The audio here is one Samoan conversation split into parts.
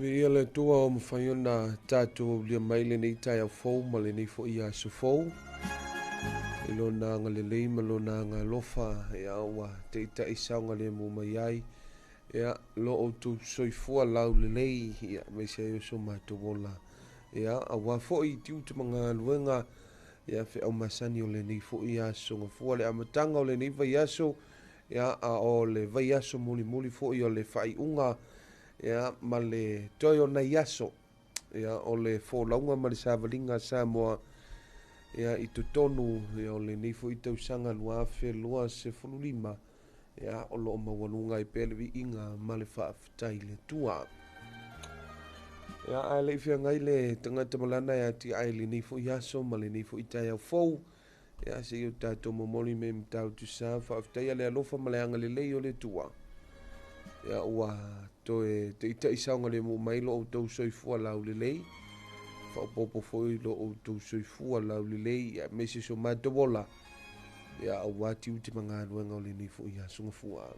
Viia le Atua ua mafai ona tatou aulia mai lenei taeao fou ma lenei foi aso fou i lona agalelei ma lona agalofa, ia ua taitai saogalemu mai ai ia lo outou soifua laulelei, ia aemaise ai o so matou ola, ia aua foi tiute ma galuega, ia feau masani o lenei foi aso gafua, le amataga o lenei vaiaso, ia a o le vaiaso mulimuli foi o le faaiuga, ia ma le toe o nai aso, ia o le folauga ma le savaliga a Samoa, ia i totonu, ia o lenei foi tausaga 2025, ia o loo maualuga ai pea le viiga ma le faafetai i le Atua. Ia ae le i feagai le tagata malana e atiae i lenei foi aso ma lenei foi taeao fou, ia se i o tatou momoli me matautu sa faafetaia le alofa ma le agalelei o le Atua. Ia ua toe taitai saogalemu mai lo outou soifua laulelei, faaopoopo foi lo outou soifua laulelei, ia aemaise so matou ola, ia aua tiute ma galuega o lenei foi aso gafua.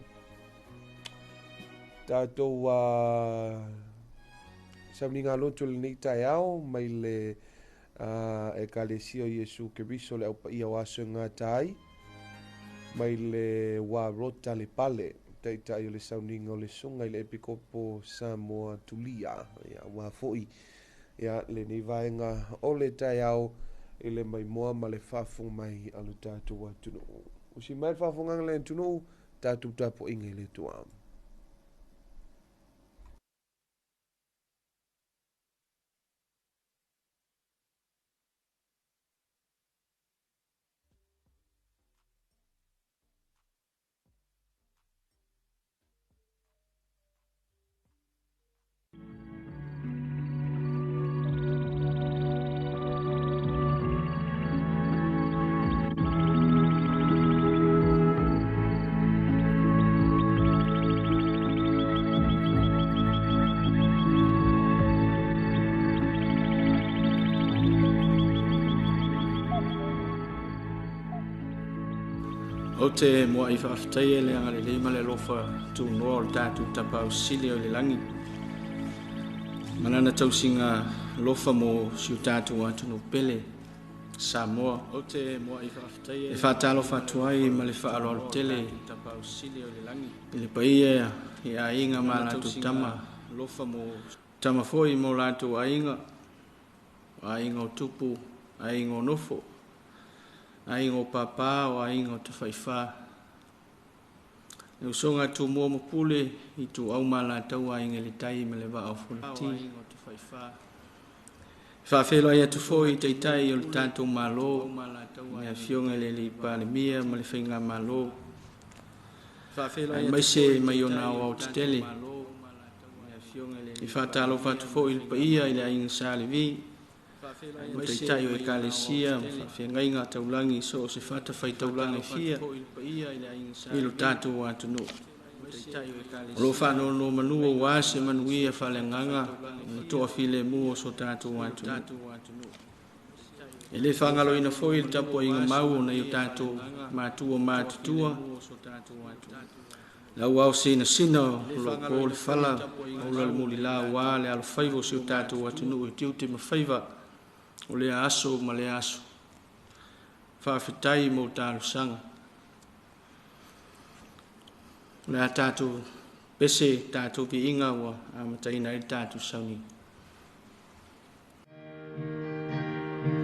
Tatou sauniga loto lenei taeao mai le Ekalesia o Iesu Keriso le aupaia o aso e gata ai, mai le Warota le Pale, taitai o le sauniga o le susuga i le Epikopo Samoa Tulia, ia aua foi ia lenei vaega o le taeao i le maimoa ma le faafofoga mai a lo tatou atunuu. Usi mai le faafofogaga le atunuu, tatou tapuaiga i le Atua. Ou te muai faafetaia le agalelei ma le alofa tunoa o le tatou Tapaau Sili o i le lagi. Ma lana tausiga alofa mo si o tatou atunuu pele, Samoa. Ou te muai faafetaia E faatalofa atu ai ma le faaaloalo tele Tapaau Sili o i le lagi. i le paia i aiga ma latou tama, Alofa mo tama foi mo latou aiga, o aiga o tupu, aiga o nofo, aiga o papa, o aiga o tafaifa. Le usoga a Tumua ma Pule, Ituau ma Alataua, Aiga i le Tai ma le Vaa o Fonoti. aiga o tafaifa. E faafeiloai atu foi i Taitai o le tatou Malo, le Afioga i le Alii Palemia ma le Faigamalo, Faafeiloai atu aemaise foi i mai ona Taitai o aoao le tatou tetele. Malo, le Afioga i le E Alii faatalofa Palemia atu ma foi le i le paia i le Faigamalo. Aiga Sa Levi, Faafeiloai o atu Taitai foi o mai ona Ekalesia aoao ma tetele. faafeagaiga taulagi i so o se fatafaitaulaga e Faatalofa atu fia foi i le paia i le Aiga Sa i lo Levi, tatou atunuu. o Taitai o O lo o Ekalesia ma faanonomanu faafeagaiga aua se taulagi i so manuia o se faaleagaga fatafaitaulaga e ma le fia toafilemu o so tatou i lo atunuu. tatou atunuu. E le O lo o faagaloina foi le faanonomanu tapuaiga aua se mau o nai o manuia tatou faaleagaga matua ma le matutua, toafilemu o so tatou atunuu. le auao sinasina E o le lo o po le faagaloina foi le fala, tapuaiga maula le mau a nai o mulila ua tatou le alofaiva o si o matua tatou matutua. atunuu i tiute ma faiva o lea aso ma lea aso. Faafetai mo talosaga. O le a tatou pese tatou viiga ua amataina ai le tatou sauniga. Amen.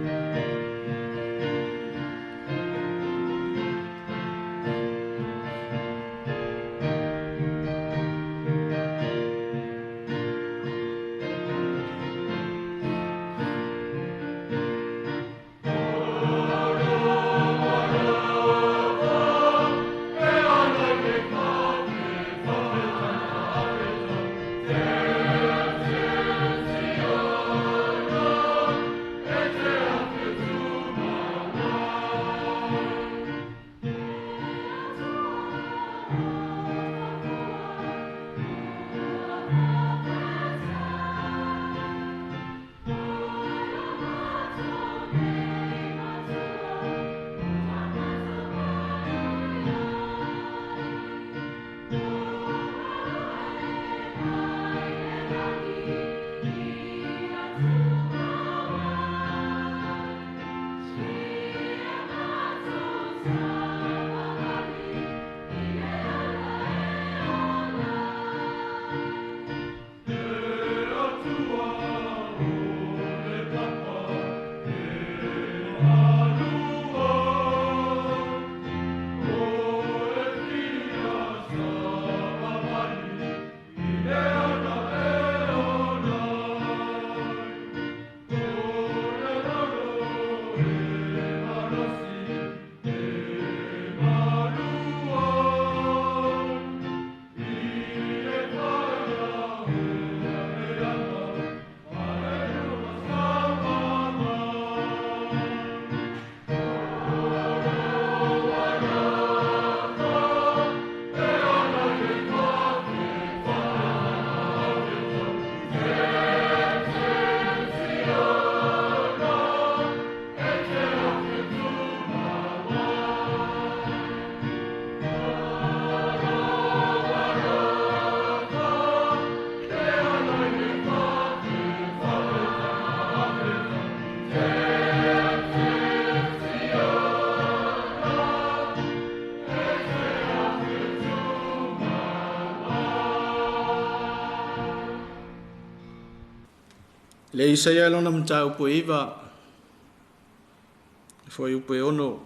Le Isaia lona mataupu e 9, fuaiupu e 6.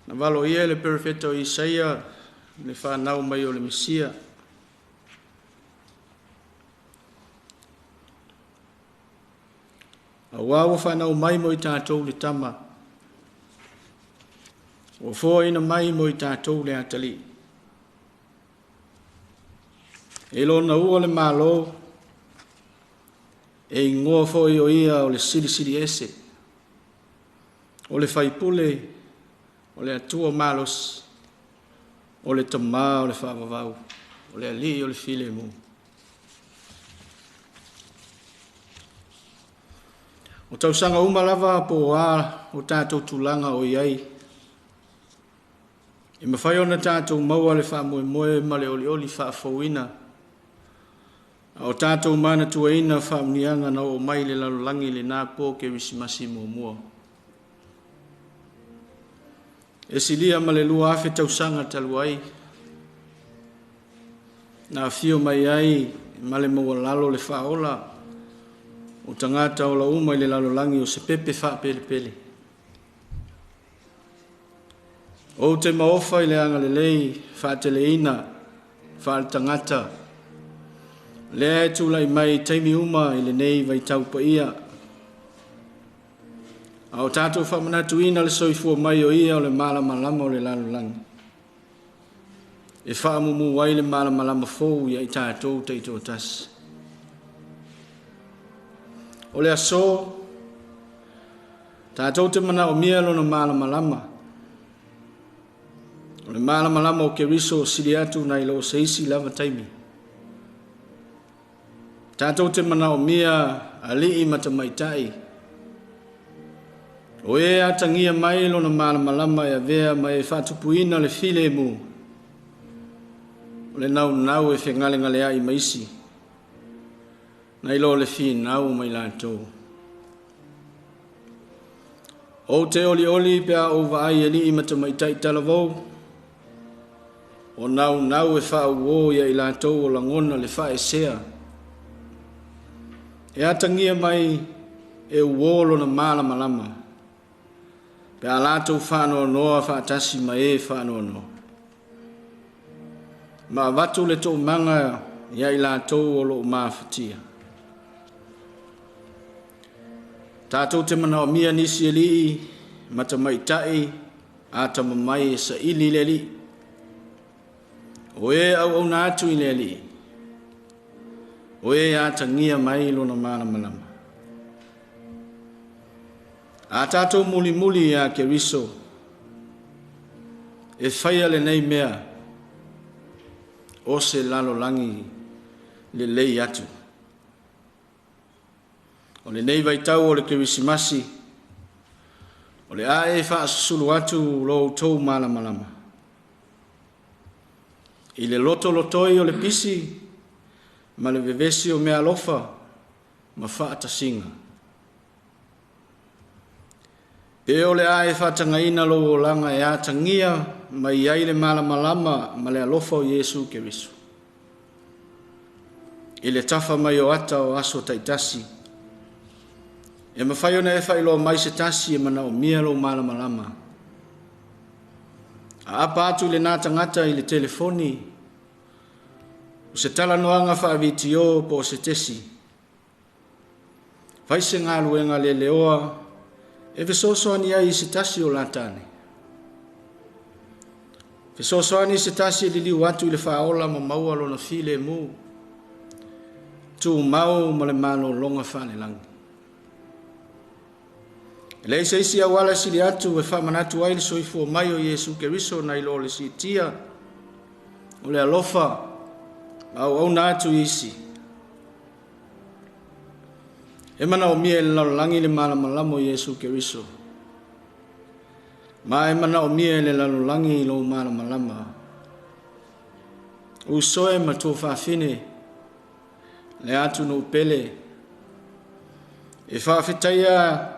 Na valoia e le perofeta o Isaia le fanau mai o le Mesia. Auā ua fanau mai mo i tatou le tama, ua foaina mai mo i tatou le atalii. E lona ua le Malo, e igoa foi o ia o le Silisili Ese, o le Faipule, o le Atua malosi, o le Tamā o le Faavavau, o le Alii o le Filemu. O tausaga uma lava po o a o tatou tulaga o i ai, e mafai ona tatou maua le faamoemoe ma le olioli faafouina, a o tatou manatuaina faamuniaga na oo mai le lalolagi lena po Kerisimasi muamua. E silia ma le 2000 tausaga talu ai, na afio mai ai ma le maualalo le faaola o tagata ola uma i le lalolagi o se pepe faapelepele. Ou te maofa i le agalelei faateleina faaletagata, lea e tulai mai i taimi uma i lenei vaitau paia. A o tatou faamanatuina le soifua mai o ia o le malamalama o le lalolagi, e faamumu ai le malamalama fou ia i tatou taitoatasi. O le aso, tatou te manaomia lona malamalama. O le malamalama o Keriso sili atu nai lo se isi lava taimi. Tatou te manaomia alii ma tamaitai, o e atagia mai lona malamalama e avea ma e faatupuina le filemu, o le naunau e fegalegaleai ma isi, nai lo le finau mai latou. Ou te olioli pe a ou vaai alii ma tamaitai talavou, o naunau e faauo ia i latou o lagona le faesea, e atagia mai e uo lona malamalama, pe a latou faanoanoa faatasi ma e faanoanoa. Ma avatu le toomaga ia i latou o loo mafatia. Tatou te manaomia nisi alii ma tamaitai atamamai e saili i le alii, o e auauna atu i le alii, o e atagia mai lona malamalama. A tatou mulimuli ia Keriso, e faia lenei mea o se lalolagi lelei atu. O lenei vaitau o le Kerisimasi, o le a e faasusulu atu lo outou malamalama. I le lotolotoi o le pisi ma le vevesi o meaalofa ma faatasiga. Pe o le a e faatagaina lou olaga e atagia mai ai le malamalama ma le alofa o Iesu Keriso. I le tafa mai o ata o aso taitasi, e mafai ona e faailoa mai se tasi e manaomia lou malamalama. A apa atu i lena tagata i le telefoni, o se talanoaga faavitio po o se tesi, fai se galuega leleoa e fesoasoani ai i se tasi o latane. Fesoasoani se tasi e liliu atu i le faaola ma maua lona filemu, tumau ma le malologa faalelagi. E leai se isi auala sili atu e faamanatu ai le soifua mai o Iesu Keriso nai lo le siitia o le alofa ma auauna atu i isi. E manaomia e le lalolagi le malamalama o Iesu Keriso, ma e manaomia e le lalolagi lou malamalama. Usoe ma tuafafine, le atunuu pele, e faafetaia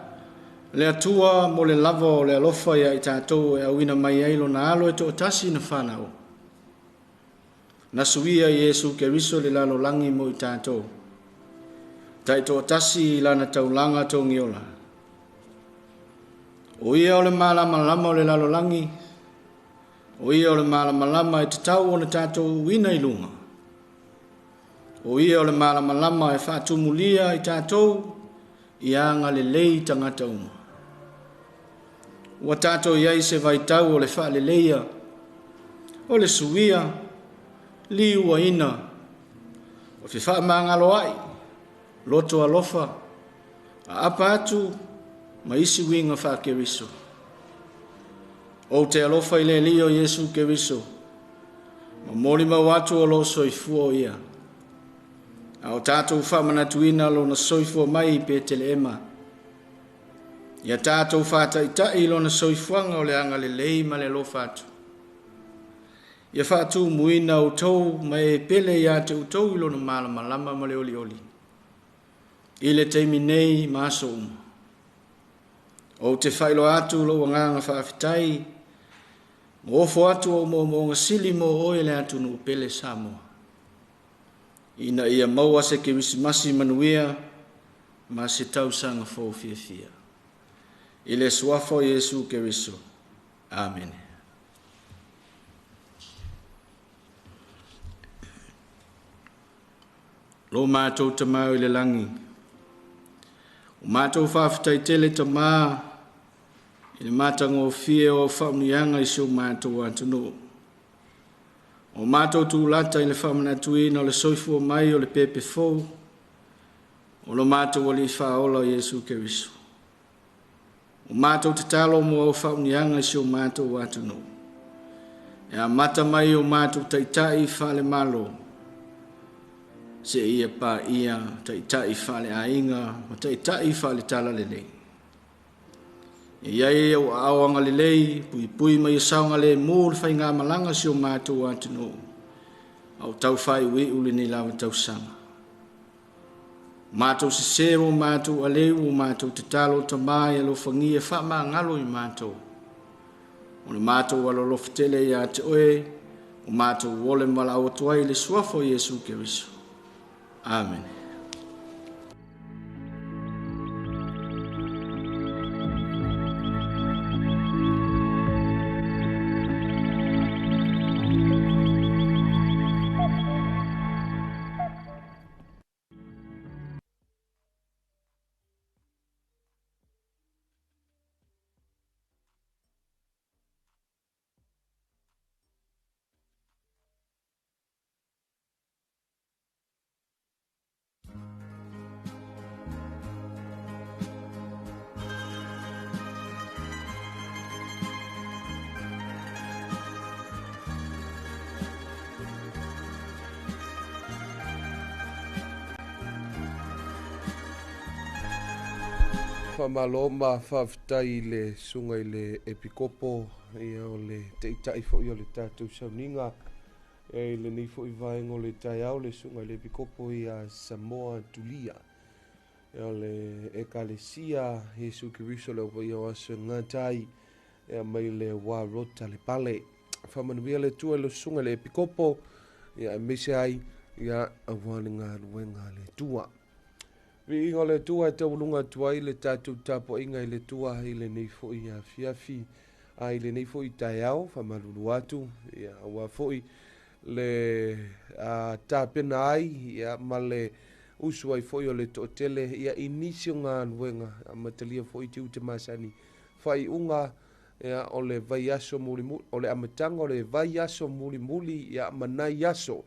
le Atua mo le lava o le alofa ia i tatou e auina mai ai lona alo e toatasi na fanau. Na suia Iesu Keriso le lalolagi mo i tatou. Taitoatasi i lana taulaga togiola. O ia o le malamalama o le lalolagi, o ia o le malamalama e tatau ona tatou uina i luga. O ia o le malamalama e faatumulia i tatou i agalelei tagata uma. Ua tatou i ai se vaitau o le faaleleia, o le suia, liuaina, o fefaamagaloai, loto alofa, aapa atu ma isi uiga faa-Keriso. Ou te alofa i le Alii o Iesu Keriso, ma molimau atu o loo soifua o ia. A o tatou faamanatuina lona soifua mai i Petelehema. Ia tatou faataitai i lona soifuaga o le agalelei ma le alofa atu. Ia faatumuina outou ma e pele ia te outou i lona malamalama ma le olioli. I le taimi nei ma aso uma. Ou te faailoa atu lou agaga faafetai, ma ofo atu ou moomooga sili mo oe le atunuu pele Samoa. Ina ia maua se Kerisimasi manuia ma se tausaga fou fiafia. I le suafa o Iesu Keriso. Amene. Lo mātou tamau i le langi. O mātou faafetai tele tamā i le matagofie o faamanuiaga i si o mātou atunuu. O mātou tulata i le faamanatuina o le soifua mai o le pepe fou, o lo mātou Alii faaola o Iesu Keriso. O mātou tatalo mo au faamanuiaga i si o mātou atunuu. E amata mai o mātou taitai faalemalo, se ia pa ia taitai faaleaiga ma taitai faaletalalelei. E iai au aao agalelei, puipui mai ia saogalemu le faigamalaga si o matou atunuu, a o taufaaiuiu lenei lava tausaga. Matou sese ua matou aleu ua matou tatalo tamā e alofagia faamagalo i matou. O le matou alolofa tele ia te oe, o matou ole ma valaau atu ai i le suafa o Iesu Keriso. Amene. Faamalo ma faafetai i le susuga i le Epikopo, ia o le taitai foi o le tatou sauniga i lenei foi vaega o le taeao, le susuga i le Epikopo ia Samoa Tulia. Ia o le Ekalesia Iesu Keriso le Au Paia o Aso e Gata ai, ia mai le Warota le Pale. Faamanuia le Atua i le susuga i le Epikopo, ia aemaise ai, ia aua le galuega a le Atua. Viiga o le Atua e taualuga atu ai le tatou tapuaiga i le Atua i lenei foi afiafi, a i lenei foi taeao, faamalulu atu, ia aua foi le tapena ai, ia ma le usu ai foi o le toatele, ia i nisi o galuega, amatalia foi tiute masani faaiuga, ia o le vaiaso mulimuli, o le amataga o le vaiaso mulimuli, ia ma nai aso,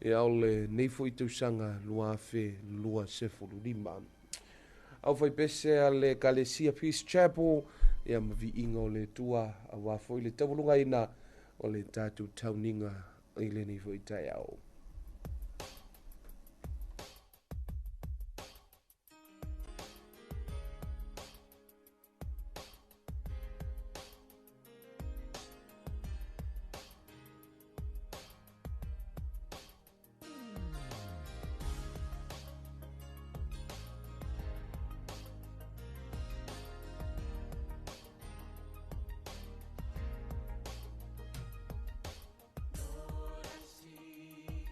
ia o lenei foi tausaga 2025. Au faipese a le Ekalesia Peace Chapel, ia ma viiga o le Atua, aua foi le taualugaina o le tatou tauniga i lenei foi taeao. Lord, I see.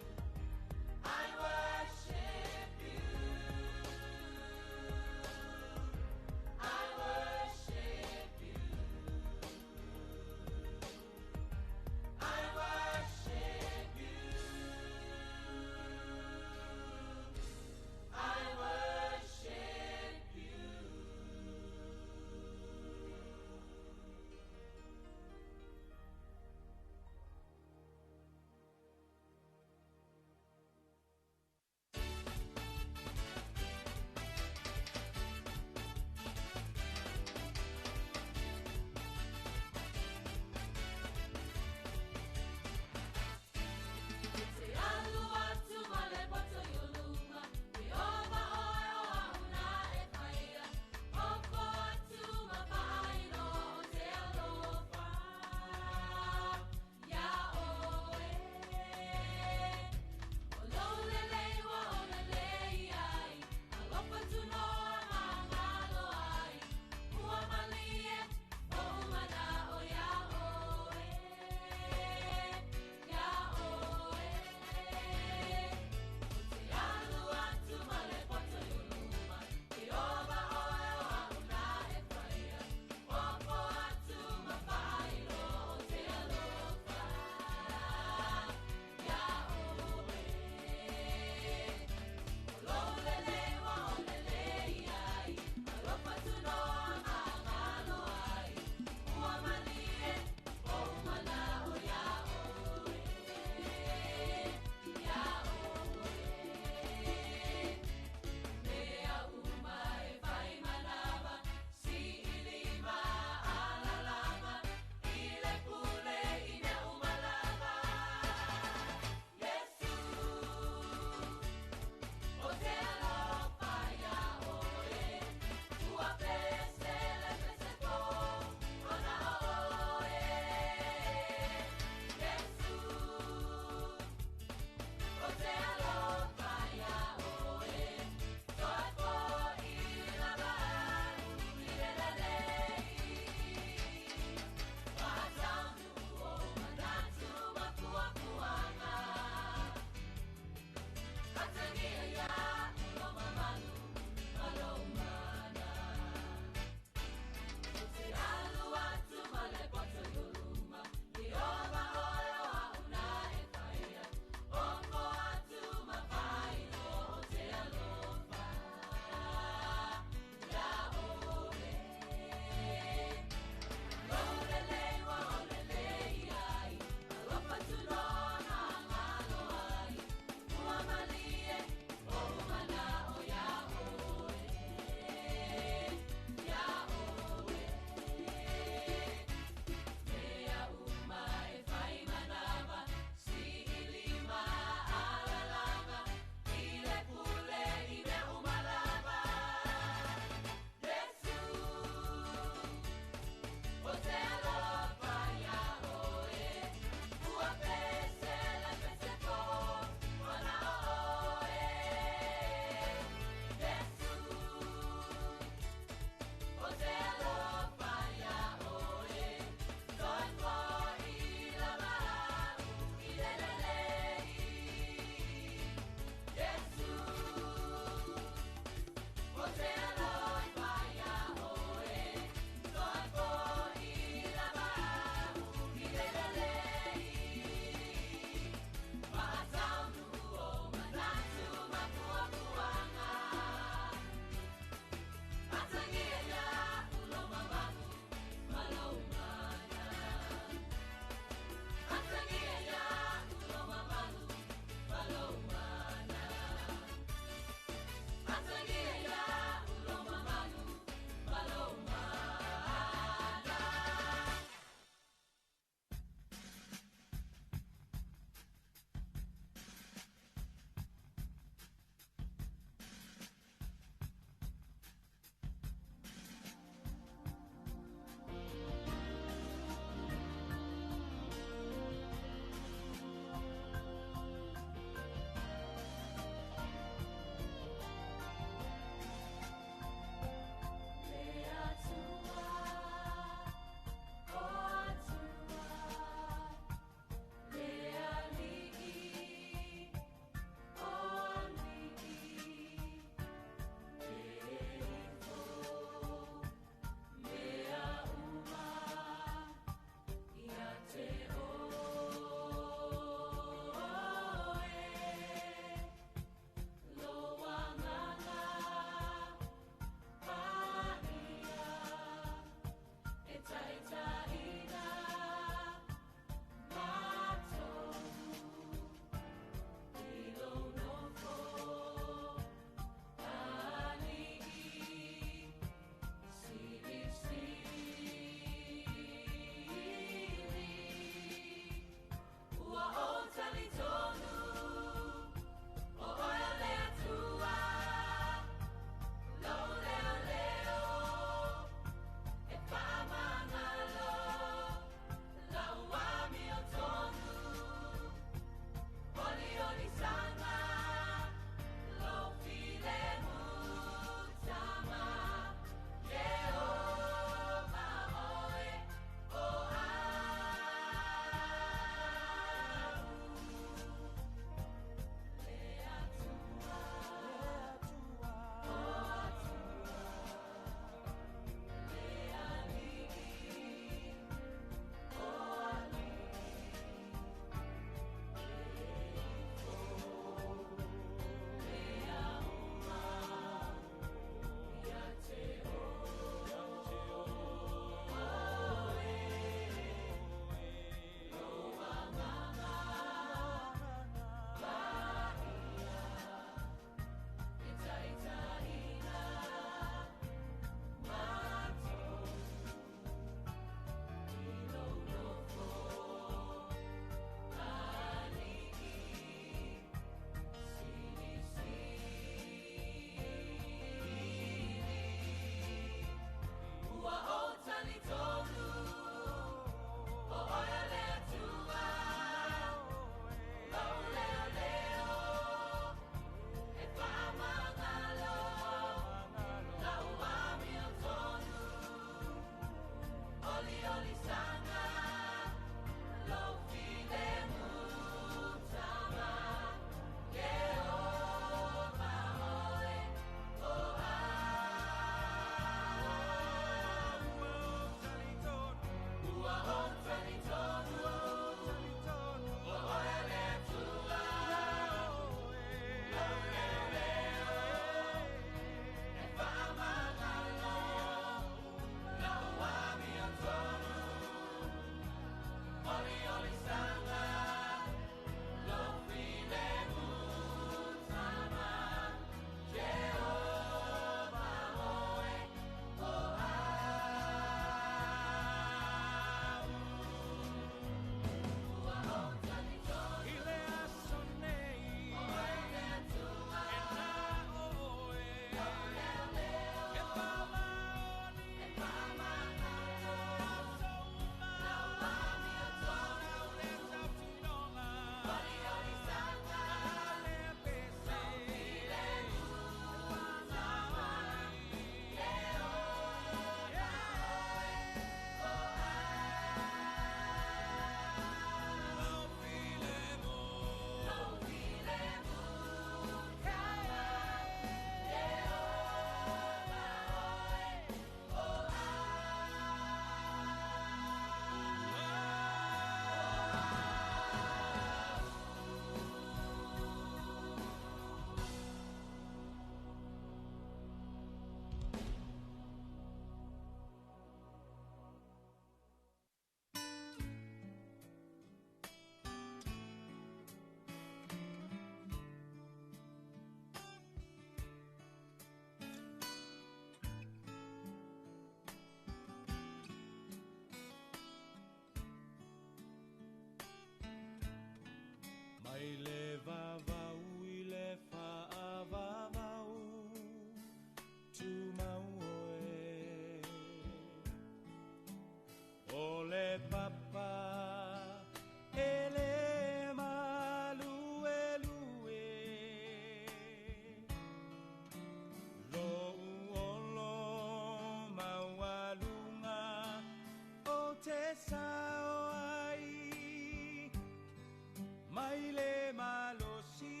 Mai le malosi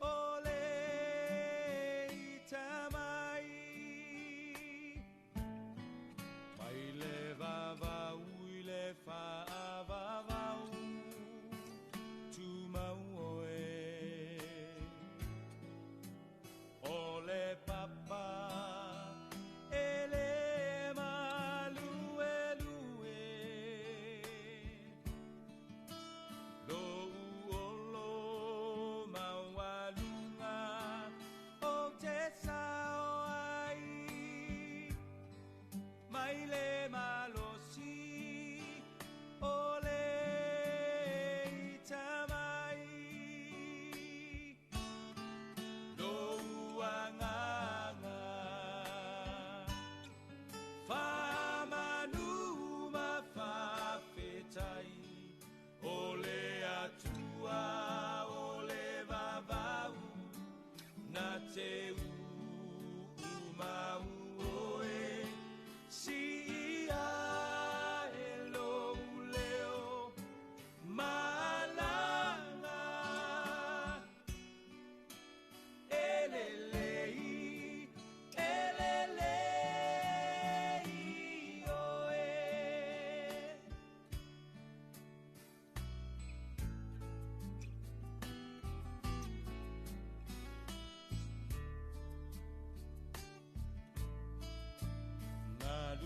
o le itamai, mai le vavau i le faavavau tumau oe. O le papa e le maluelue, lou olo maualuga o te sao ai, mai le malosi o le itamai, lou agaga faamanu ma faafetai, o le Atua o le vavau na te uumau oe, siia e lou leo malaga. Elelei, elelei oe.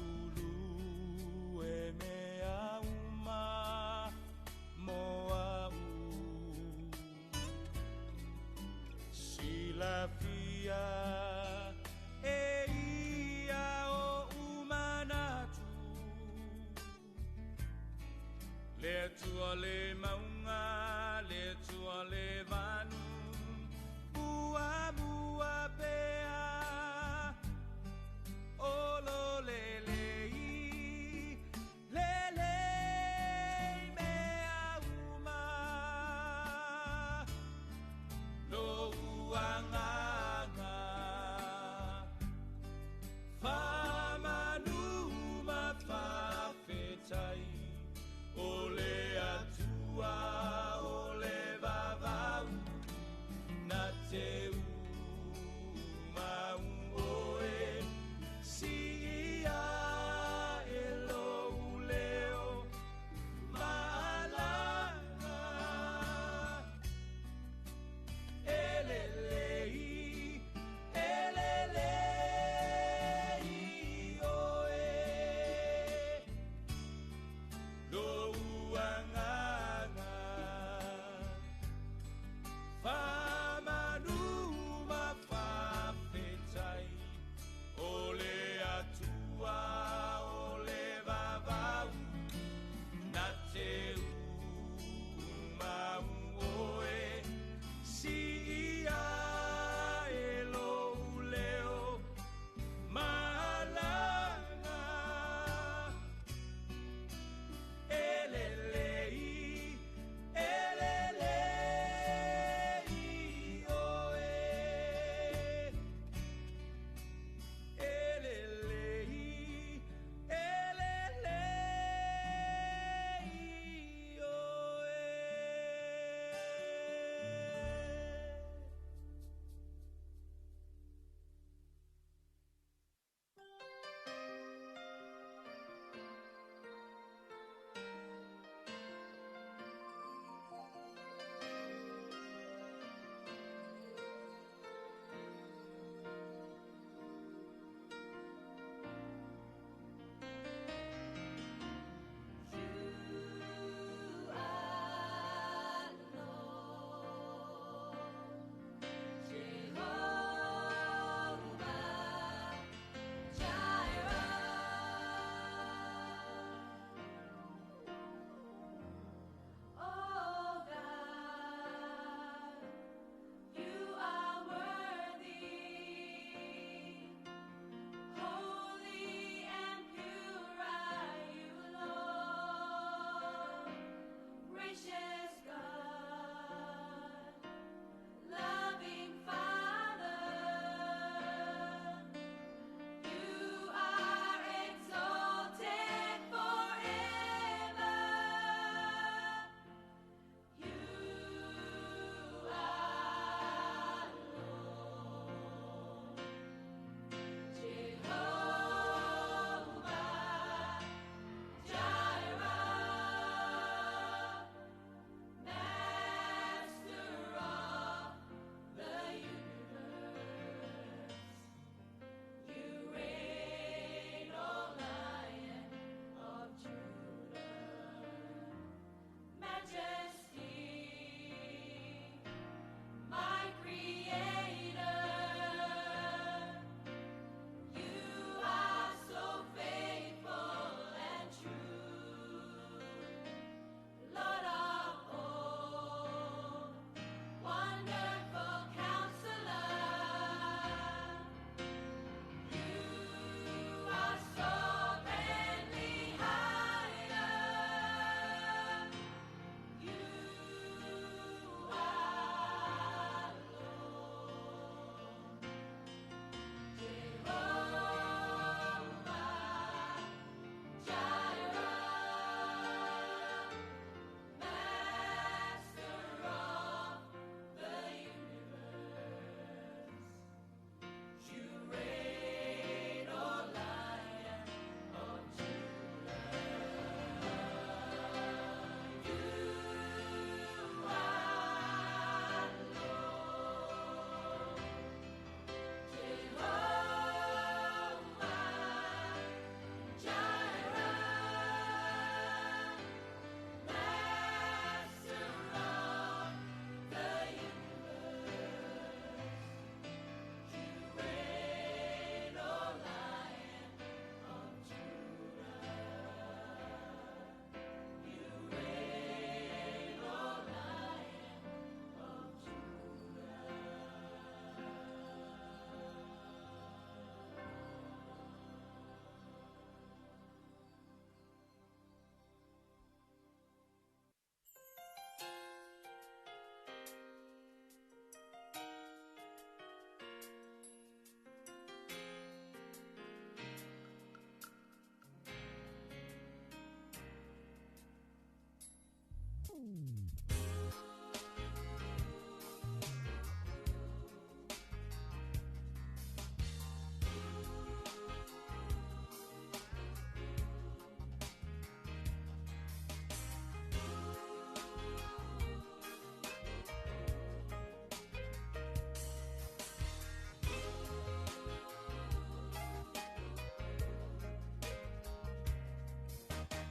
Ngalulu e mea uma mo au, silafia e ia o umanatu, le Atua le maunga, le Atua le vanu, muamua pea. Olo le lei, le lei mea uma, lou agaga.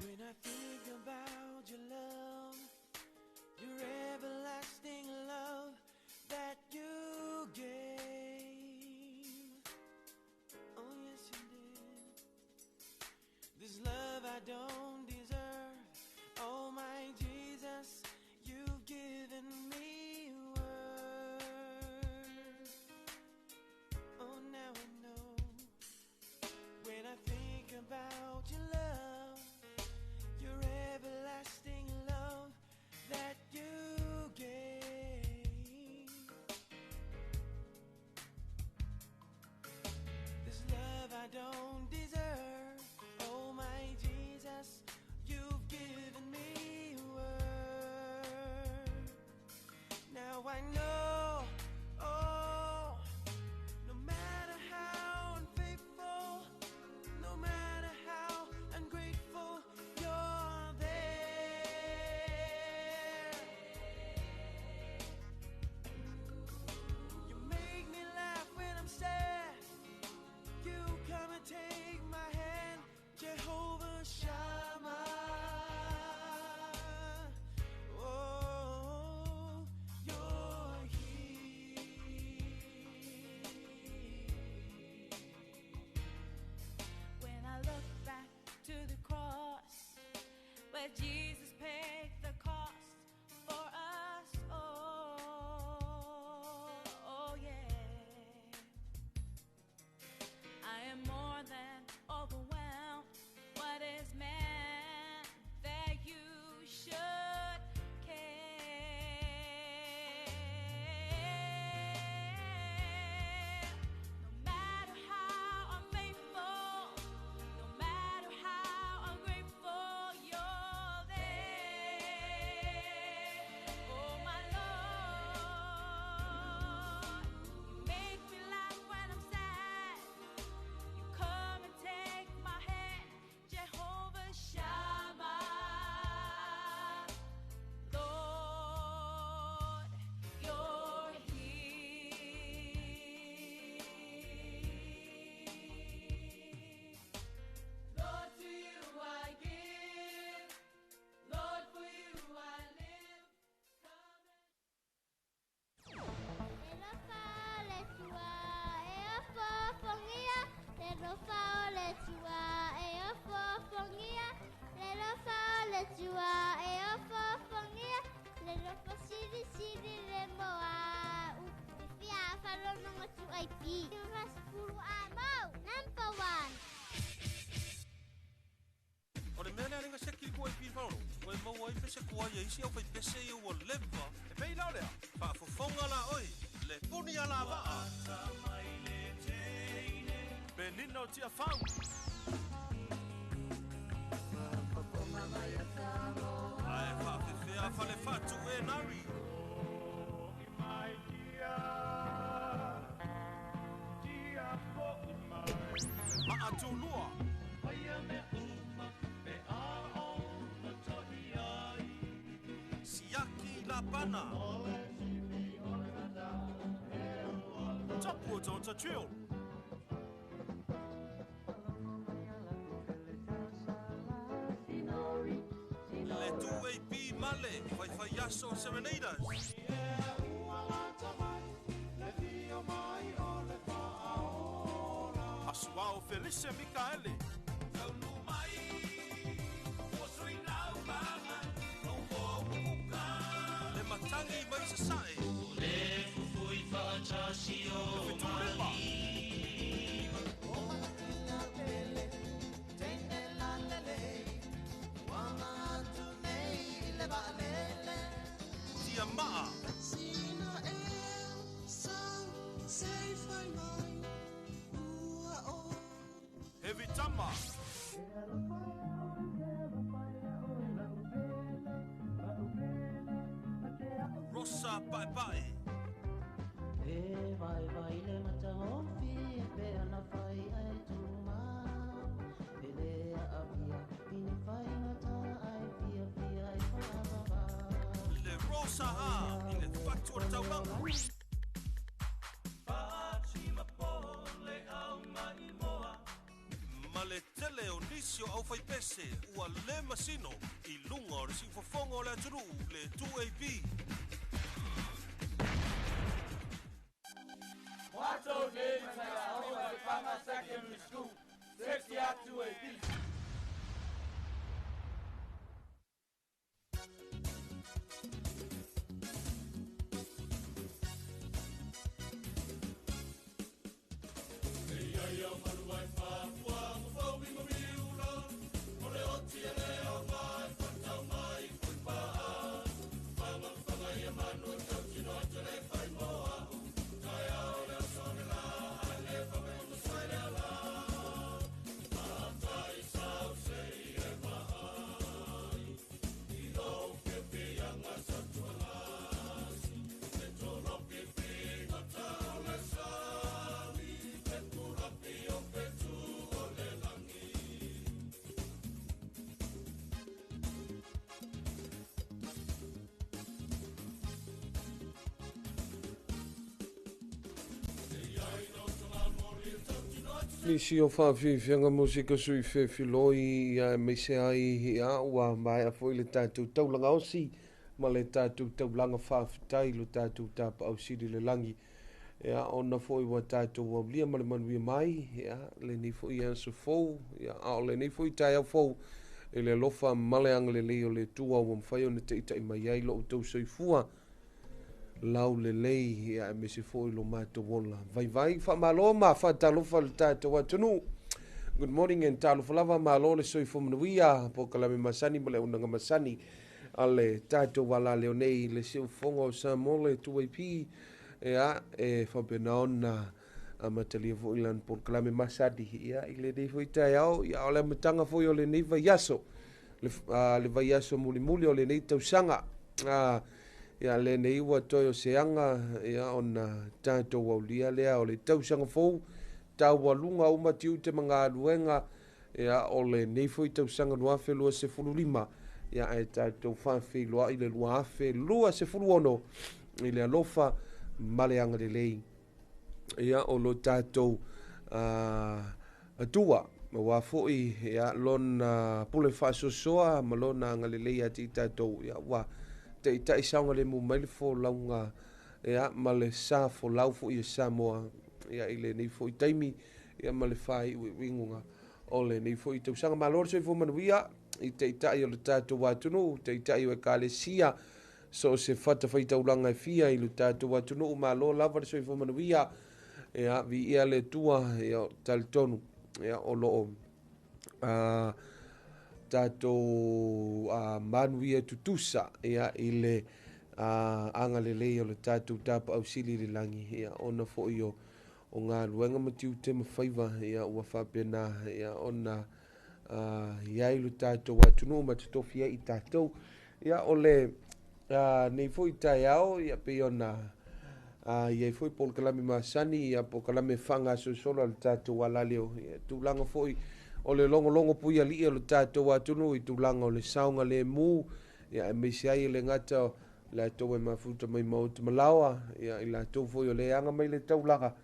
When I think about your love, your everlasting love that you gave. Oh, yes, you did. This love I don't deserve. Oh, my Jesus, you've given me worth. Oh, now I know. When I think about your love, your everlasting love that you gave. This love I don't deserve. Oh, my Jesus, you've given me worth. Now I know, oh, no matter how unfaithful, no matter how ungrateful, you're there. You make me laugh when I'm sad. You come and take my hand, Jehovah Shammah. Oh, you're here. When I look back to the cross where Jesus paid the cost for us all, oh yeah. I am more than overwhelmed. What is man that you should care? No matter how unfaithful, no matter how ungrateful, you're there. Oh, my Lord, you make me laugh when I'm sad. You come and take my hand, Jehovah Shammah. Lord, you're here. Lord, to you I give. Lord, for you I live. Come and Le lofa o le tua e ofo fongia. Le lofa o le tua e ofo fongia. Le lofa o le tua e ofo fongia. Le lofa siri siri le moa. U fia falo no tu ai pi. Raspuru a mau. Number one. O le mea lea lenga seki ko e pi whaoro. O e maua i pese kua ia isi au whai pese i ua leva. E pei lau lea. Whaafofonga la oi. Le puni a la waa. Pe nina o tia fau. Ae whaafewhea whale whatu e nari. Maa tūlua. Siaki la pana. Tapu o tōta trail. Le tu e pi male. Whai whai aso serenadas. Asuao Felice Mikaele. Le matangi mai sasae. Le fufui whaatasi o Le fitū lepa. Tia maa. Heavy Tama. Sa I le fatu o le taulaga. Ma le tele o nisi o aufaipese ua le masino i luga o le siufofoga o le atunuu le 2AP. Secondary School, 60 2AP. Nisi o whawhiwhianga musika sui whewhiloi ia me se ai ia ua maea foi le tātou taulanga osi ma le tātou taulanga whawhitai lo tātou tāpa au siri le langi. Ia ona foi ua tātou waulia ma le manuia mai ia le nei foi aso fou ia ao le nei foi tai au fou e le alofa ma le agalelei o le Atua ua mafai ona taitai mai ai lo outou soifua lau lelei ia me se foi lo matou ola. Vai vai whaamalo ma whaatalofa le tātou atunuu. Good morning and talofa lava malo le soifua manuia po kalame masani ma le unanga masani a le tātou wala leo nei le siufofoga o Samoa le 2AP ia e whapena ona amatalia foi lan po kalame masani ia i le nei foi taeao ia o le amataga foi o lenei vaiaso le vaiaso mulimuli o lenei tausaga ia lenei ua toe o seaga ia ona tātou aulia lea o le tausaga fou taualuga uma tiute ma galuega ia o lenei foi tausaga 2025 ia ae tātou faafeiloai le 2026 i le alofa ma le agalelei ia o lo tātou Atua aua foi ia lona pule faasoasoa ma lona agalelei ia te i tatou ia ua taitai saogalemu mai le folauga ia ma le sa folau foi e Samoa ia i lenei foi taimi ia ma le faaiuiuiga o lenei foi tausaga. Malo le soifua manuia i taitai o le tatou atunuu, taitai o ekalesia so o se fatafaitaulaga e fia i le tatou atunuu. Malo lava le soifua manuia ia viia le Atua ia talitonu ia o loo tatou manuia tutusa ia i le agalelei o le tatou tapaau sili i le lagi ia ona foi o galuega ma tiute ma faiva ia ua faapena ia ona iai lo tatou atunuu ma totofi ai i tatou ia o le nei foi taeao ia pei ona iai foi polokalame masani ia polokalame faagasolosolo a le tatou alaleo ia tulaga foi o le logologo puialii o le tatou atunuu i tulaga o le saogalemu ia aemaise ai le gata latou e mafuta mai maota malaoa ia i latou foi o le aga mai le taulaga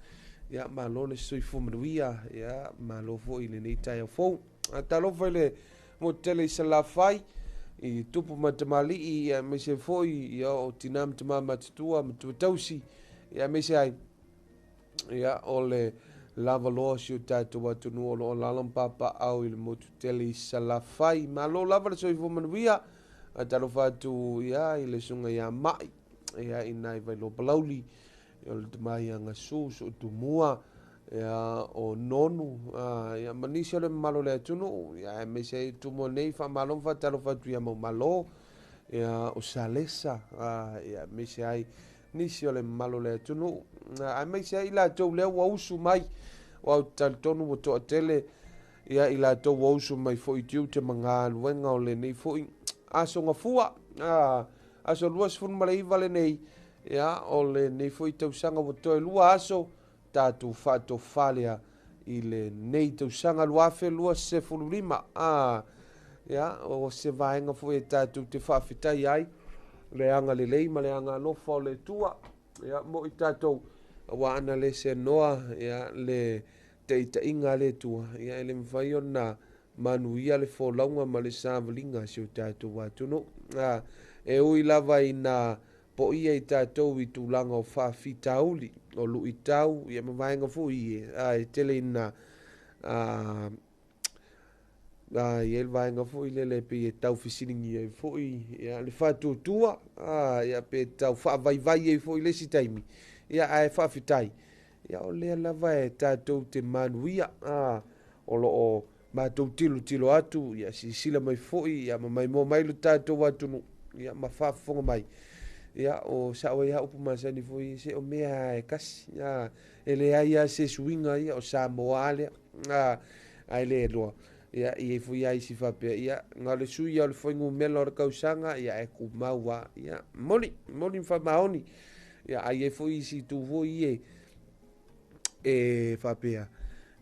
ia malo le soifua manuia ia malo foi i lenei taeao fou. Talofa i le motu tele i Salafai i tupu ma tamalii ia aemaise foi ia o tina ma tama matutua matua tausi ia aemaise ai ia o le lavaloa si o tatou atunuu o loo alaala ma papaau i le motu tele i Salafai. Malo lava le soifua manuia. Talofa atu ia i le susuga ia Mai ia i nai Vailoa Palauli o le tama ia Gasu Sootumua ia o Nonu ia ma nisi o le mamalu o le atunuu ia aemaise ai Tumua nei. Faamalo ma faatalofa atu ia Maumalo ia o Salesa ia aemaise ai nisi o le mamalu o le atunuu aemaise ai i latou lea ua usu mai ua ou talitonu ua toatele ia i latou ua usu mai foi tiute ma galuega o lenei foi aso gafua aso 29 lenei ia o lenei foi tausaga ua toe 2 aso tatou faatofā lea i lenei tausaga 2025 ia o se vaega foi e tatou te faafetai ai Le agalelei ma le agalofa o le Atua, ia, mo i tatou, aua ana le seanoa, ia, le taitaiga a le Atua, ia, e le mafai ona manuia le folauga ma le savaliga a si o tatou atunuu. E ui lava ina poia i tatou i tulaga o faafitauli, o luitau, ia ma vaega foi ia, e tele ina i ai le vaega foi lele pei e tau fesiligia ai foi, ia, le faatuatua, ia, pe tau faavaivai ai foi le isi taimi, ia, ae faafetai, ia, o lea lava e tatou te manuia, o lo o matou tilotilo atu, ia, silasila mai foi, ia, ma maimoa mai lo tatou atunuu, ia, ma faafofoga mai, ia, o sao ai lava upu masani foi, se o mea lava e kasi, e leai lava se suiga ia, o Samoa lava lea, ae le iloa, ia, e i ai foi lava isi faapea, ia, na o le sui lava o le fuainumera o le tausaga, ia, ae tumau lava, ia, moni, moni ma faamaoni, ia, ae i ai foi isi itu foi ia e faapea,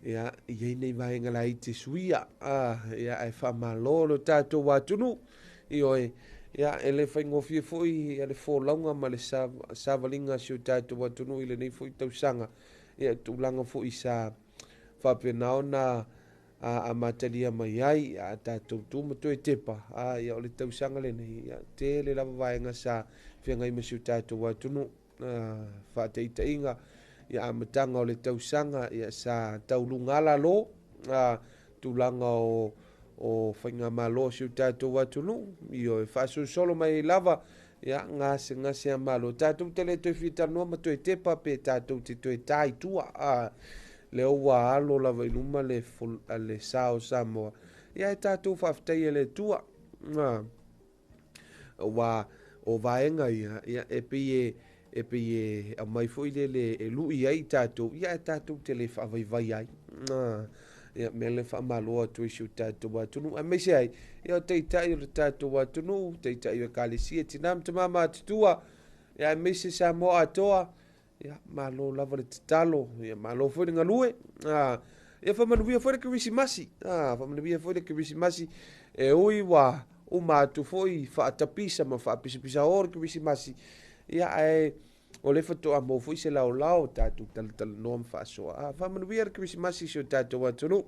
ia, e i ai nei vaega laiti e suia, ia, ae faamalo lo tatou atunuu, ioe, ia, e le faigofie foi, ia, le folauga ma le savaliga a si o tatou atunuu i lenei foi tausaga, ia, tulaga foi sa faapena ona amatalia mai ai, a tatou tu ma toe tepa, ia, o le tausaga lenei, ia, tele lava vaega sa feagai ma si o tatou atunuu, faataitaiga, ia, amataga o le tausaga, ia, sa tauluga lalo, tulaga o faigamalo a si o tatou atunuu, ioe, faasolosolo mai ai lava, ia, gasegase a malo, tatou te le toe fia talanoa ma toe tepa pe tatou te toe ta i tua, lea ua alo lava i luma le sa o Samoa, ia, e tatou faafetai e le Atua, aua o vaega ia, ia, e pei e aumai foi lele e lui ai tatou, ia, e tatou te le faavaivai ai, ia, mea le faamalo atu i si o tatou atunuu, aemaise ai, ia, o taitai o le tatou atunuu, taitai o ekalesia, tina ma tama matutua, ia, aemaise Samoa atoa, ia, malo lava le tatalo, ia, malo foi le galue, ia, faamanuia foi le Kerisimasi, faamanuia foi le Kerisimasi, e ui ua uma atu foi faatapisa ma faapisapisa o le Kerisimasi, ia, ae o le faatoa maua foi se laolao tatou talatalanoa ma faasoa. Faamanuia le Kerisimasi si o tatou atunuu,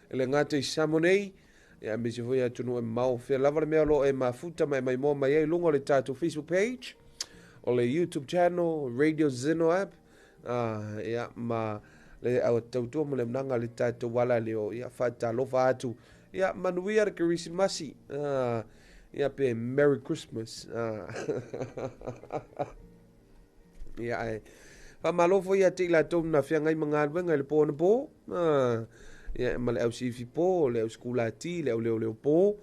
e le gata i Samoa nei, ia, aemaise foi atunuu e mamao, fea lava le mea o lo o e mafuta ma e maimoa mai ai i luga o le tatou Facebook page, o le YouTube channel, Radio Zeno app, ia, ma le tautua ma le auaunaga a le tatou ala leo, ia, faatalofa atu, ia, manuia le Kerisimasi, ia, pe Merry Christmas, ia, ae faamalo foi ia te i latou na feagai ma galuega i le po anapo, ia, ma le ausifi po, le ausekulati, le auleoleo po,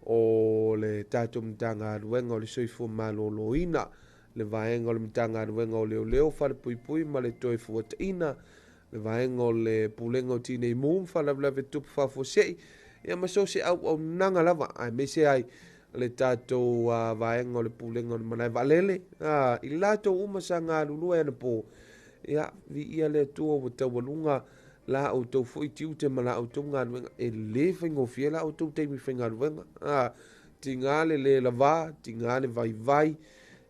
o le tatou Matagaluega o le Soifua Maloloina, le vaega o le Matagaluega o Leoleo, Falepuipui ma le Toe Fuataina, le vaega o le Pulega o Tinei Mu ma Faalavelave Tutupu Faafuasei, ia, ma so o se auaunaga lava, aemaise ai le tatou vaega o le Pulega o le Malae Vaalele, i latou uma sa galulue anapo, ia, viia le Atua ua taualuga la outou foi tiute ma la outou galuega, e le faigofie la outou taimi faigaluega, tiga le le lava, tiga le vaivai,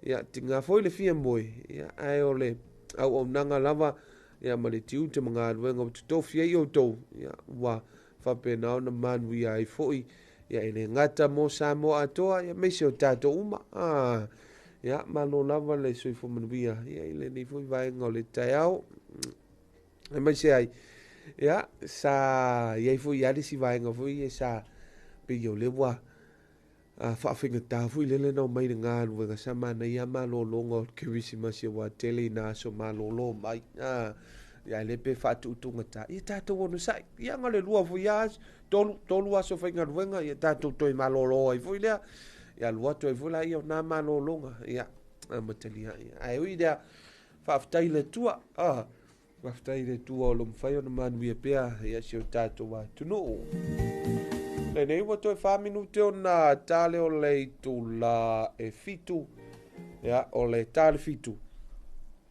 ia, tiga foi le fia moe, ia, ae o le auaunaga lava, ia, ma le tiute ma galuega ua totofi ai outou, ia, ua faapena ona manuia ai foi, ia, e le gata mo Samoa atoa, ia, aemaise o tatou uma, ia, malo lava le soifua manuia, ia, i lenei foi vaega o le taeao, aemaise ai, ia, sa i ai foi lava le isi vaega foi ia sa pei o lea ua faafaigata foi lele na omai i le galuega, sa manaia malologa o le Kerisimasi aua tele ina aso malolo mai, ia, le pe faatuutugata, ia, tatou onosai, ia, na o le lua foi lava aso, tolu aso faigaluega, ia, tatou toe malolo ai foi lea, ia, alu atu ai foi la ia o nā malologa, ia, amatalia, ia, ae ui lea, faafetai i le Atua, faafetai i le Atua o lo mafai ona manuia pea, ia, si o tatou atunuu. Lenei ua toe 4 minute ona tale o le itula e 7, ia, o le tale 7.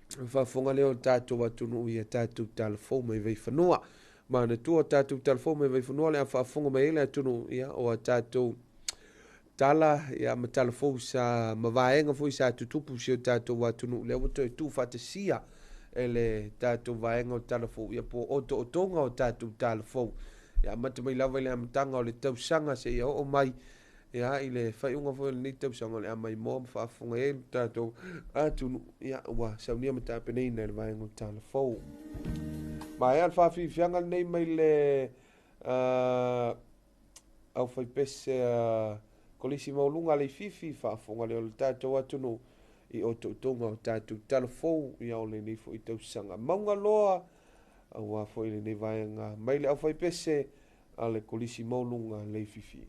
Faafofoga lea o tatou atunuu ia tatou talafou mai Vaifanua. Manatua tatou talafou mai Vaifanua le a faafofoga mai ai le atunuu, ia, o a tatou tala ia ma tala fou sa ma vaega foi sa tutupu si o tatou atunuu lea ua toe tuufaatasia e le tatou vaega o tala fou ia po o otootoga o tatou tala fou ia amata mai lava i le amataga o le tausaga seia oo mai ia i le faaiuga foi o lenei tausaga o le a maimoa ma faafofoga ai le tatou atunuu ia ua saunia ma tapenaina e le vaega o tala fou. Maea le faafiafiaga lenei mai le aufaipese a Kolisi Maualuga a Leififi, faafofoga lea o le tatou atunuu i otootoga o tatou tala fou ia o lenei foi tausaga. Mauga loa aua foi lenei vaega mai le aufaipese a le Kolisi Maualuga a Leififi.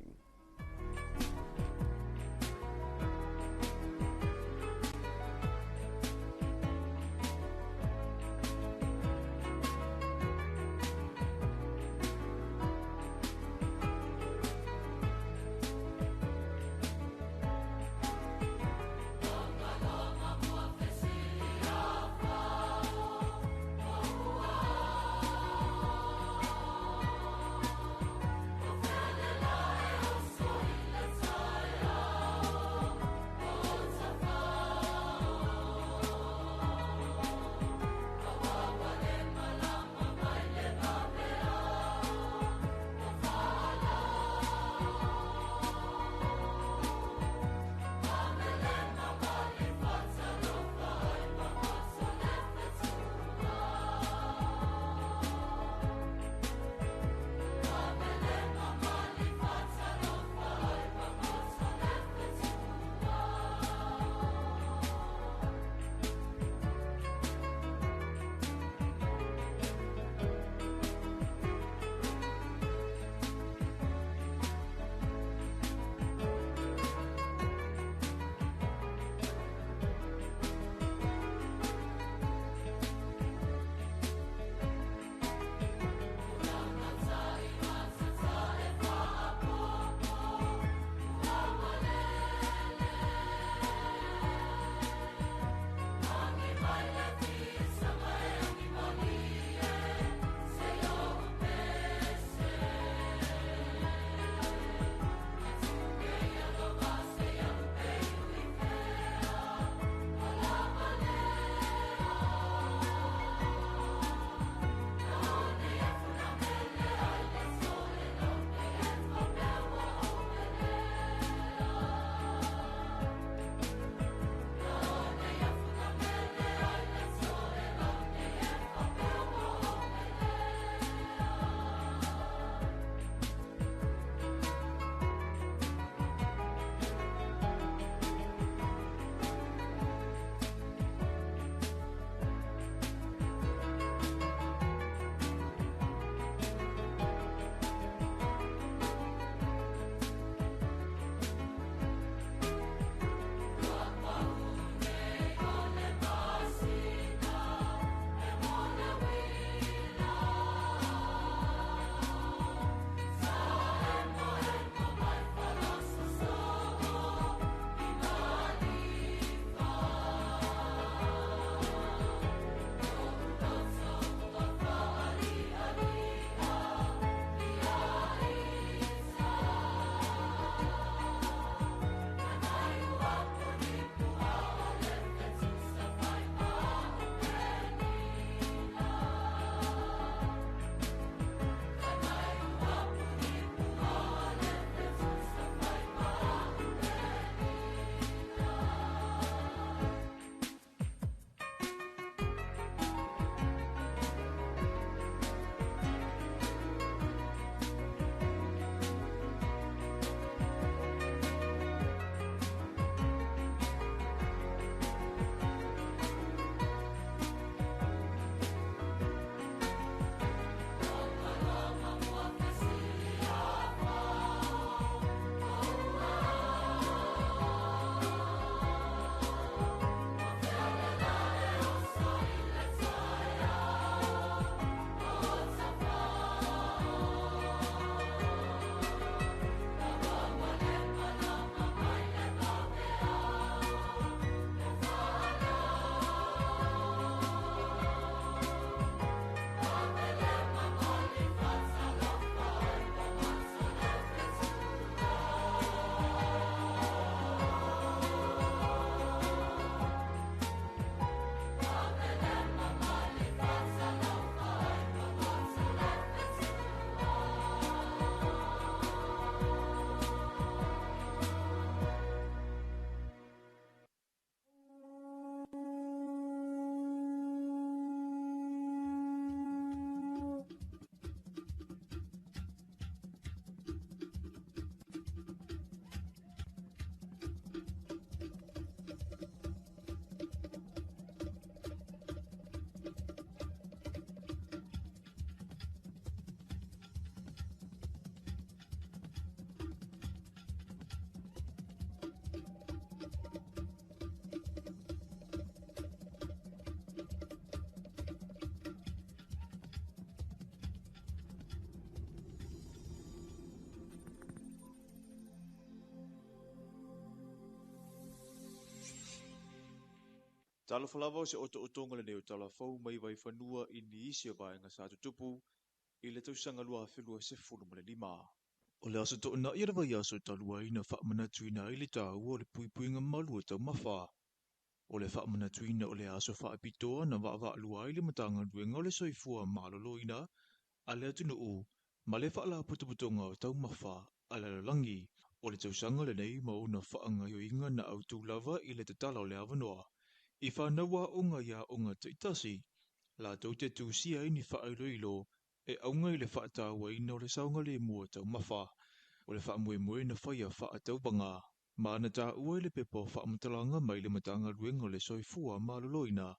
Talofa lava o se otootoga lenei o talafou mai Vaifanua i nisi o vaega sa tutupu i le tausaga 2025. O le aso Toonai o le vaiaso talu ai na faamanatuina ai le taua o le puipuiga malu o taumafa. O le faamanatuina o le aso faapitoa na vaavaalua ai le Matagaluega o le Soifua Maloloina a le atunuu ma le Faalapotopotoga o Taumafa a le Lalolagi. O le tausaga lenei ma ona faagaoioiga na autu lava i le tatala o le avanoa i fanau aoga i aoga taitasi latou te tusia ai ni faailoilo e auga i le faatauaina o le saogalemu o taumafa. O le faamoemoe na faia faatauvaga ma na taua i le pepa o faamatalaga mai le Matagaluega o le Soifua Maloloina.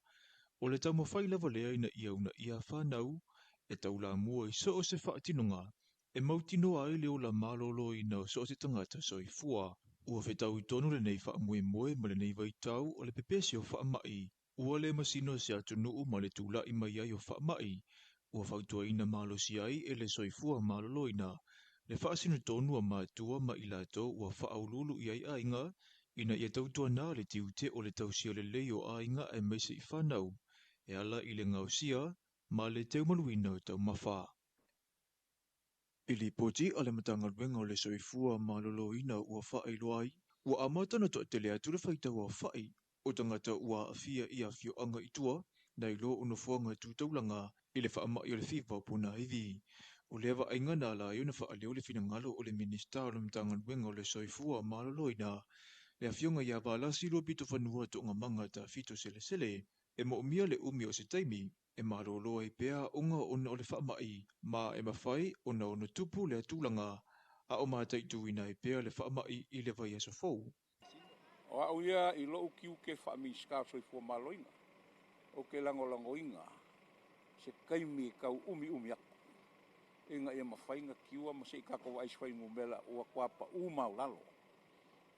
O le taumafai lava lea ina ia uunaia fanau e taulamua i so o se faatinoga e mautinoa ai le ola maloloina o so o se tagata soifua. Ua fetaui tonu lenei faamoemoe ma lenei vaitau o le pepesi o faamai. Ua le masino se atunuu ma le tula'i mai ai o faamai. Ua fautuaina malosi ai e le Soifua Maloloina le faasinotonu a matua ma i latou ua faauluulu i ai aiga ina ia tautuana le tiute o le tausia lelei o aiga aemaise i fanau e ala i le gaosia ma le teumaluina o taumafa. I lipoti a le Matagaluega o le Soifua Maloloina ua faailoa ai, ua amata ona toatele atu le faitau aofa'i o tagata ua aafia i afioaga i tua nai lo o nofoaga tu taulaga i le faamai o le fiva o ponaivi. O lea vaaiga na ala ai ona faaleo le finagalo o le Minisita o le Matagaluega o le Soifua Maloloina, le Afioga ia Valasi Luapitofanua Toogamaga Tafito Selesele, e moomia le umi o se taimi e malolo ai pea aoga ona o le faamai, ma e mafai ona ono tupu lea tulaga a o mataituina ai pea le faamai i le vaiaso fou. O au ia i lou tiute faa-Minisita o le Soifua Maloloina, ou te lagolagoina se taimi e tau umiumi atu ina ia mafai ona kiua ma se i tatou vaai i se fuainumera ua toa pau maualalo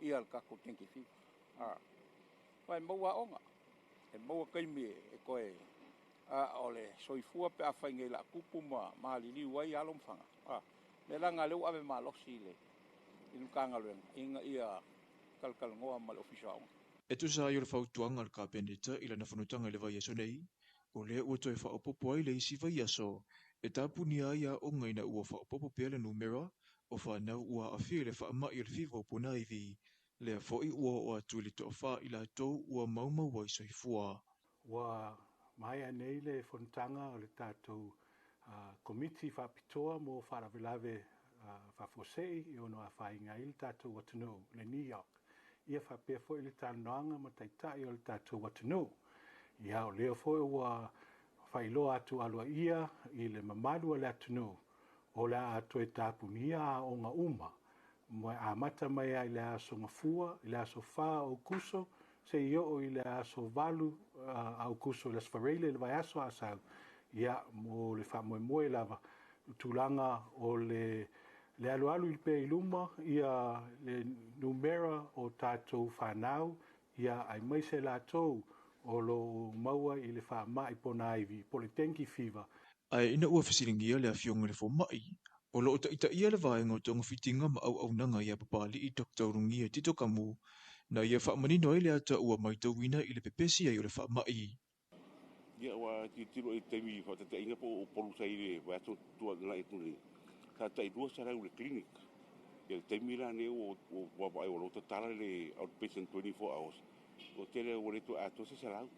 ia le tatou dengue fever. Aua e maua aoga, e maua taimi e toe, a o le soifua pe afai nei o le a tupu ma maliliu ai alo ma fanau. O le mea la lena o lea ua ave malosi i le Matagaluega ina ia talatalanoa ma le Ofisa o Aoga. E tusa ai o le fautuaga a le Kapeneta i lana fonotaga i le vaiaso nei, o lea ua toe faaopoopo ai le isi vaiaso e tapunia ai aoga ina ua faaopoopo pea le numera o fanau ua aafia i le faamai o le fiva o ponaivi. Lea foi ua oo atu i le toafa i latou ua maumau ai soifua. Ua maea nei le fonotaga o le tatou Komiti Faapitoa mo Faalavelave Faafuasei e ono afaina ai le tatou atunuu, le NEOC. Ia faapea foi le talanoaga ma taitai o le tatou atunuu. Ia, o lea foi ua faailoa atu aloaia i le mamalu o le atunuu, o le a toe tapunia aoga uma, ma amata mai ai i le aso Gafua, i le aso 4 o Aokuso, seia oo i le aso 8 Aokuso, i le aso Faraile i le vaiaso a sau, ia, mo le faamoemoe lava, tulaga o le alualu pea i luma ia le numera o tatou fanau, ia aemaise latou o lo o maua i le faamai ponaivi po o le dengue fever. Ae ina ua fesiligia le afioga i le fomai o lo o taitaia le vaega o togafitiga ma auaunaga ia Papali'i Dr. Ulugia Tito Kamu, na ia faamanino ai le ata ua matauina i le pepesi ai o le faamai. Ia ua tilotilo i le taimi faataitaiga po o Upolu sa i le vaiaso tuanai atu nei, sa tai 200 le clinic. Ia le taimi la nei ua vaavaai ua tatala le outpatient 24 hours, ua tele ua le toe atoa se 100.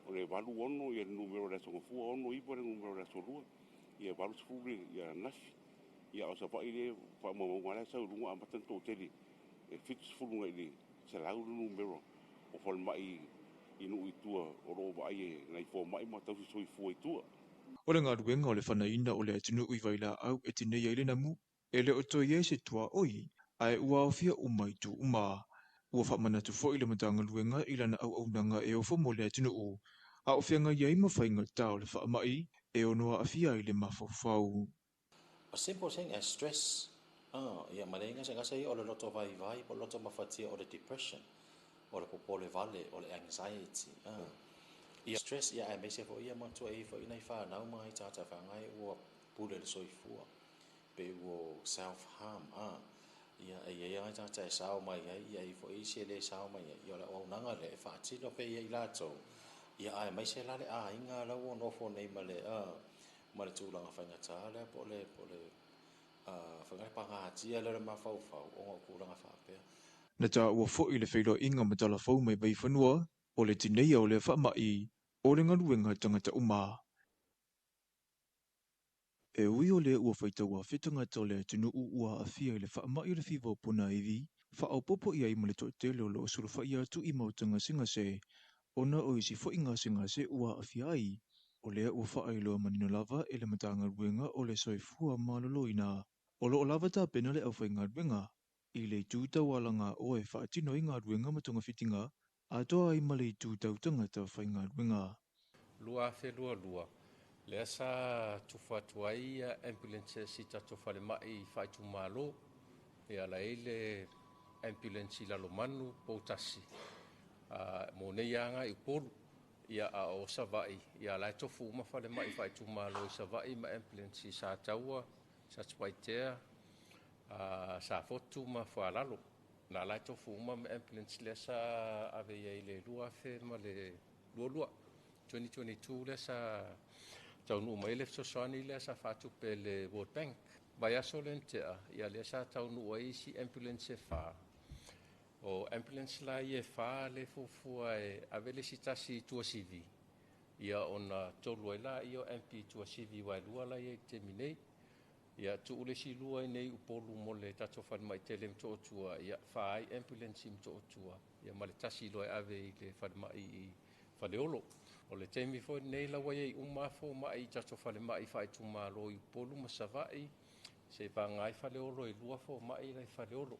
O le 86 ia le numera o le aso Gafua, 69 le numera o le aso Lua, ia 80 ia ananafi. Ia o Savaii le faamaumauga la e sau i luga amata ona toatele e 70 nai le 100 le numera o falemai i nuu i tua o lo o vaai e nai fomai ma tausi soifua i tua. O le galuega o le fanaina o le atunuu i vailaau e tinei ai le namu, e le o toe i ai se tuaoi, ae ua aofia uma i itu uma. Ua faamanatu foi le Matagaluega i lana auaunaga e ofo mo le atunuu, a o feagai ai ma faigata o le faamai e ono aafia ai le mafaufau. A simple thing as stress, ia ma le gasegase ia o le loto vaivai po o le loto mafatia, o le depression, o le popole vale, o le anxiety, ia stress, ia aemaise foi ia matua e i ai foi nai fanau ma ai tagata feagai ua pule le soifua pe ua self harm. Ia, e i ai lava tagata e sao mai ai, ia e i ai foi isi e le sao mai ai. Ia o le auaunaga lea e faatino pea ia i latou, ia aemaise la le aiga la ua nofo nei ma le, ma le tulaga faigata lea po o le, po o le faiga le pagatia lea o le mafaufau ona o tulaga faapea. Na taua foi le feiloaiga ma talafou mai Vaifanua, o le tineia o lea faamai, o le galuega a tagata uma. E ui o lea ua faitau afe tagata o le atunuu ua aafia i le faamai o le fiva o ponaivi, faaopoopo i ai ma le toatele o lo o sulufai atu i maota gasegase, ona o isi foi gasegase ua aafia ai, o lea ua faailoa manino lava e le Matagaluega o le Soifua Maloloina, o lo o lava tapena le aufaigaluega i le itu taualagaoa e faatino ai galuega ma togafitiga, atoa ai ma le itu tau tagata faigaluega. 2022, lea sa tufa atu ai ambulances i tatou falemai faaitumalo, e ala ai le ambulance i Lalomanu, Poutasi, mo nei aga i Upolu, ia a o Savaii, ia la e tofu uma falemai faaitumalo i Savaii ma ambulance i Sataua, Satupaitea, Safotu ma Fualalo. Na la e tofu uma ma ambulance lea sa ave i ai le 2022, 2022 lea sa taunuu mai le fesoasoani lea sa faatupe le World Bank. Vaiaso lea na tea, ia lea sa taunuu ai isi ambulance e 4. O ambulance la ia e 4 le fuafua e ave le isi tasi i Tuasivi, ia ona 3 ai la ia o MP Tuasivi wa e 2 la ia i te taimi nei. Ia tuu le isi 2 i nei Upolu mo le tatou falemai tele Motootua, ia 4 ai ambulance i Motootua, ia ma le tasi loa e ave i le falemai i Faleolo. O le taimi foi nei lau ai uma fomai i tatou falemai faaitumalo i Upolu ma Savaii, se vaga ai Faleolo e 2 fomai la i Faleolo.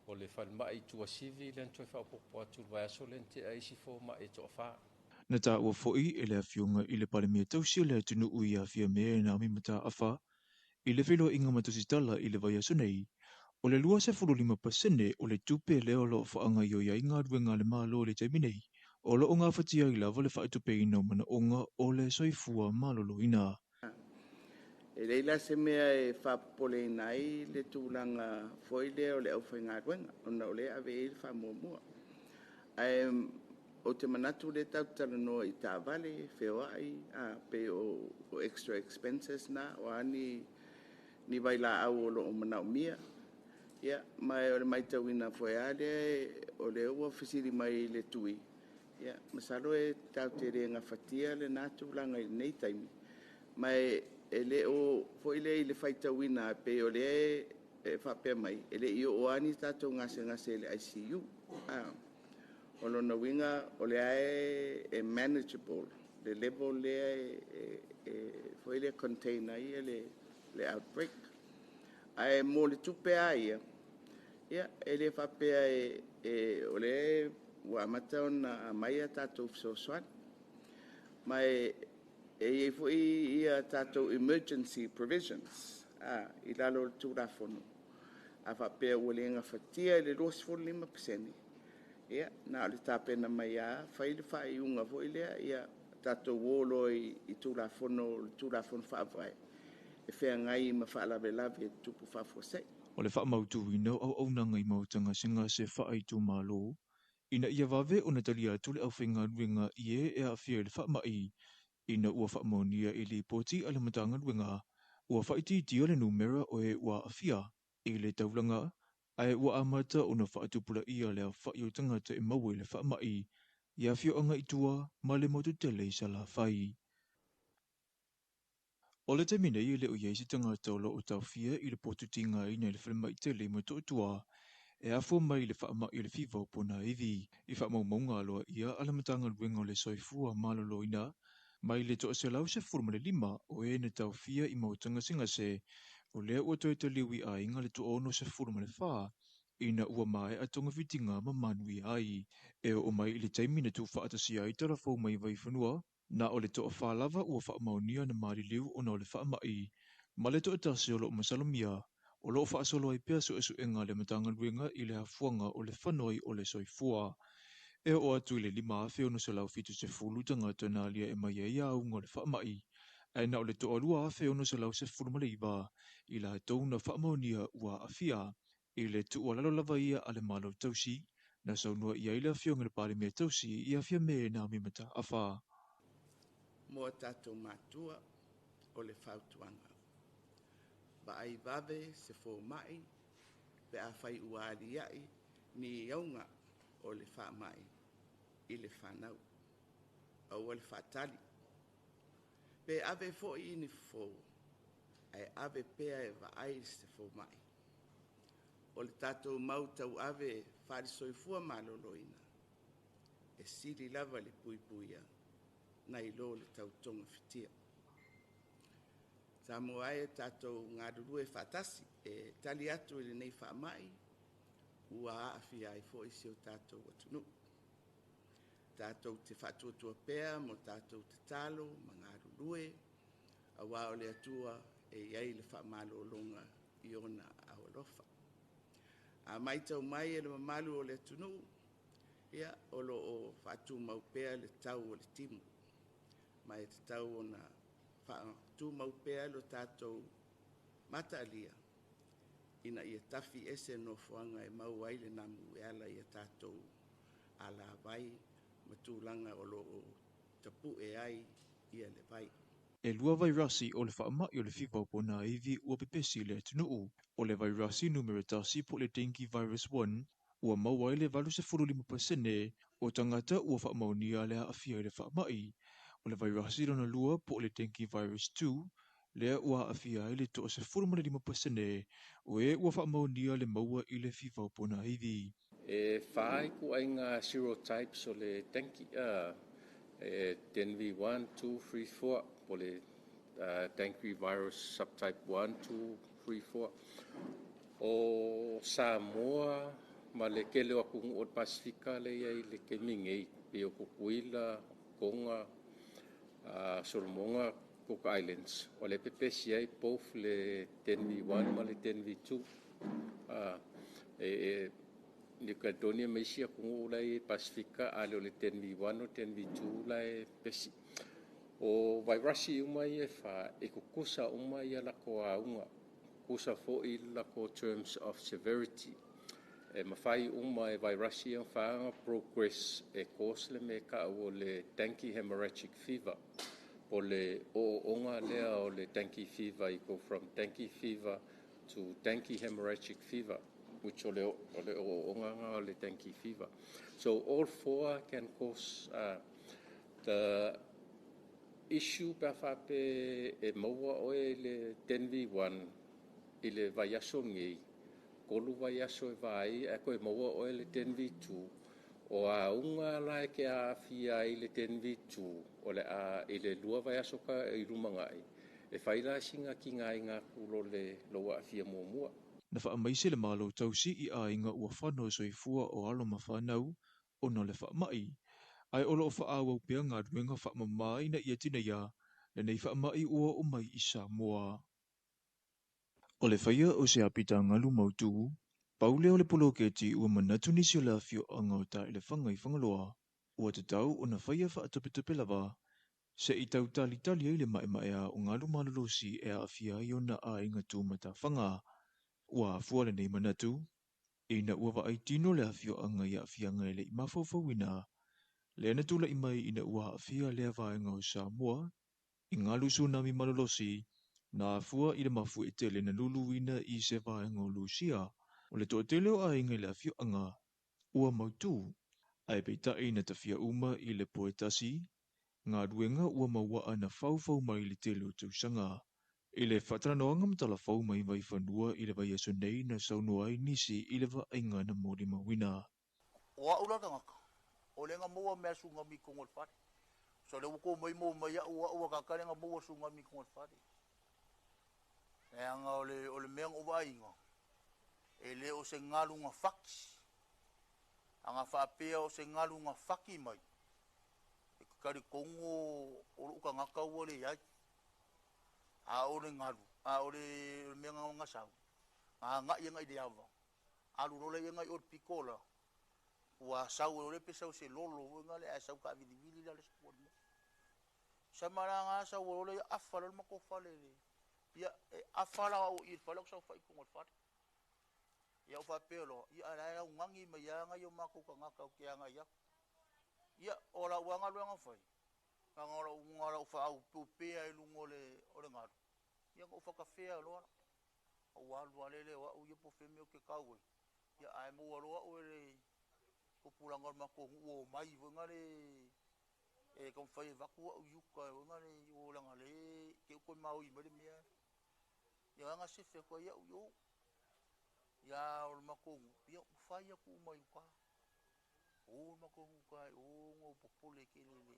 O le falemai Tuasivi lea na toe faaopoopo atu i le vaiaso lea na tea isi fomai e toafa. Na taua foi e le afioga i le Palemia tausi o le atunuu i Afia Mea Naomi Mataafa i le feiloaiga ma tusitala i le vaiaso nei, o le 25% o le tupe lea o lo o faagaioi ai galuega a le Malo i le taimi nei, o lo o gafatia ai lava le faatupeina o manaoga o le soifua maloloina. E leai la se mea e faapopoleina ai le tulaga foi lea o le aufaigaluega, ona o lea e ave i ai le faamuamua. Ae ou te manatu lea tatou te talanoa i taavale, feoai, pei o extra expenses na, o a ni vailaau o lo o manaomia. Ia, ma o le matauina foi lava lea, o lea ua fesili mai i le tui, ia, masalo e tatou te le gafatia lena tulaga i lenei taimi, ma e le o foi lea i le faitauina pei o lea e faapea mai, e le i oo lava ni tatou gasegase i le ICU. O lona uiga o lea e manageable le level lea e foi lea contain ai le outbreak. Ae mo le tupe lava ia, ia, e le faapea o lea ua amata ona aumai a tatou fesoasoani. Ma e i ai foi ia tatou emergency provisions i lalo o le Tulafono. A faapea ua le gafatia e le 25%, ia, na o le tapena mai lava, fai le faaiuga foi lea, ia tatou o loa i Tulafono, le Tulafono Faavae, e feagai ma faalavelave e tutupu faafuasei. O le faamautuina o auaunaga i maota gasegase faaitumalo, ina ia vave ona talia atu le aufaigaluega i e aafia i le faamai, ina ua faamaonia i lipoti a le Matagaluega, ua faaitiitia le numera o e ua aafia i le taulaga, ae ua amata ona faatupulaia le aofai o tagata e maua i le faamai, i afioaga i tua ma le motu tele i Salafai. O le taimi nei e le o i ai se tagata o lo o taofia i le potutigaina i le falemai tele i Motootua, e afua mai i le faamai o le fiva o ponaivi, i faamaumauga aloaia a le Matagaluega o le Soifua Maloloina, mai le 115 o e na taofia i maota gasegase, o lea ua toe taliu i aiga le 64, ina ua maea togafitiga ma manuia ai. E oo mai i le taimi na tuufaatasia ai talafou mai Vaifanua, na o le toafa lava ua faamaonia na maliliu ona o le faamai, ma le toatasi o lo o masalomia, o lo o faasolo ai pea suesuega a le Matagaluega i le afuaga o le fanoi o le soifua. E oo atu i le 5,670 tagata na alia e mai ai auga o le faamai, ae na o le 2,619 i latou na faamaonia ua aafia. I le tuualalo lava ia a le Malo tausi, na saunoa i ai le Afioga i le Palemia tausi ia Fiame Naomi Mataafa. Mo a tatou matua o le fautuaga. Vaai vave se fomai pe afai ua aliae ni auga o le faamai i le fanau. Aua le faatali. Pe ave foi i ni fofo, ae ave pea e vaai se fomai. O le tatou mau tauave faale-soifua maloloina, e sili lava le puipuia nai lo le tau togafitia. Samoa e, tatou galulue faatasi e tali atu i lenei faamai ua aafia ai foi si o tatou atunuu. Tatou te faatuatua pea ma tatou tatalo ma galulue, aua o le Atua e i ai le faamalologa i ona aao alofa. A matau mai e le mamalu o le atunuu, ia, o lo o faatumau pea le tau o le timu, ma e tatau ona faatumau pea lo tatou mataalia ina ia tafi ese nofoaga e maua ai le namu e ala i tatou alavai ma tulaga o lo o tapue ai ia le vai. E lua vairasi o le faamai o le fiva o ponaivi ua pepesi i le atunuu. O le vairasi numera 1 po o le dengue virus 1 ua maua ai le 85% o tagata ua faamaonia le aafia i le faamai. O le vairasi lona lua po o le dengue virus 2 lea ua aafia ai le 15% o e ua faamaonia le maua i le fiva o ponaivi. E whai ku ai ngā serotypes o le dengue, e 10V1, 2, 3, 4, po le dengue virus subtype 1, 2, 3, 4. O Samoa ma le kele o atunuu o le Pasifika le iai le taimi nei, pei o Tutuila, Tonga, Solomoga, Cook Islands. O le pepesi ai both le 10V1 ma le 10V2. E New Caledonia ma isi atunuu la e i Pasifika, a le o le 10V1 o 10V2 la e pepesi. O vairasi uma ia e fa, e tutusa uma ia latou auga, tutusa foi latou terms of severity. E mafai uma e vairasi ia ona fa progress e cause le mea e taua o le dengue hemorrhagic fever. Po le ooooga lea o le dengue fever, you go from dengue fever to dengue hemorrhagic fever, which o le ooooga nga o le dengue fever. So all four can cause the issue pe a faapea e maua oe i le 10V1 i le vaiaso nei, 3 vaiaso e vaai ae toe maua oe le 10V2, o auga la e te aafia ai le 10V2 o le a i le 2 vaiaso ka i lumanai, e fai la sina tigaina atu lo le lou aafia muamua. Na faamaise le Malo tausi i aiga ua fano soifua o alo ma fanau ona o le faamai, ae o loo faaauau pea galuega faamamā ina ia tinaia lenei faamai ua oo mai i Samoa. O le faia o se apitagalu mautū, pau lea o le poloketi ua manatu nisi o le afioaga o Taelefaga i Fagaloa, ua tatau ona faia faatopetope lava, se i tautalitali ai le maemaea o galu malolosi e aafia ai ona aiga tumatafaga. Ua afua lenei manatu, ina ua vaai tino le afioaga i aafiaga e le i mafaufauina, lea na tula'i mai ina ua aafia lea vaega o Samoa i galu tsunami malolosi na afua i le mafuie tele na luluina i se vaega o Lusia. O le toatele o aiga i le afioaga ua mautū, ae peitai na tafia uma i le po e tasi, galuega ua mauaa na faufau mai le tele o tausaga. I le faatalanoaga ma talafou mai Vaifanua i le vaiaso nei na saunoa ai nisi i le vaaiga na molimauina. O au la tagata, o le ga maua mea tsunami i totonu o le fale. So le ua tou mai maua mai au au a tagata le ga maua tsunami i totonu o le fale. Leaga o le mea na ou vaaiga, e le o se galu na faki. A na faapea o se galu na faki mai, e te talitonu o lou tagata ua leai. A o le galu, a o le mea na sau, na agai agai i le ava, alu loa lea agai i o le pito la, ua sau e o le pe sau se lolo foi na le ae sau taavilivili la le sua le mea. Sama la na sau o le afa le matou fale le. Ia, e afa la o i le fale o saofai i totonu o le fale. Ia ou faapea loa, ia ae la e augani mai lava nai o matou tagata ou te agai atu. Ia, o lau lava galuega fai, leaga o lau na o lau faaaupeupea i luga o le o le galu, ia na ou fatafea loa la. Ou alu lava lele o au ia po o fea le mea ou te tau ai, ia ae maua loa au e le tupulaga o le matou nuu ua omai foi na le e taumafai e avatu au i uta foi na le leaga o lea te i ua toe maoi mai le mea. Ia na sefe atu ai au i o. Ia o le matou nuu, ia ua fai atu uma i uta. O le matou nuu i uta i o ona ou popole tele i le...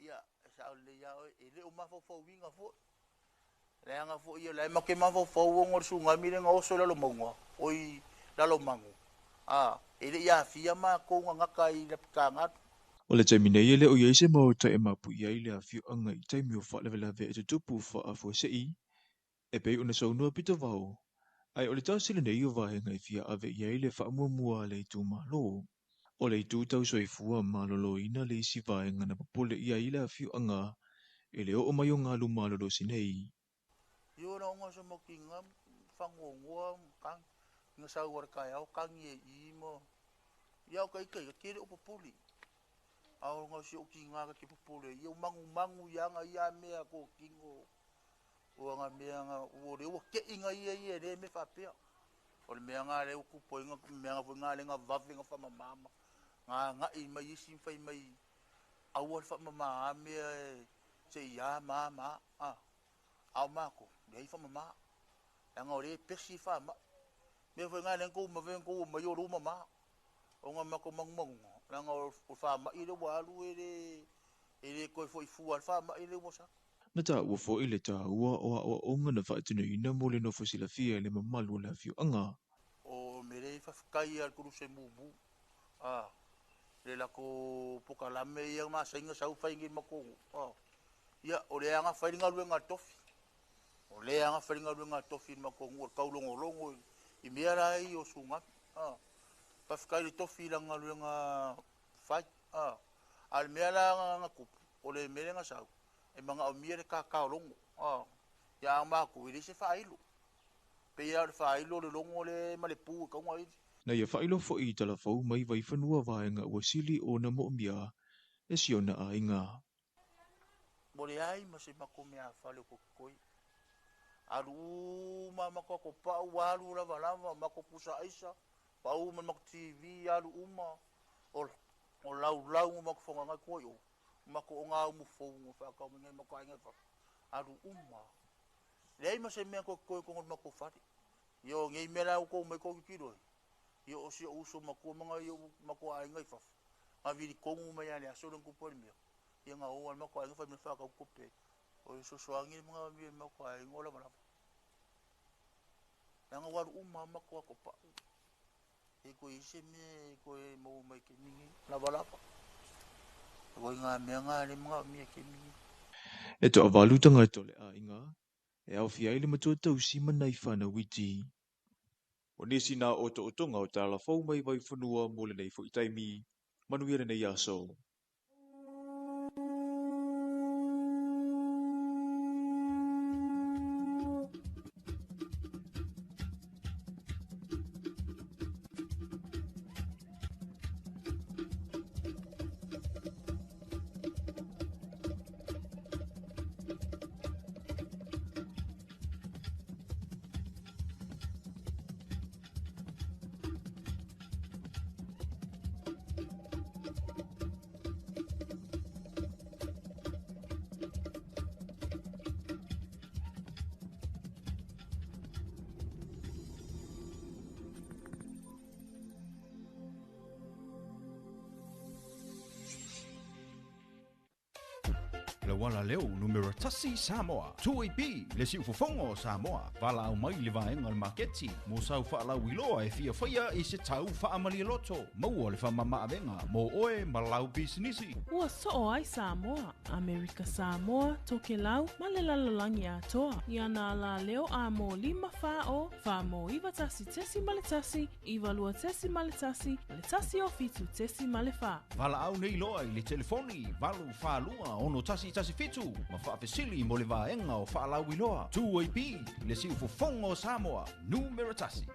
Ia, e sao lelei lava oe, e le o mafaufauina foi. Leaga foi o la e matou te mafaufau ona o le tsunami lea na oso i Lalomauga, oi Lalomanu, a, e le i aafia matou na gata ai i Lapitagalu. O le taimi nei e le o i ai se maota e mapu'i ai le afioaga i taimi o faalavelave e tutupu faafuasei e pei ona saunoa Pita Vao, ae o le tasi lenei o vaega e fia ave i ai le faamuamua a le itumalo. O le itu tau soifua maloloina le isi vaega na popole i ai le afioaga i le oo mai o galu malolosi nei. Io na onga sa makinga fagogoa kang nga sau ar taeao kagi e i ma ia o kai kai ke le o popole. A o nga si o kinga ka ke popole ia o mangumangu ia nga ia mea ko kingo o nga mea nga o le ua ke inga ia ia le me faapea. O le mea nga le u kupo inga mea nga foi nga le nga vave nga fa mama nga nga i mai isi fai mai aua le faamama mea e se ia ma ma a ao mako le fa mama leaga o le pesi faamai mea foi nga le kou ma ve kou mai o lu mama o nga mako mangumanguga leaga o faamai le ua alu e le e le koe foi fua le faamai le ua sa. Na taua foi le taua o aoaoga na faatinoina mo le nofo silafia i le mamalu o le afioaga. O mele faafetai a le koluse mumu a le lako pokalame ia masainga sau fai ngi mako a ia o le anga fai galuega a le tofi o le anga fai galuega a le tofi mako nuu o le kaulogologo i mea la i o sugapi a faafetai le tofi i la galuega fai a a le mea la nga kupu o le mea nga sau e manaomia le kakaologo a ia makou e leai se faailo pei lava o le faailo o le logo le ma le pu e kauga ai. Na ia faailoa foi i talafou mai Vaifanua vaega ua sili ona moomia e si ona aiga. Mo le ai ma se matou meafale o kokoi. Alu uma matou akopau, alu lavalava, matou pusa aisa, pau ma le matou TV, alu uma, o laulau ma matou fogagai koa i o, matou ogaumu fou ma faatau mai nai matou aiga i fafo, alu uma. Leai ma se mea kokoi totonu o le matou fale. Ia o nei mea la ua tou omai tou tilotilo ai, ia o si ou uso matua ma nai ou matou aiga i fafo, na vili tonu mai lava i le aso lea na tupu ai le mea, ia na o lava le matou aiga fai mai faatau tupe ai. O le fesoasoani le manaomia e le matou aiga o lavalava. Leaga ua alu uma lava matou atopau. E toe i ai se mea e toe maua mai i le taimi lenei, lavalava. O ituaiga mea na lea e manaomia i le taimi lenei. E toavalu tagata o le aiga e aofia ai le matua tausi ma nai fanau iti. O nisi na otootoga o talafou mai Vaifanua mo lenei foi taimi, manuia lenei aso. Le auala leo numera tasi Samoa, 2AP, le siufofoga o Samoa, valaau mai i le vaega o le maketi mo sau faalauiloa e fia faia i se tau faamalie loto. Maua le faamamaavega mo oe ma lau pisinisi. Ua soo ai Samoa, Amerika Samoa, Tokelau ma le lalolagi atoa i ana alaleo a mo 5 4 0 4 mo 91.1 92.1 ma le 107.4. Valaau nei loa i le telefoni 842 6117 ma faafesili mo le vaega o faalauiloa. 2AP, le siufofoga o Samoa, numera tasi.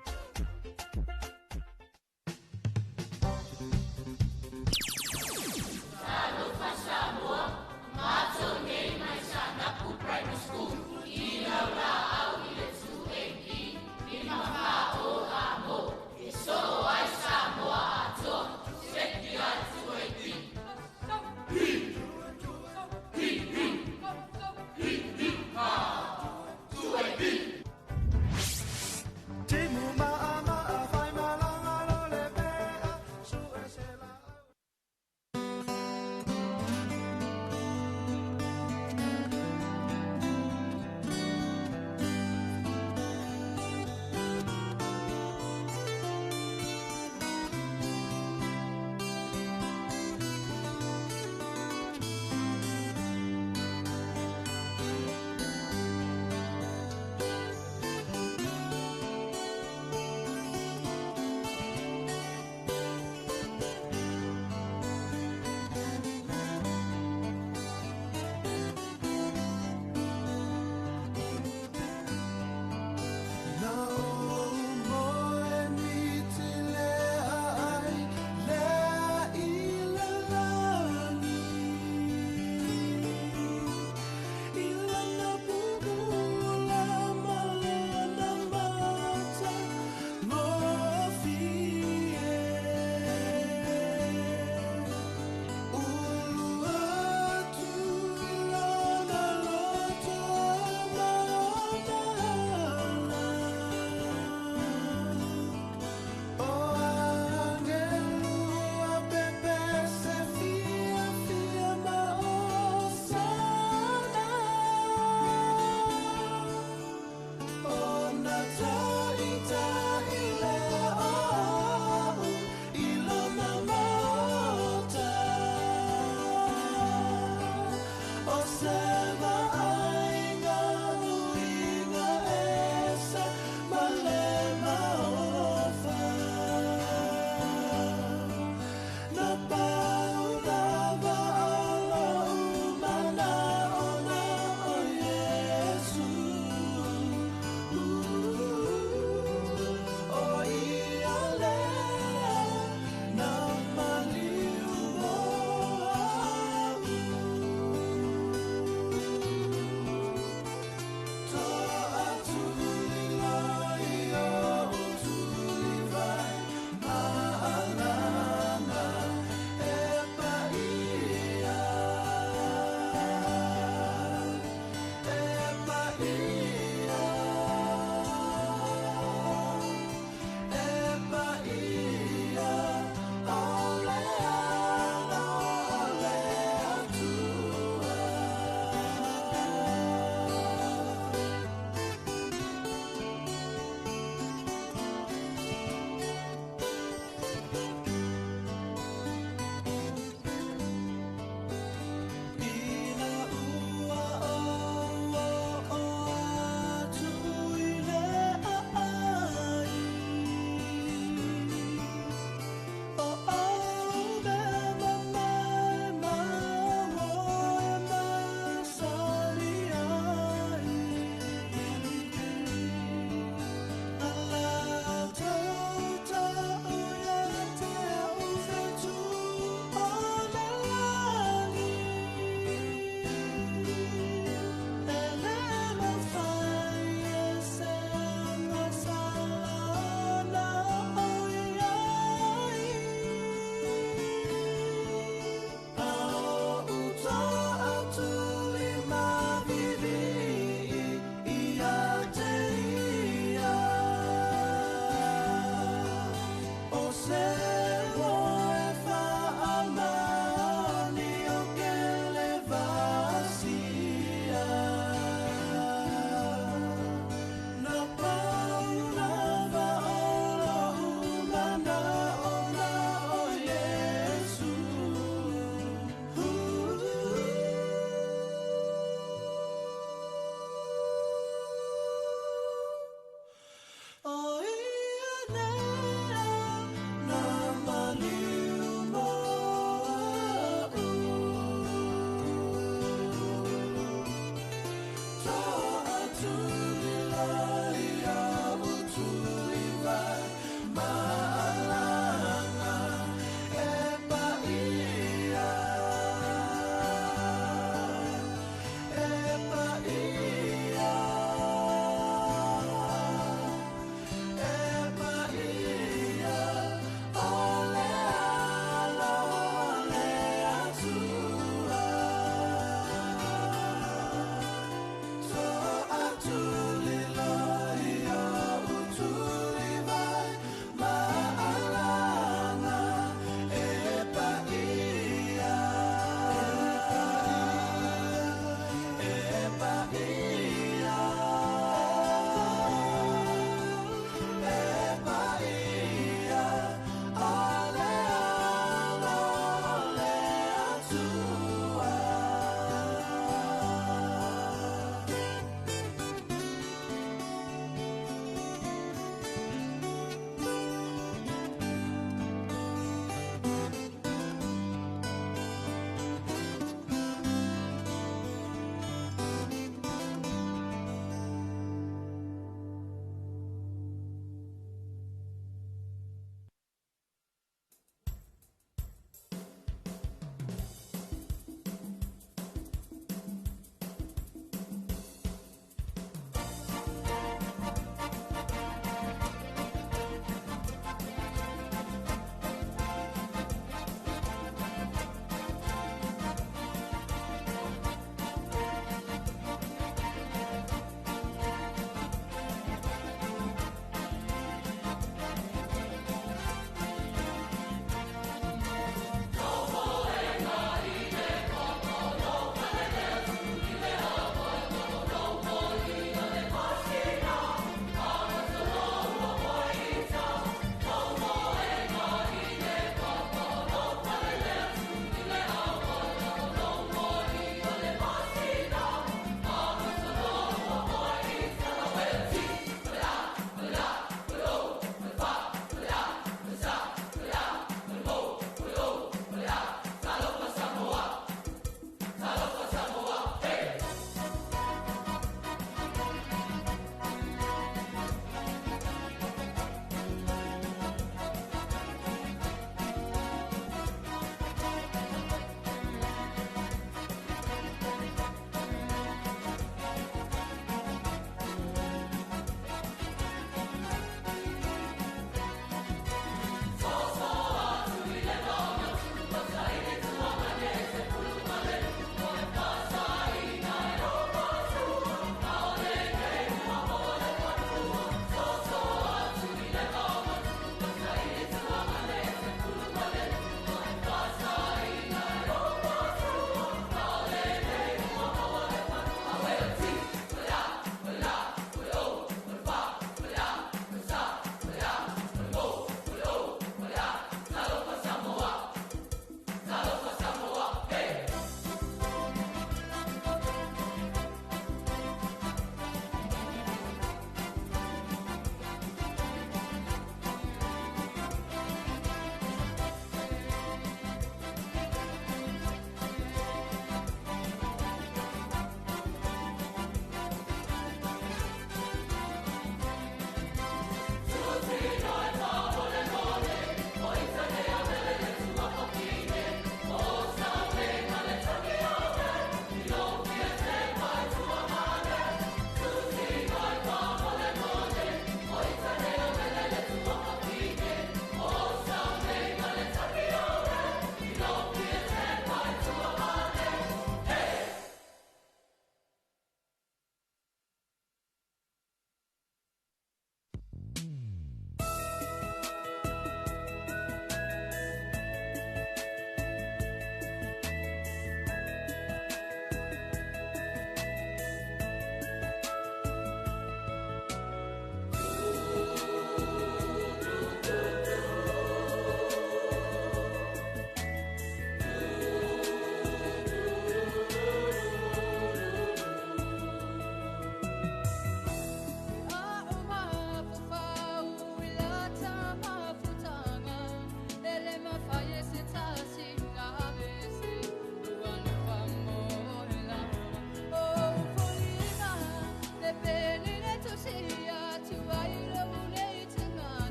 vaaiga uiga ese ma le maofa. Na pau lava o lou mana'o na o Iesu. O ia lea na maliu mo au.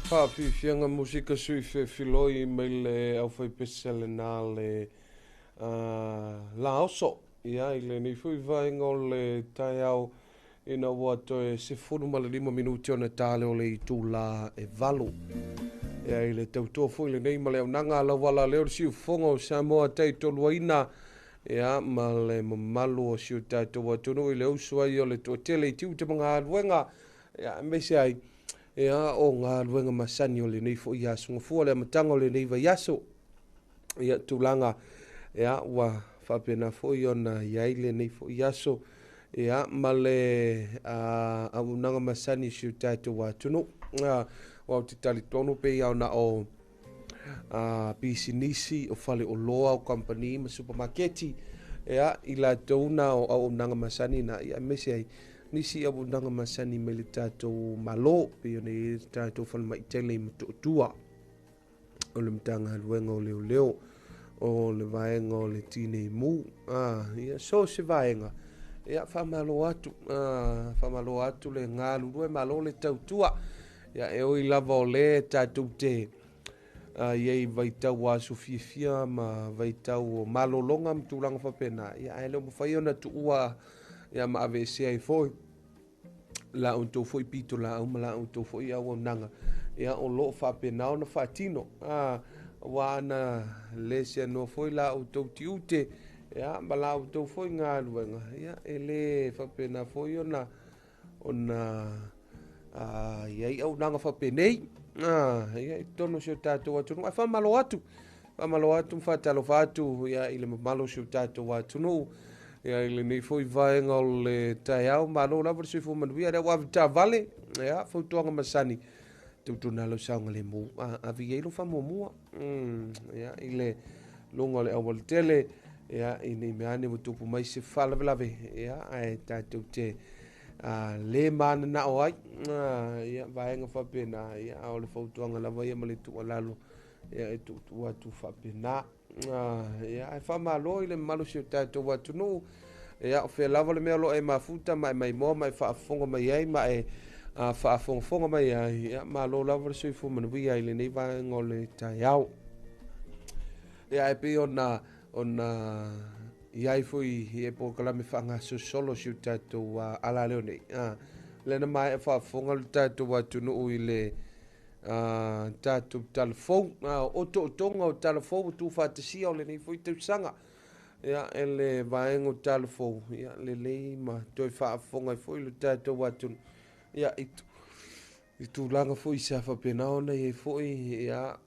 Faafiafiaga musika sui fefiloai mai le aufaipese lenā le laoso ia i lenei foi vaega o le taeao ina ua toe 15 minute ona tale o le itulā e 8. Ia i le tautua foi lenei ma le aunaga lauala lea o le siufofoga o Samoa taitoluaina ia ma le mamalu o si o tatou atunuu i le usu ai o le toatele i tiute ma galuega ia aemaise ai ia o galuega masani o lenei foi aso gafua le amataga o lenei vaiaso. Ia tulaga ia ua faapena foi ona i ai lenei foi aso ia ma le auaunaga masani i si o tatou atunuu. Aua ou te talitonu pei ona o pisinisi, o faleoloa, o kamupani ma supamaketi ia i latou na o auaunaga masani na ia aemaise ai nisi auaunaga masani mai le tatou Malo pei ona i ai le tatou falemai tele i Motootua o le Matagaluega o Leoleo o le vaega o le Tinei Mu ia so se vaega ia faamalo atu faamalo atu le galulue malo le tautua ia e oi lava o le tatou te i ai vaitau aso fiafia ma vaitau o malologa ma tulaga faapena ia ae le o mafai ona tuua ia ma aveesea ai foi la outou foi pitolaau ma la outou foi auaunaga ia o loo faapena ona faatino aua ana le seanoa foi la outou tiute ia ma la outou foi galuega ia e le faapena foi ona i ai auaunaga faapenei ia i totonu o si o tatou atunuu. Ae faamalo atu ma faatalofa atu ia i le mamalu o si o tatou atunuu ia i lenei foi vaega o le taeao. Malo lava le soifua manuia lea ua ave taavale ia fautuaga masani tautuana lau saogalemu ave i ai lo faamuamua ia i le luga o le aualatele ia ina i mea ane ua tupu mai se faalavelave ia ae tatou te le mananao ai ia vaega faapena ia a o le fautuaga lava ia ma le tuualalo ia e tuutuu atu faapena ia ae faamalo i le mamalu o si o tatou atunuu ia o fea lava le mea o lo o e mafuta ma e maimoa ma e faafofoga mai ai ma e faafogafoga mai ai ia malo lava le soifua manuia i lenei vaega o le taeao. Ia ae pei ona i ai foi i e polokalame faagasolosolo si o tatou ala leo nei. Lea na maea faafofoga le tatou atunuu i le tatou talafou, o tootoga o talafou o tuufaatasia o lenei foi tausaga. Ia e le vaega o talafou, ia lelei ma toe faafofoga ai foi le tatou atunuu. Ia i tulaga foi sa faapena ona i ai foi ia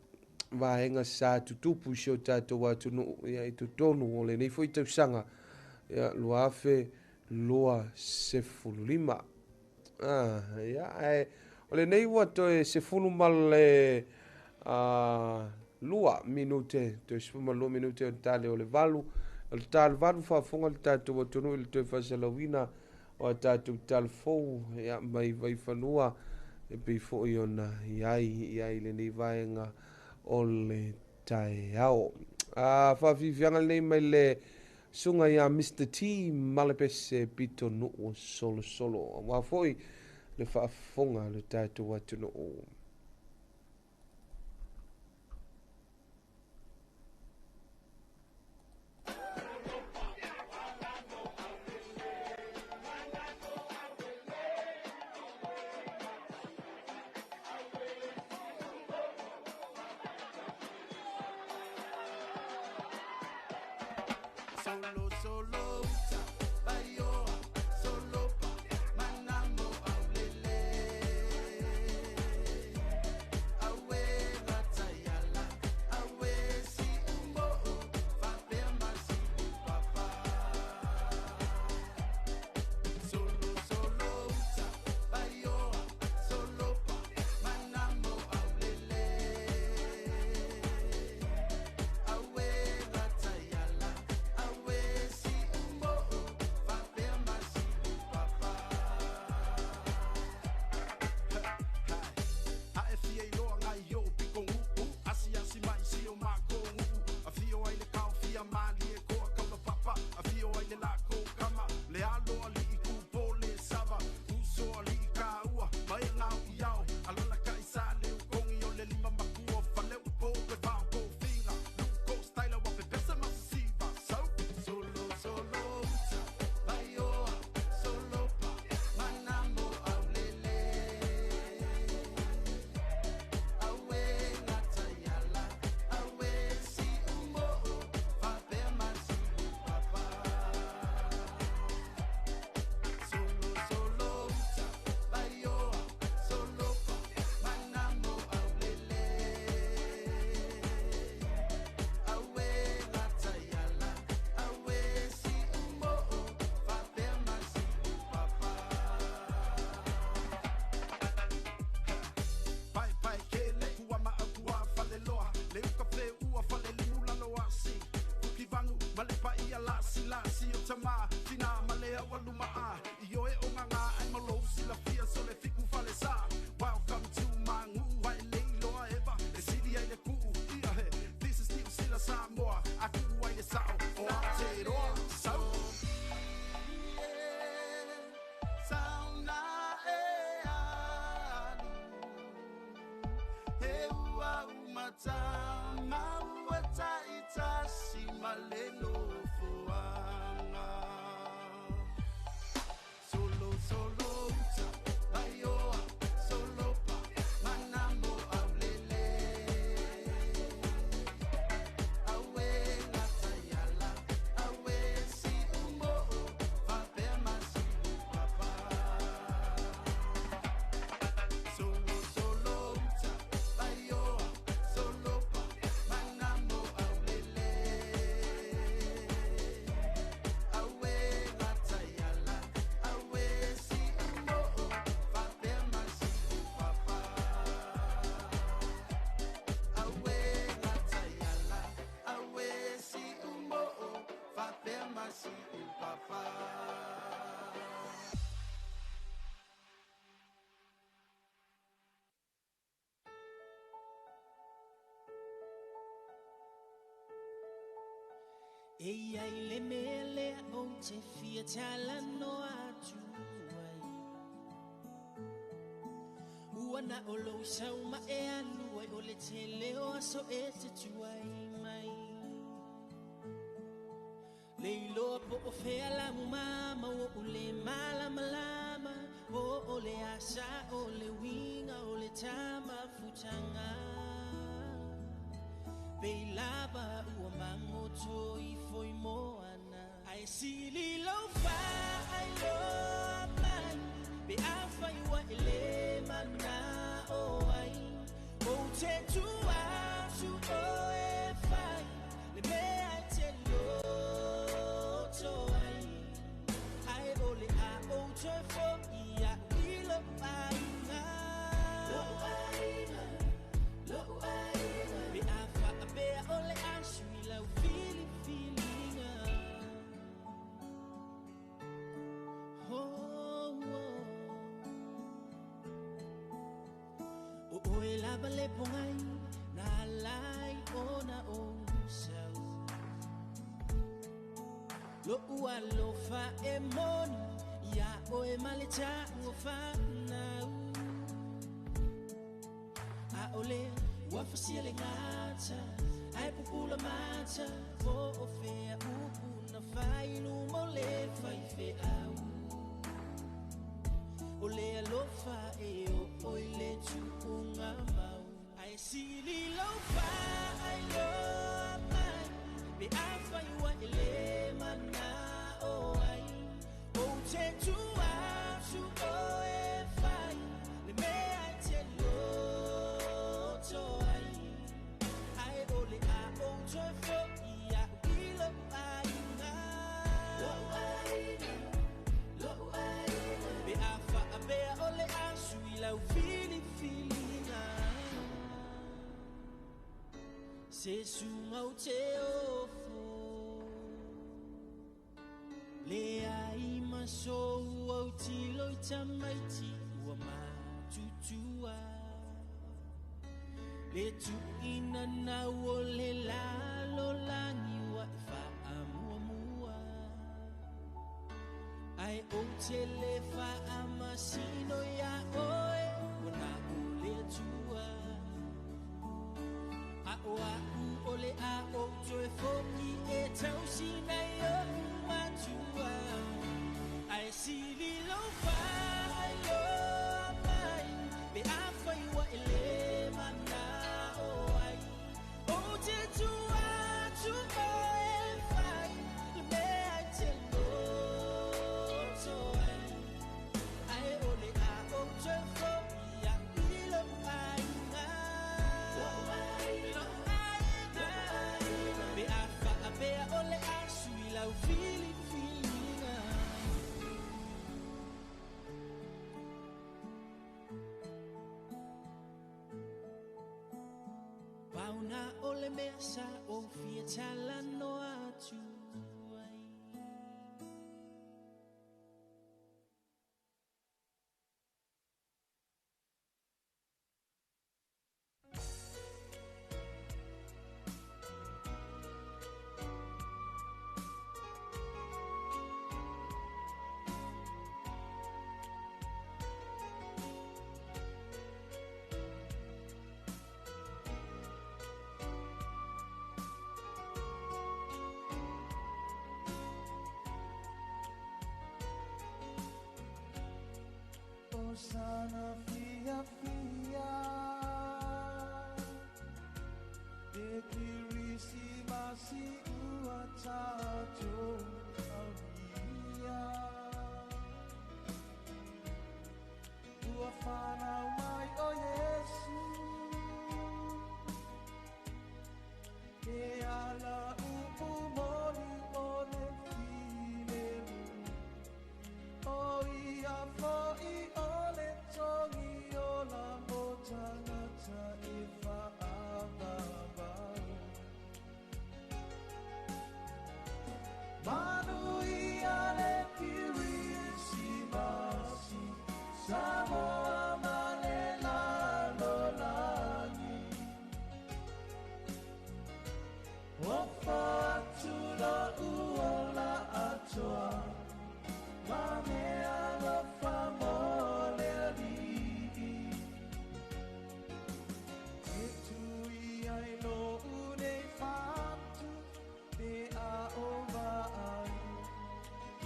vaega sa tutupu i si o tatou atunuu ia i totonu o lenei foi tausaga ia 2025. Ia ae o lenei ua toe 12 minute, toe 12 minute o le tale o le 8, o le tale 8 faafofoga le tatou atunuu i le toe faasalauina o a tatou talafou ia mai Vaifanua e pei foi ona i ai lenei vaega o le taeao. Faafiafiaga lenei mai le susuga ia Mr. T Malepese Pitonuu Solosolo aua foi le faafofoga le tatou atunuu. Solo, solo, uta, baioa, solo pa, manamo aulele. Awe ratayala, awe si umbo, fapea masi upapa. Solo, solo, uta, baioa, solo pa, manamo aulele. Awe ratayala, awe si umbo, tua umatanga ua ta'itasi ma le nofoaga. Solo solo uta vaioa solopa manamo aulele aue gataiala aue si'umo'o fapea masi'upapa. Solo solo uta vaioa solopa manamo aulele aue gataiala aue si'umo'o fapea masi'upapa. Aue gataiala aue si'umo'o fapea masi'upapa. E ia i le mea lea ou te fia talanoa atu ai. Ua na o lou sau ma e alu ai o le tele o aso e te tuai mai. Le iloa po o fea la mumama o u le malamalama po o le asa o le uiga o le tama futanga. Pe lava ua mangoto i foi moana. Ai sili lau fai loa mai, pe afai ua e le mana o ai. O te tua atu o e fai, le mea e te loto ai. Ai o le a o toe fo'i a i lou aiga. Lou aiga, lou aiga. Pe a faapea o le aso i lau filifiliga. Oh, oh. O oe lava le pogai, na alai ona ou sau. Lo'u alofa e moni, ia oe ma le ta'u o fanau. A o lea ua fasia le gata, ae pupula mata, po o fea upu na fai luma o le faifeau. O le alofa e o oi le tu'uga mau. Ae sili lau fai loa mai, pe afai ua e le mana o ai. Ou te tua atu o e fai, le mea e te loto ai. Ae o le a ou toe fo'i a'u i lou aiga. Lou aiga, lou aiga. Pe a faapea o le aso i lau filifiliga. Se suga ou te ofo, le ai maso ua ou tilo i tamaiti ua matutua. Le tu'uina nau o le lalolagi ua e fa'amuamua. Ae ou te le fa'amasino iā oe ua na o le Atua. A o a'u o le a ou toe fo'i e tausinai o'u matua. Ae sili lou fai loa mai, pe afai ua e le mana o ai. Ou te tua atu o e fai, le mea e te loto ai. Ae o le a ou toe fo'i a'u i lou aiga. Lou aiga, lou aiga. Pe a faapea o le aso i lau filifiliga. Pauna o le mea sa ou fia talanoa atu ai. Tausaga fiafia Le Kirisimasi ua tatou aulia Ua fanau mai o Iesu E ala upu moli o le filemu O ia fo'i o le togi o la mo tagata e fa'avavau Manuia le Kirisimasi Samoa ma le lalolagi Ofo atu lo'u ola atoa Ma mea alofa mo le Alii E tui ai lo'u nei fatu Pe a o vaai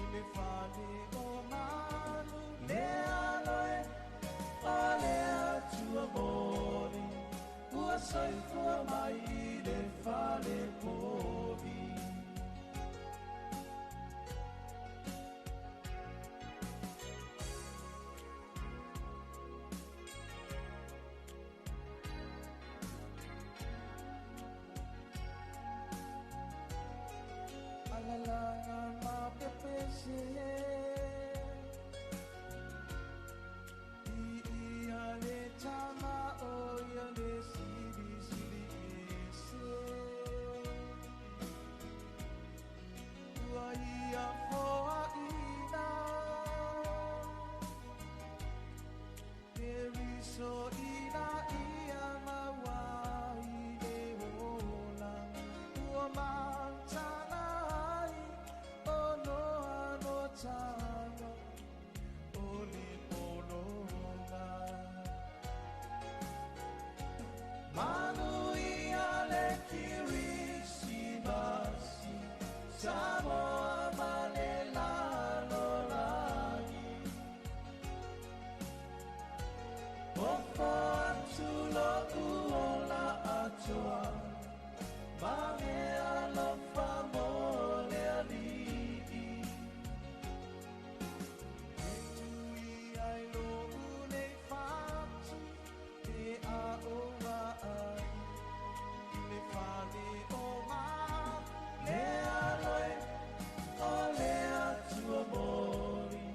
I le fale o manu Le aloe o le Atua moni Ua soifua mai i le fale povi Alalaga mapepese I ia le tama o ia le silisili ese Ua ia foaina Keriso ina ia mauai le ola Ua mataga ai o noa no taga o le pologa Manuia le Kirisimasi Samoa ma le lalolagi Ofo atu lo'u ola atoa Ma mea alofa mo le Alii E tui ai lo'u nei fatu Pe a o vaai I le fale o manu Le aloe o le Atua moni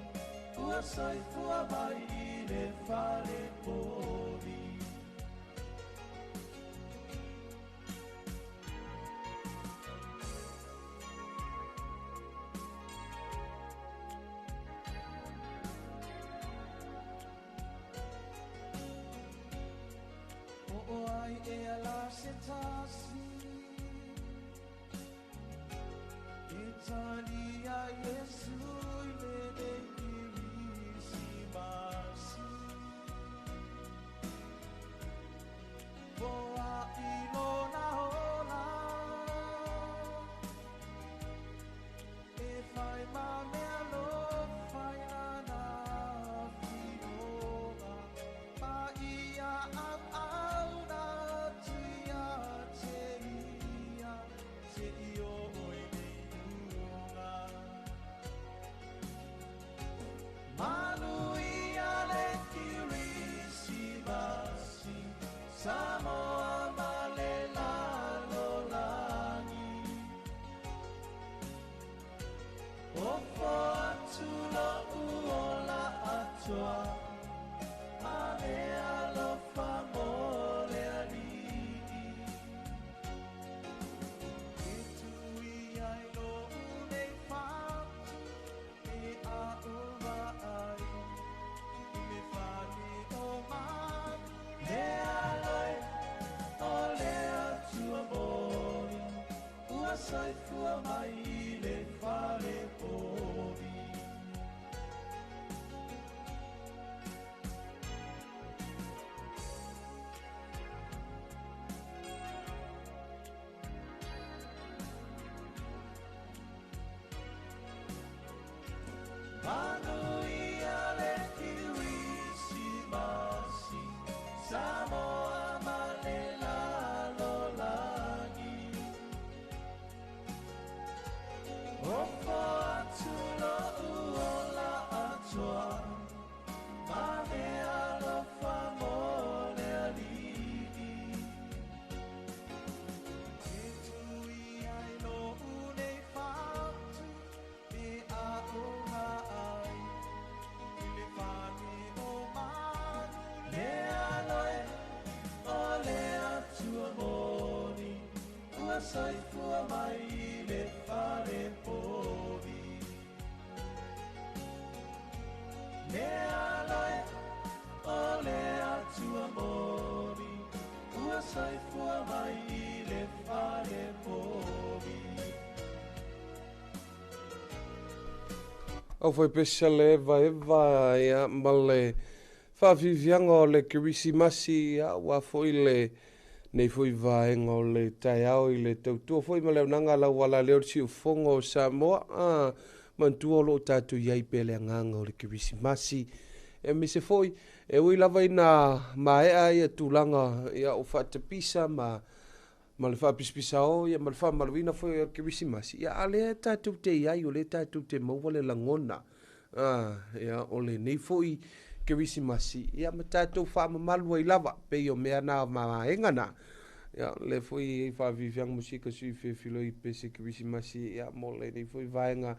Ua soifua mai i le fale povi O ai e ala se tasi E talia Iesu i lenei Kirisimasi Poa i lona ola E fai ma mea alofa i lana afioga Ma ia auauna atu ia te ia Se'i o'o i le iuga Manuia le Kirisimasi Samoa ma le lalolagi Ofo atu lo'u ola atoa Ma mea alofa mo le Alii E tui ai lo'u nei fatu Pe a o vaai I le fale o manu Le aloe o le Atua moni Ua soifua mai i le fale povi Manuia le Kirisimasi Ofo atu lo'u ola atoa, ma le alofa mo le Alii. E tui ai lo'u nei fatu e a'oga ai i le fale o manu. Le aloe o le Atua moni, ua soifua mai i le fale povi. Le aloe o le Atua moni, ua soifua mai i le fale povi. Au fai pesa le eva eva ia ma le whaafifianga o le Kerisimasi ia ua foi le nei foi vaenga o le taeao i le tautua foi ma le aunaga lau ala lea o le siufofoga o Samoa. Manatua o loo tatou iai pea le agaga o le Kerisimasi. E mise foi, e ui lava ina maea ia tulaga ia o faatapisa ma le faapisapisao ia ma le faamaluina foi o le Kerisimasi. Ia a lea tatou te iai o lea tatou te maua le lagona. Ia o lenei foi Kerisimasi ia ma tatou faamamalu ai lava pei o mea na maega na. Ia le foi i faafiafiaga musika sui fefiloi pese Kerisimasi ia mo lenei foi vaega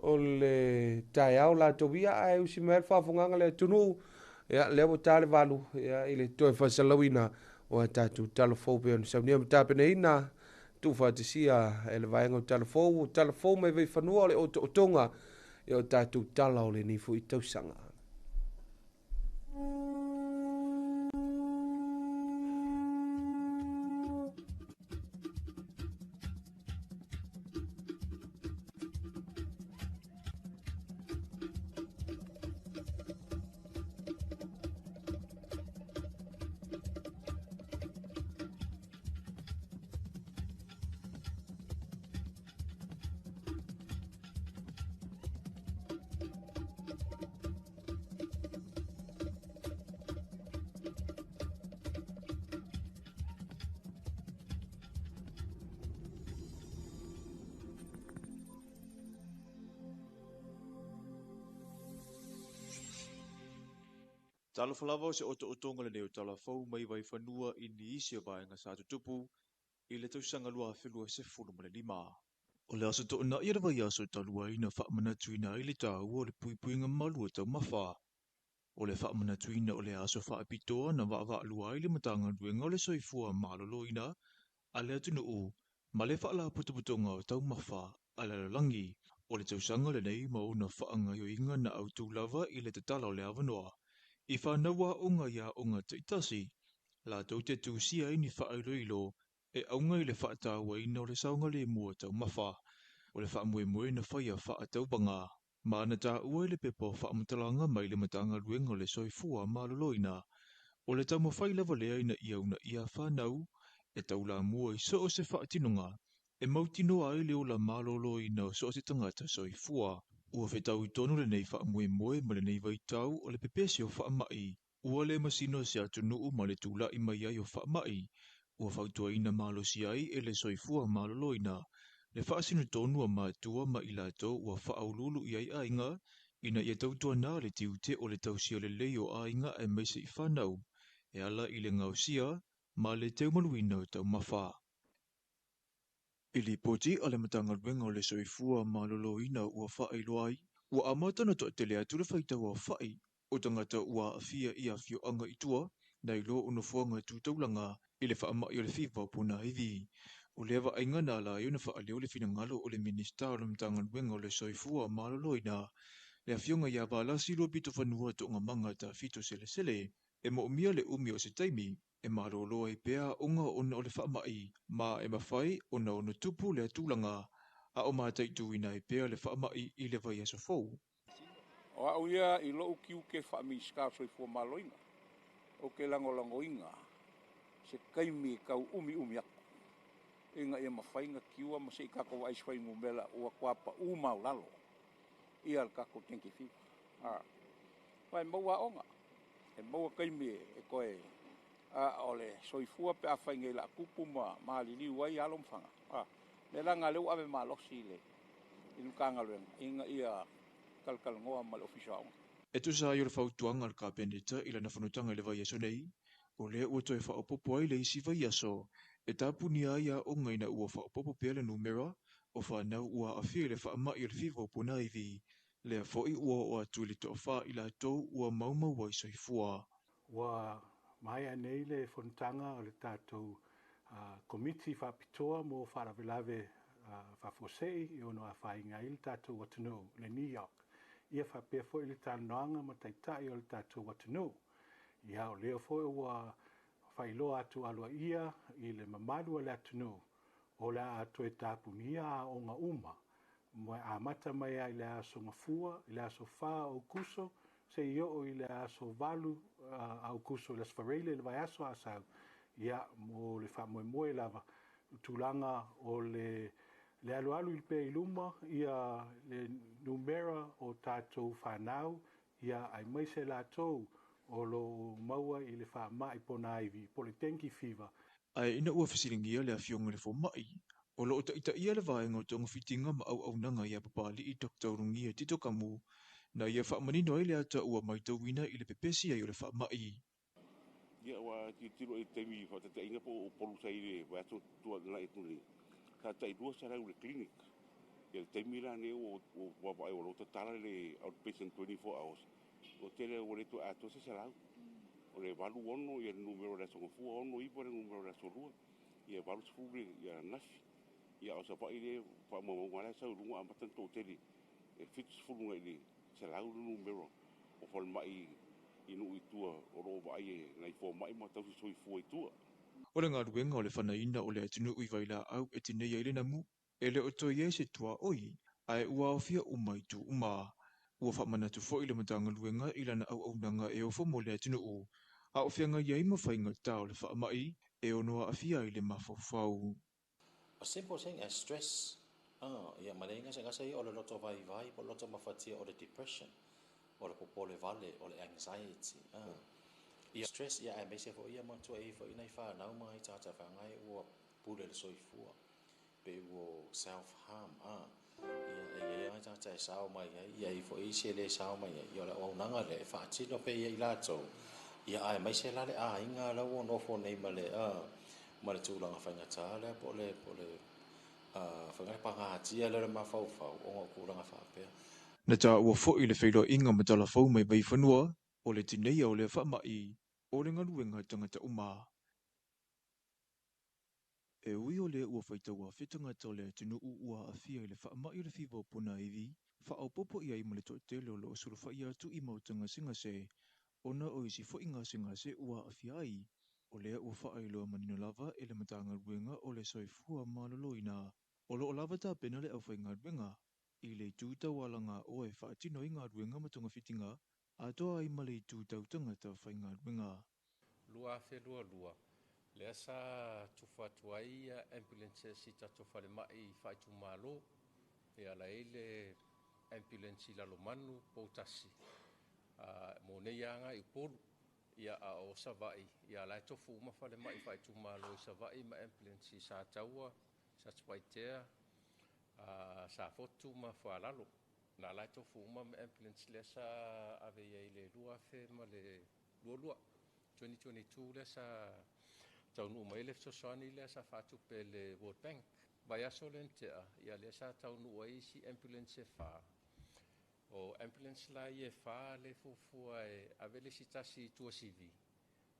o le taeao latou ia ae usi mai le faafogaga le atunuu. Ia lea ua ta le 8 ia i le toe faasalauina o a tatou talafou pei ona saunia ma tapenaina tuufaatasia e le vaega o talafou, o talafou mai vaifanua o le otootoga ia o tatou tala o lenei foi tausaga. Talofa lava o se otootoga lenei o talafou mai vaifanua i nisi o vaega sa tutupu i le tausaga 2025. O le aso to'ona'i o le vaiaso talu ai na faamanatuina ai le taua o le puipuiga malu o taumafa. O le faamanatuina o le aso faapitoa na vaavaalua ai le Matagaluega o le Soifua Maloloina a le atunuu ma le Faalapotopotoga o Taumafa a le Lalolagi. O le tausaga lenei ma ona faagaoioiga na autu lava i le tatala o le avanoa i whānaua o ngā ia o ngā taitasi, latou te tusia ai ni whaailoilo e aunga i le whaatauaina o le saoga le mua taumafa, o le whaamoemoe na whaia whaataubanga. Ma na tāua i le pepa o whaamatalaga mai le Matagaluega o le Soifua Maloloina, o le taumawhai lava lea ina ia una ia whānau e taulamua i so o se whaatinoga, e mautinoa ai le ola maloloina o so o se tangata soifua. Ua whetau i tonu lenei whaamoemoe ma lenei vaitau o le pepese o whaamai. Ua le masino se atunuu ma le tula'i mai ai o whaamai. Ua fautuaina malosi ai e le soifua maloloina. Le whaasinu tonu a mātua ma i latou ua whaaululu i ai aiga, ina ia tautua nā le tiute o le tausia lelei o aiga e maise i whanau. E ala i le ngausia ma le teumaluina o taumafa. I lipoti a le Matagaluega o le Soifua Maloloina ua faailoa ai, ua amata na toatele atu le faitau o whai o tangata ua aafia i afioaga i tua, nai lo o nofoaga tutaulaga i le faamai o le fiva o ponaivi. O lea vaaiga na ala ai ona faaleo le finagalo o le Minista o le Matagaluega o le Soifua Maloloina, le afioga ia Valasi Luapitofanua Toogamaga Tafito Selesele, e moomia le umi o se taimi, e malolo ai pea aoga ona o le faamai, ma e mafai ona ono tupu le tulaga, a o mataituina ai pea le faamai i le vaiaso fou. O au ia i lo'u tiute faaminista o Soifua Maloloina, ou te lagolagoina se taimi e tau umiumi atu ina ia mafai ona tiua ma se'i tatou vaai se fuainumera ua toapaʻu maulalo ia le tatou dengue fever. Ma e maua aoga, e maua taimi e toe a o le soifua pe afai nei laatupu ma maliliu ai alo ma faga. Le laga lea ua ave malosi i i le Matagaluega ina ia talatalanoa ma le Ofisa o Aoga. E tusa ai o le fautuaga a le Kapeneta i lana fonotaga i le vaiaso nei, o lea ua toe faaopoopo ai le isi vaiaso e tapunia ai aoga ina ua faaopoopo pea le numera o fanau ua aafia i le faamai o le fiva o ponaivi. Lea foi ua oo atu i le toafa i latou ua maumau ai soifua. Ua maea nei le fonotaga o le tatou Komiti Faapitoa mo Faalavelave Faafuasei e ono afaina ai le tatou atunuu, le NEOC. Ia faapea foi le talanoaga ma taitai o le tatou atunuu. Ia o lea foi ua faailoa atu aloaia i le mamalu o le atunuu o le a toe tapunia aoga uma ma amata mai ai i le aso Gafua, i le aso 4 o Aokuso, seia oo i le aso 8 Aokuso, i le Aso Faraile i le vaiaso a sau, ia, mo le faamoemoe lava, tulaga o le alualu i pea i luma ia le numera o tatou fanau, ia aemaise latou o lo o maua i le faamai ponaivi, po o le dengue fever. Ae ina ua fesiligia le afioga i le fomai, o lo o taitaia le vaega o togafitiga ma auaunaga ia Papali'i Dr. Ulugia Tito Kamu, na ia faamanino ai le ata ua matauina i le pepesi ai o le faamai. Ia ua tilotilo i le taimi faataitaiga po o Upolu sa i le vaiaso tuanai atu nei, sa tai 200 i le clinic. Ia le taimi la nei ua vaavaai ua tatala le outpatient 24 hours, o tele ua le toe atoa se 100. O le 86 ia le numera o le aso Gafua, 69 le numera o le aso Lua, ia 80 ia ananafi. Ia o Savaii le faamaumauga la e sau i luga amata ona toatele e 70 nai le 100 le numera o falemai i nuu i tua o lo o vaai e nai fomai ma tausi soifua i tua. O le galuega o le fanaina o le atunuu i vailaau e tinei ai le namu, e le o toe i ai se tuaoi, ae ua aofia uma i itu uma. Ua faamanatu foi le Matagaluega i lana auaunaga e ofo mo le atunuu, a o feagai ai ma faigata o le faamai e ono aafia ai le mafaufau. A simple thing as stress, ia ma le gasegase ia o le loto vaivai po o le loto mafatia, o le depression, o le popole vale, o le anxiety, ia stress, ia aemaise foi ia matua e i ai foi nai fanau ma nai tagata feagai ua pule le soifua pe ua self harm, ia e i ai nai tagata e sao mai ai, ia e i ai foi isi e le sao mai ai. Ia o le auaunaga lea e faatino pea ia i latou, ia aemaise la le aiga la ua nofo nei ma le ma le tulaga faigata lea po o le faiga pagatia lea o le mafaufau ona o tulaga faapea. Na taua foi le feiloaiga ma talafou mai Vaifanua, o le tineia o lea faamai, o le galuega a tagata uma. E ui o lea ua faitau afe tagata o le atunuu ua aafia i le faamai o le fiva o ponaivi, faaopoopo i ai ma le toatele o lo o sulufai atu i maota gasegase, ona o isi foi gasegase ua aafia ai. O lea ua faailoa manino lava e le Matagaluega o le Soifua Maloloina, o lo o lava tapena le aufaigaluega i le itu tau alagaoa e faatino ai galuega ma togafitiga atoa ai ma le itu tau tagata faigaluega. 2022, lea sa tufa atu ai ambulances i tatou falemai faaitumalo, e ala ai le ambulance i Lalomanu, Poutasi, mo nei lava i Upolu. Ia a o Savaii, ia la e tofu uma falemai faaitumalo i Savaii ma ambulance i Sataua, Satupaitea, Safotu ma Fualalo. Na la e tofu uma ma ambulance lea sa ave i ai i le 2022, 2022 lea sa taunuu mai le fesoasoani lea sa faatupe e le World Bank. Vaiaso lea na tea, ia lea sa taunuu ai isi ambulance e 4. O ambulance la ia e 4 le fuafua e ave le isi tasi i Tuasivi,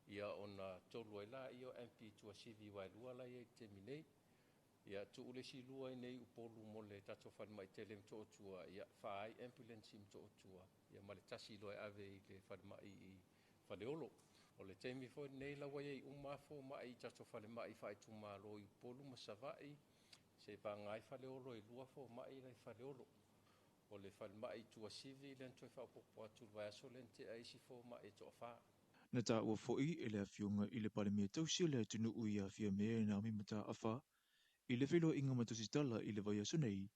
ia ona 3 ai la ia o ambi i Tuasivi aua e 2 la ia i le taimi nei. Ia tuu le isi 2 i nei Upolu mo le tatou falemai tele i Motootua, ia 4 ai ambulance i Motootua, ia ma le tasi loa e ave i le falemai i Faleolo. O le taimi foi lenei la ua i ai uma fomai i tatou falemai faaitumalo i Upolu ma Savaii, se vaga ai Faleolo e 2 fomai la i Faleolo. O le falemai i Tuasivi lea na toe faaopoopo atu i le vaiaso lea na tea isi fomai e toafa. Na taua foi e le afioga i le Palemia tausi o le atunuu ia Fiame Naomi Mataafa i le feiloaiga ma tusitala i le vaiaso nei,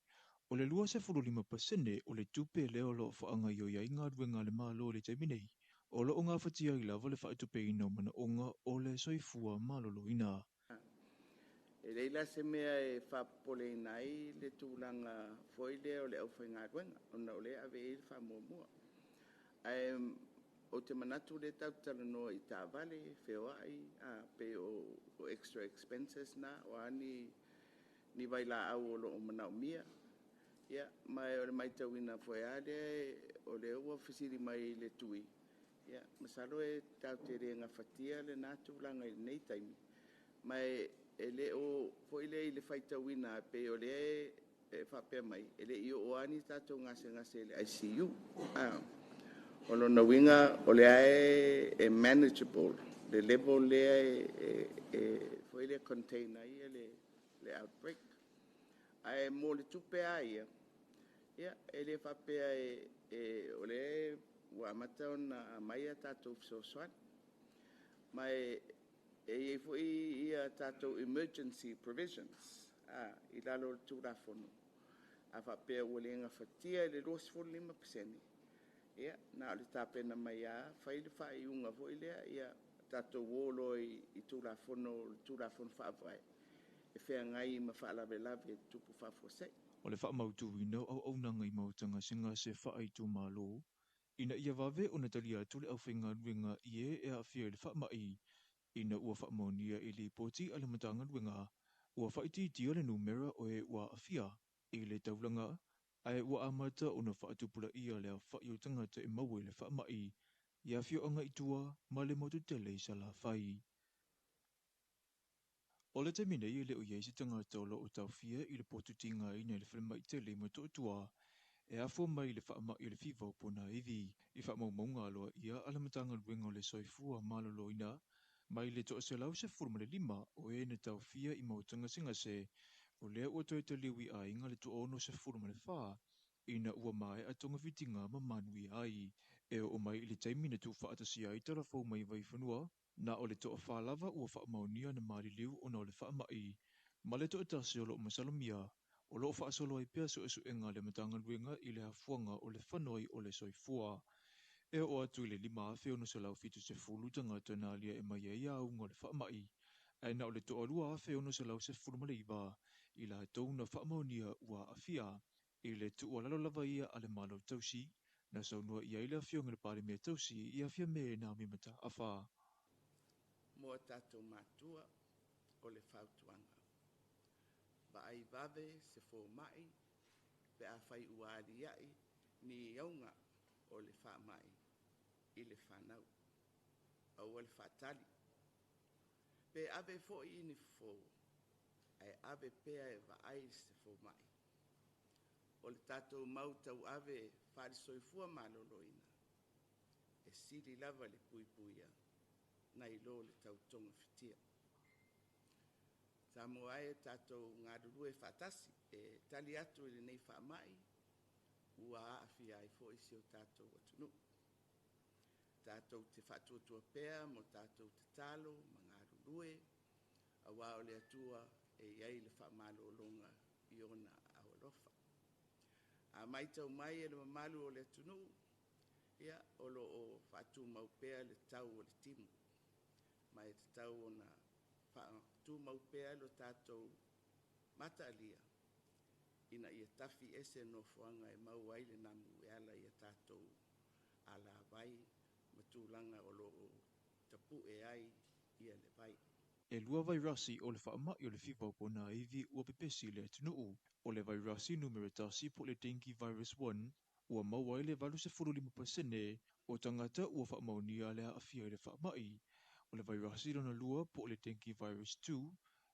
o le 25% o le tupe lea o lo o faagaioi ai galuega a le Malo i le taimi nei, o lo o gafatia ai lava le faatupeina o manaoga o le soifua maloloina. E leai la se mea e faapopoleina ai le tulaga foi lea o le aufaigaluega ona o lea e ave i ai le faamuamua. Ae ou te manatu o lea tatou te talanoa i taavale feoai pei o extra expenses na, o a ni vailaau o lo o manaomia. Ia, ma o le matauina foi lava lea o lea ua fesili mai i le tui, ia masalo e tatou te le gafatia lena tulaga i lenei taimi. Ma e le o foi lea i le faitauina pei o lea e faapea mai, e le i oo lava ni tatou gasegase i le ICU. O lona uiga o lea e manageable le level lea e foi lea contain ai le outbreak. Ae mo le tupe lava ia, ia e le faapea o lea ua amata ona aumai a tatou fesoasoani. Ma e i ai foi a tatou emergency provisions i lalo o le Tulafono. A faapea ua le gafatia e le 25%, ia na o le tapena mai lava fai le faaiuga foi lea, ia tatou o loa i Tulafono o le Tulafono Faavae e feagai ma faalavelave e tutupu faafuasei. O le faamautuina o auaunaga i maota gasegase faaitumalo, ina ia vave ona talia atu le aufaigaluega i e e aafia i le faamai, ina ua faamaonia i lipoti a le Matagaluega, ua faaitiitia le numera o e ua aafia i le taulaga, ae ua amata ona faatupulaia le aofai o tagata e maua i le faamai, i afioaga i tua ma le motu tele i Salafai. O le taimi nei e le o i ai se tagata o lo o taofia i le potu tigaina i le falemai tele i Motootua e afua mai i le faamai o le fiva o ponaivi. I faamaumauga aloaia a le Matagaluega o le Soifua Maloloina mai le 115 o e na taofia i maota gasegase, o lea ua toe taliu i aiga le 64 ina ua maea togafitiga ma manuia ai. E oo mai i le taimi na tuufaatasia ai talafou mai Vaifanua, na o le toafa lava ua faamaonia na maliliu ona o le faamai, ma le toatasi o lo o masalomia, o lo o faasolo ai pea suesuega a le Matagaluega i le afuaga o le fanoi o le soifua. E oo atu i le 5,670 tagata na aliae mai ai auga o le faamai, ae na o le 2,619 i latou na faamaonia ua aafia. I le tuualalo lava ia a le Malo tausi, na saunoa i ai le afioga i le Palemia tausi ia Fiame Naomi Mataafa. Mo a tatou matua o le fautuaga. Vaai vave se fomai pe afai ua aliae ni auga o le faamai i le fanau. Aua le faatali. Pe ave foi i ni fofo, ae ave pea e vaai se fomai. O le tatou mau tauave faale-soifua maloloina, e sili lava le puipuia nai lo le tau togafitia. Samoa e tatou galulue faatasi e tali atu i lenei faamai ua aafia ai foi si o tatou atunuu. Tatou te faatuatua pea mo tatou tatalo ma galulue, aua o le Atua e i ai le faamalologa i ona aao alofa. A matau mai e le mamalu o le atunuu, ia, o lo o faatumau pea le tau o le timu, ma e tatau ona faatumau pea lo tatou mataalia ina ia tafi ese nofoaga e maua ai le namu e ala i a tatou alavai ma tulaga o lo o tapue ai ia le vai. E lua vairasi o le faamai o le fiva o ponaivi ua pepesi i le atunuu. O le vairasi numera 1 po o le dengue virus 1 ua maua ai le 85% o tagata ua faamaonia le aafia i le faamai. O le vairasi lona lua po o le dengue virus 2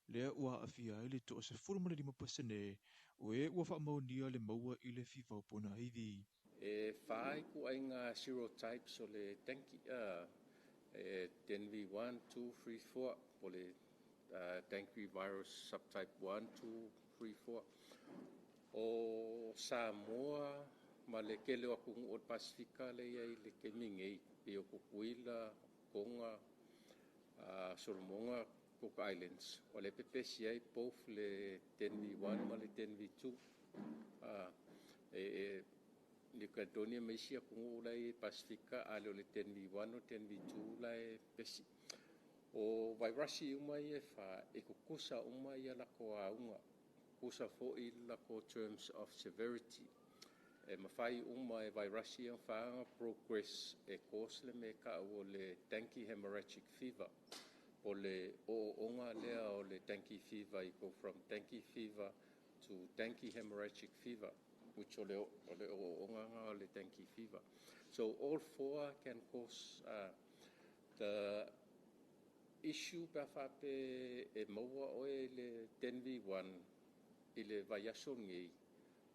lea ua aafia ai le 15% o e ua faamaonia le maua i le fiva o ponaivi. E fa ituaiga serotypes o le dengue, e DENV1, 2, 3, 4, po o le dengue virus subtype 1, 2, 3, 4. O Samoa ma le tele o atunuu o le Pasefika lea e i ai i le taimi nei, pei o Tutuila, Toga, Solomona, Cook Islands, o lea e pepesi ai both le DENV1 ma le DENV2. E New Caledonia ma isi atunuu la e i Pasefika, a le o le DENV1 o le DENV2 la e pepesi. O vairasi uma ia e fā, e kukusa uma ia lako auga, kusa fo'i lako terms of severity. E mafai uma e vairasi ia ona progress e cause le mea e ta'u o le dengue hemorrhagic fever. O le o'o'oga lea o le dengue fever, you go from dengue fever to dengue hemorrhagic fever, which o le o'o'oga lena o le dengue fever. So all four can cause the issue pe a fa'apea e maua oe i le 10V1 i le vaiaso nei,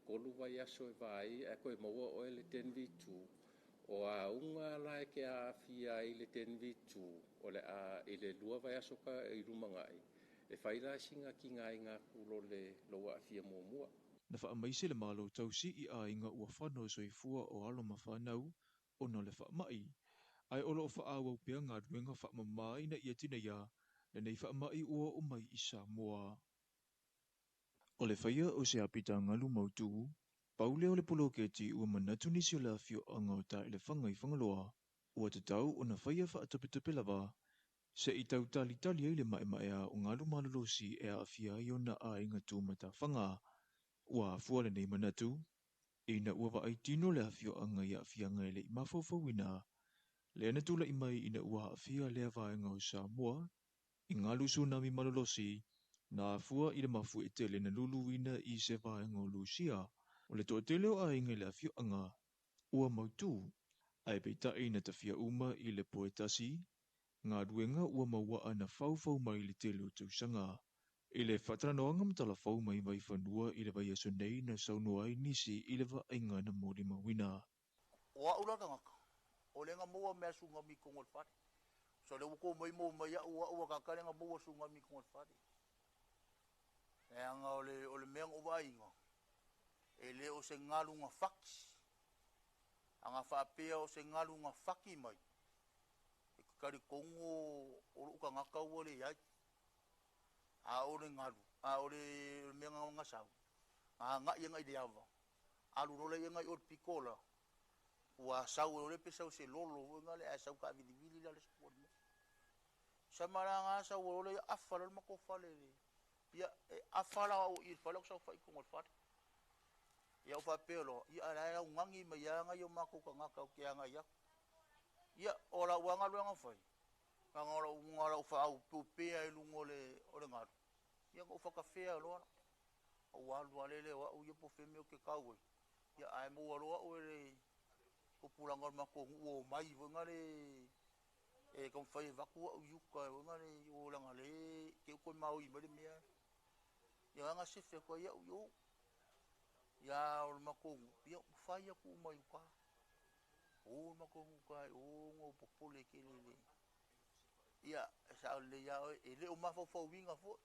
3 vaiaso e vaai ae toe maua oe le 10V2, o auga la e ke a'afia ai le 10V2 o le a i le 2 vaiaso ka i lumaga'i e fai la sina tigaina atu lo le lou a'afia muamua. Na faamaise le Malo tausi i aiga ua fano le soifua o alo ma fanau ona o le faama'i, ae o lo o faaauau pea galuega faamamā ina ia tinaia lenei faama'i ua oo mai i Samoa. O le faia o se apitagalu mautū, pau lea o le poloketi ua manatu nisi o le afioaga o Taelefaga i Fagaloa, ua tatau ona faia faatopetope lava, se i tau talitali ai le maemaea o galu malolosi e aafia ai ona aiga tumatafaga. Ua afua lenei manatu, ina ua vaai tino le afioaga i aafiaga e le i mafaufauina, lea na tula'i mai ina ua aafia lea vaega o Samoa i galu tsunami malolosi na afua i le mafuie tele na luluina i se vaega o Lusia. O le toatele o aiga i le afioaga ua mautū, ae peitai na tafia uma i le po e tasi, galuega ua mauaa na faufau mai i le tele o tausaga. I le faatalanoaga ma talafou mai Vaifanua i le vaiaso nei na saunoa ai nisi i le vaaiga na molimauina. O a'u la tagata, o le na maua mea tsunami i totonu o le fale. So le ua tou mai maua mai a'u, o a'u a tagata lea na maua tsunami i totonu o le fale. Leaga o le mea na ou vaaiga, e le o se galu na faki. A na faapea o se galu na faki mai, e talitonu o lou tagata ua leai. A o le galu, a o le mea na sau, na agai agai i le ava, alu loa lea agai i o i le pito la, ua sau e o le pe sau se lolo foi lea ae sau taavilivili la le isi mea. Sama la na sau o le afa loa le matou fale le ia e afa la au i le fale o saofai i totonu o le fale. Ia ou faapea loa, ia a o la e augani mai lava nai o matou tagata ou te agai atu. Ia o lau lava galuega fai, leaga o lau faaaupeupea i luga o le galu, ia na ou faatafea loa la. Ou alu lava lele o au ia po o fea le mea ou te tau ai, ia ae maua loa au e le tupulaga o le matou nuu o omai foi lea e taumafai e avatu au i uta foi lea o leaga o lea te i ua toe maoi mai le mea. Ia na sefe atu ai au i o. Ia o le matou nuu, ia ua fai atu uma i uta. O le matou nuu i uta o na ou popole tele i le. Ia e sao lelei lava oe, e le o mafaufauina foi.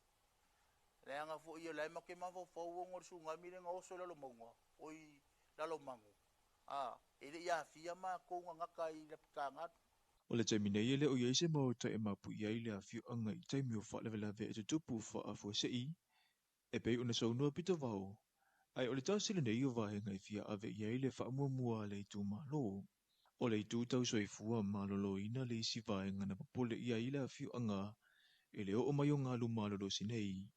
Leaga foi ia o la e matou te mafaufau ona o le tsunami lea na oso i Lalomauga, oi Lalomanu, e le i aafia matou gagata i Lapitagalu. O le taimi nei e le o i ai se maota e mapu'i ai le afioaga i taimi o faalavelave e tutupu faafuasei, e pei ona saunoa Pitovao, ae o le tasi lenei o vaega e fia ave i ai le faamuamua a le itumalo. O le itu tau soifua maloloina le isi vaega na popole i ai le afioaga i le oo mai o galu malolosi nei.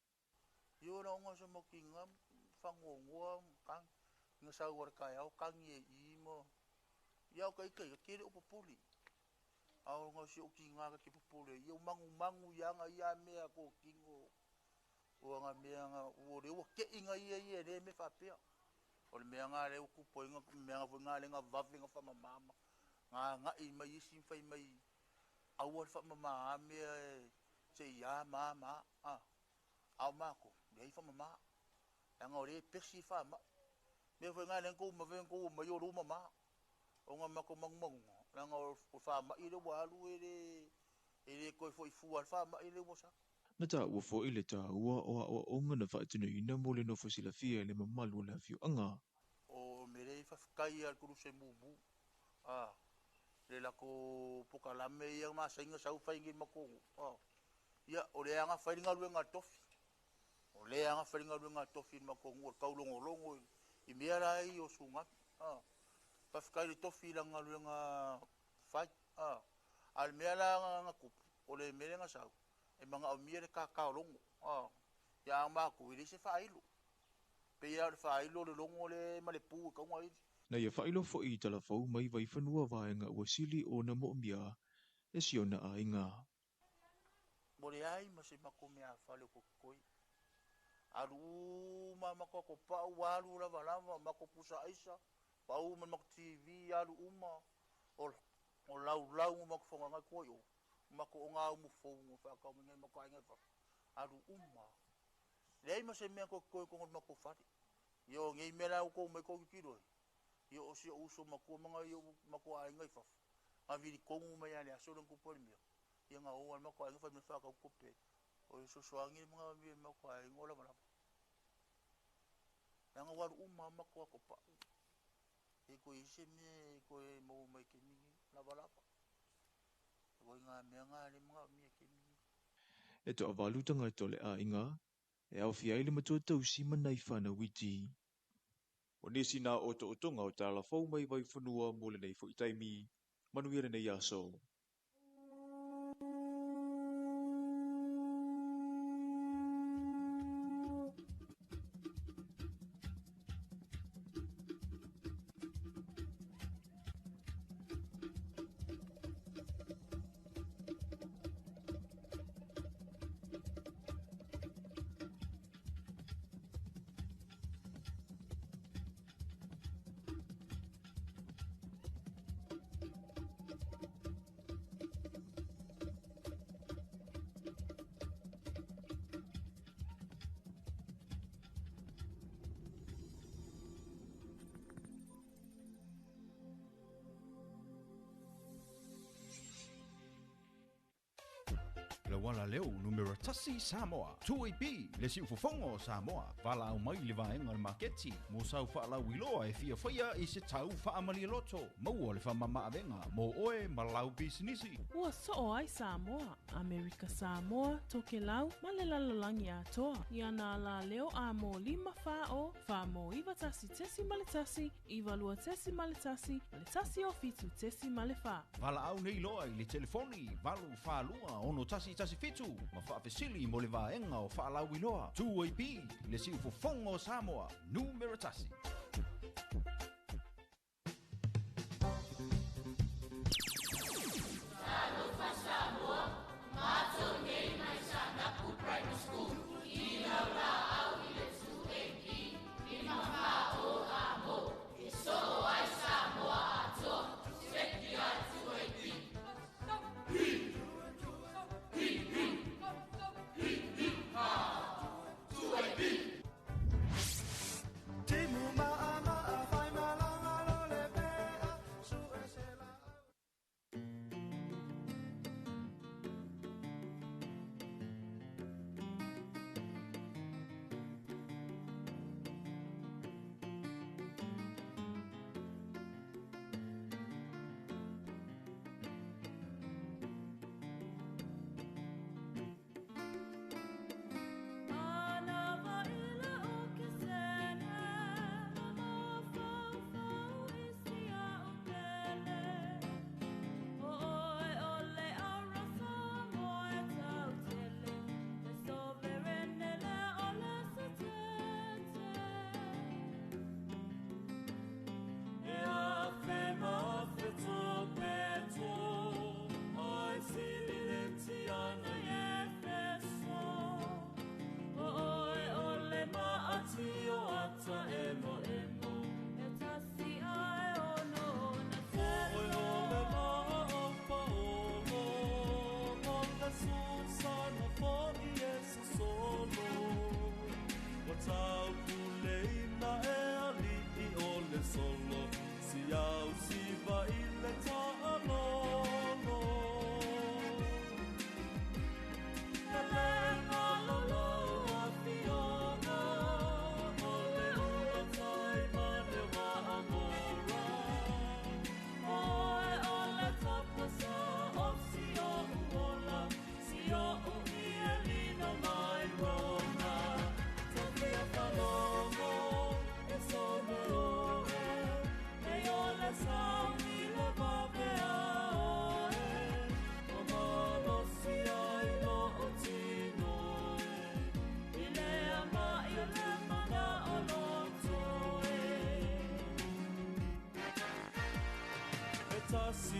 Ia na ona sa makiga fagoagoa kagi na sau ai le taeao kagi e i ma ia o ka ika ia tele o popole. A o nga si o tiga ka te popole ia o magumagu ia aga ia mea ko tino o aga mea nga o le ua keiga ia ia le me faapea. O le mea nga le u tupu ai nga mea nga foi nga le nga vave nga faamamama. Nga agai mai isi ma fai mai aua le faamama a mea e se i a ma ma a. A o matou, leai faamama. Leaga o lea e pesi faamai. Mea foi nga le kou ma ve kou mai o luma ma. O nga matou magumaguga, leaga o faamai le ua alu e le toe foi fua le faamai le ua sa. Na taua foi le taua o aoaoga na faatinoina mo le nofo silafia i le mamalu o le afioaga. O mele i faafetai a le koluse mumu. Le lako pokalame ia masainga sau fai ngi makou. Ia o le anga fai galuega a le tofi. O le anga fai galuega a le tofi i makou o le kaulogologo i mea la i o sugafi. Faafetai i le tofi i la galuega fai. A le mea la nga tupu. O le mea lea na sau, e manaomia le kākā o logo. Ia a matou, e leai se faailo. Pei lava o le faailo o le logo lea ma le pu e tatau ona ili. Na ia faailoa foi i talafou mai Vaifanua vaega ua sili ona moomia e si ona aiga. Ua leai ma se matou meafale o totoe. Alu uma matou atopau, alu lavalava, matou pusa aisa, pau ma le matou TV, alu uma, o laulau ma matou fagaga i tua i o, matou ogaumu fou na faatau mai nai matou aiga i fafo, alu uma. Leai ma se mea totoe i totonu o le matou fale. Ia o nei mea la ua outou omai tou tilotilo ai, ia o si ou uso matua ma nai ou matou aiga i fafo, na vili tonu mai lava i le aso lea na tupu ai le mea, ia na o lava le matou aiga fai mai faatau tupe, o le fesoasoani le manaomia e le matou aiga o lavalava. Leaga ua alu uma lava matou atopau, e le toe i ai se mea e toe maua mai i le taimi lenei, lavalava. O ituaiga mea na lea e manaomia i le taimi lenei. E toavalu tagata o le aiga e aofia ai le matua tausi ma nai fanau iti. O nisi na otootoga o talafou mai Vaifanua mo lenei foi taimi, manuia lenei aso. Le auala leo numera tasi Samoa, 2AP, le siufofoga o Samoa, valaau mai i le vaega o le maketi mo sau faalauiloa e fia faia i se tau faamalie loto, maua le faamamaavega mo oe ma lau pisinisi. Ua soo ai Samoa, Amerika Samoa, Tokelau ma le lalolagi atoa i ana alaleo a mo 5 4 0 4 mo 9 1.1 9 2 1 1 ma le 1 o 7 4. Valaau nei loa i le telefoni 8 4 2 6 1 1 7 ma faafesili mo le vaega o faalauiloa 2AP le siufofoga o Samoa numera tasi. Talofa Samoa, matou nei mai Saanapu Primary School i lau laau i le 2AP 5 4 0 a mo e soo ai Samoa atoa. Seki a 2AP. Hi, hi, hi, hi, ha. 2AP. Timu ma'a ma'a fai malanga lo le pea, su e se la.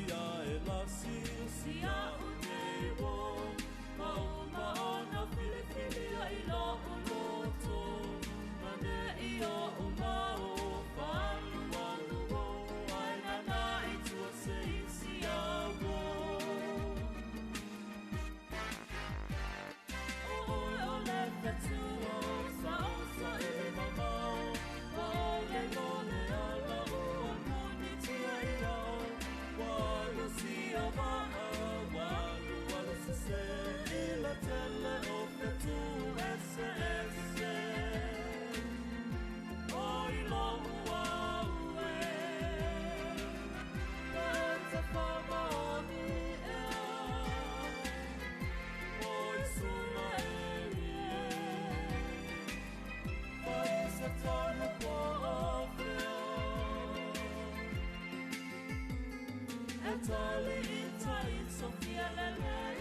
ia e lasi Sia u nei wo Ma uma ona filifili ai lo uloto Mane i o umao Falu alu o Ai nana i tua se isi a wo O oe o le fetu o Sa o sa ili mamao Ma o le lo le ala ua muni tia i ao Walu si a waa Walu alu se se I la tele o fetu ese ese O i lo ua ue E te whama o ni ea O i sula e rie Whai se tonu po o whio E tali i tai Sofia lelei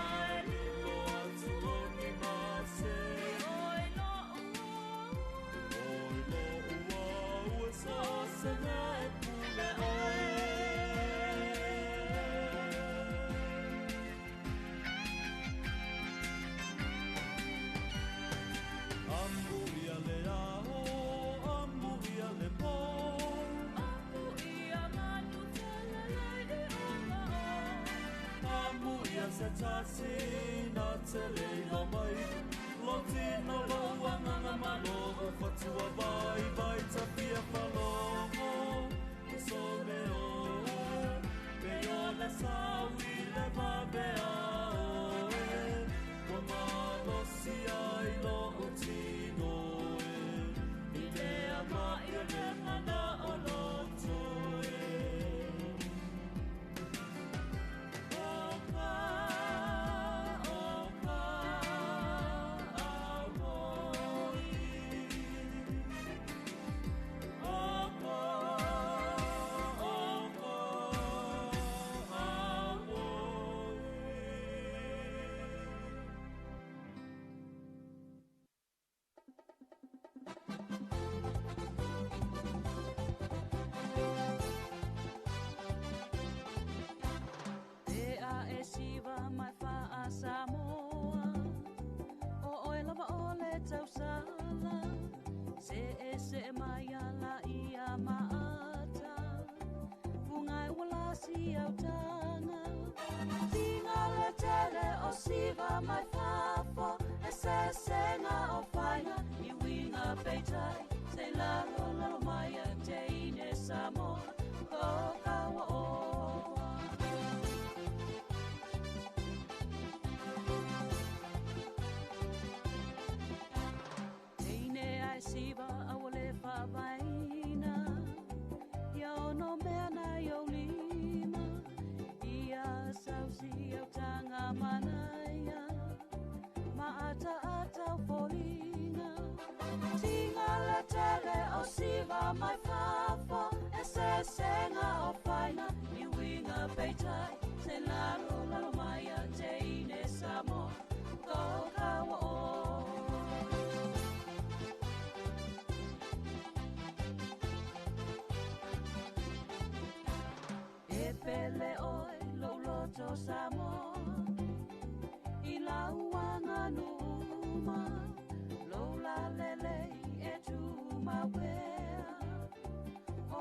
Ai lilo atu o ni mase Oi lo ua Oi lo ua ua Sa o se mea e pule oe Amu ia le aho, amu ia le pō Amu ia manu tele lei i ola o Amu ia se tasi na te leila mai Lo tino lo uanganga ma lo o fatua vai vai ta fia whaloho E so me o Pe o le saui le vabe a oe Ua malo si ai lo o tino e I lea mai o le mana o lo toe O ka, o ka, awoi. O ka, o ka, awoi. E a e siva mai fa a Samoa O oe lava o le tausala Se e se mai ala ia maata Fungai wala si autanga Tinga le tele o siva mai fafo E se senga o fainga I winga peitai Se lalo lalo mai a teine Samoa O kawa oa Teine ai siva a ua le fa'avaina Ia ono mea na i ou lima Ia sausi au taga manaia Ma ataata o foliga Tiga le tele o siva mai fafo E sesega o faina I uiga peitai Se lalo lalo mai a teine Samoa Ko kaua oa E pele oe lou loto Samoa I lau aganuma Lou lalelei e tumauea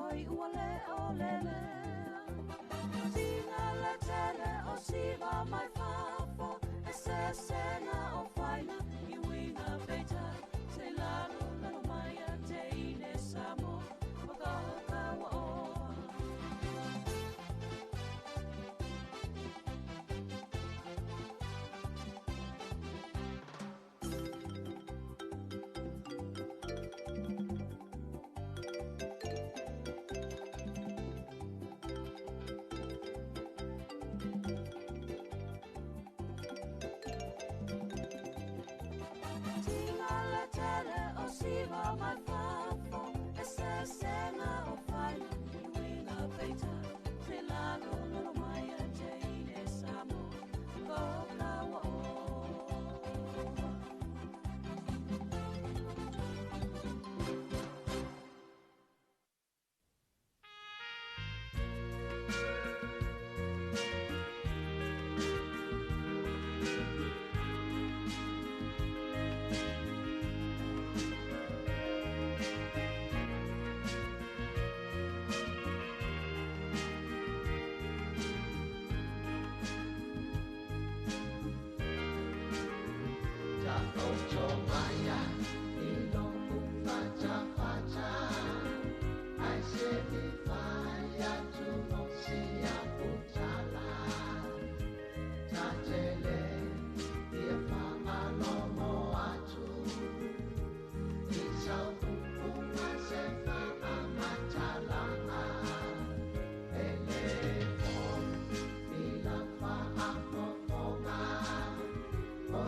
Oi ua le o lelea Tiga le tele o siva mai fafo E sesega o faina I uiga peitai Se lalo lalo mai a teine Samoa Ma ka kaua oa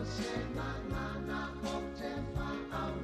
Se mangana o te whaau.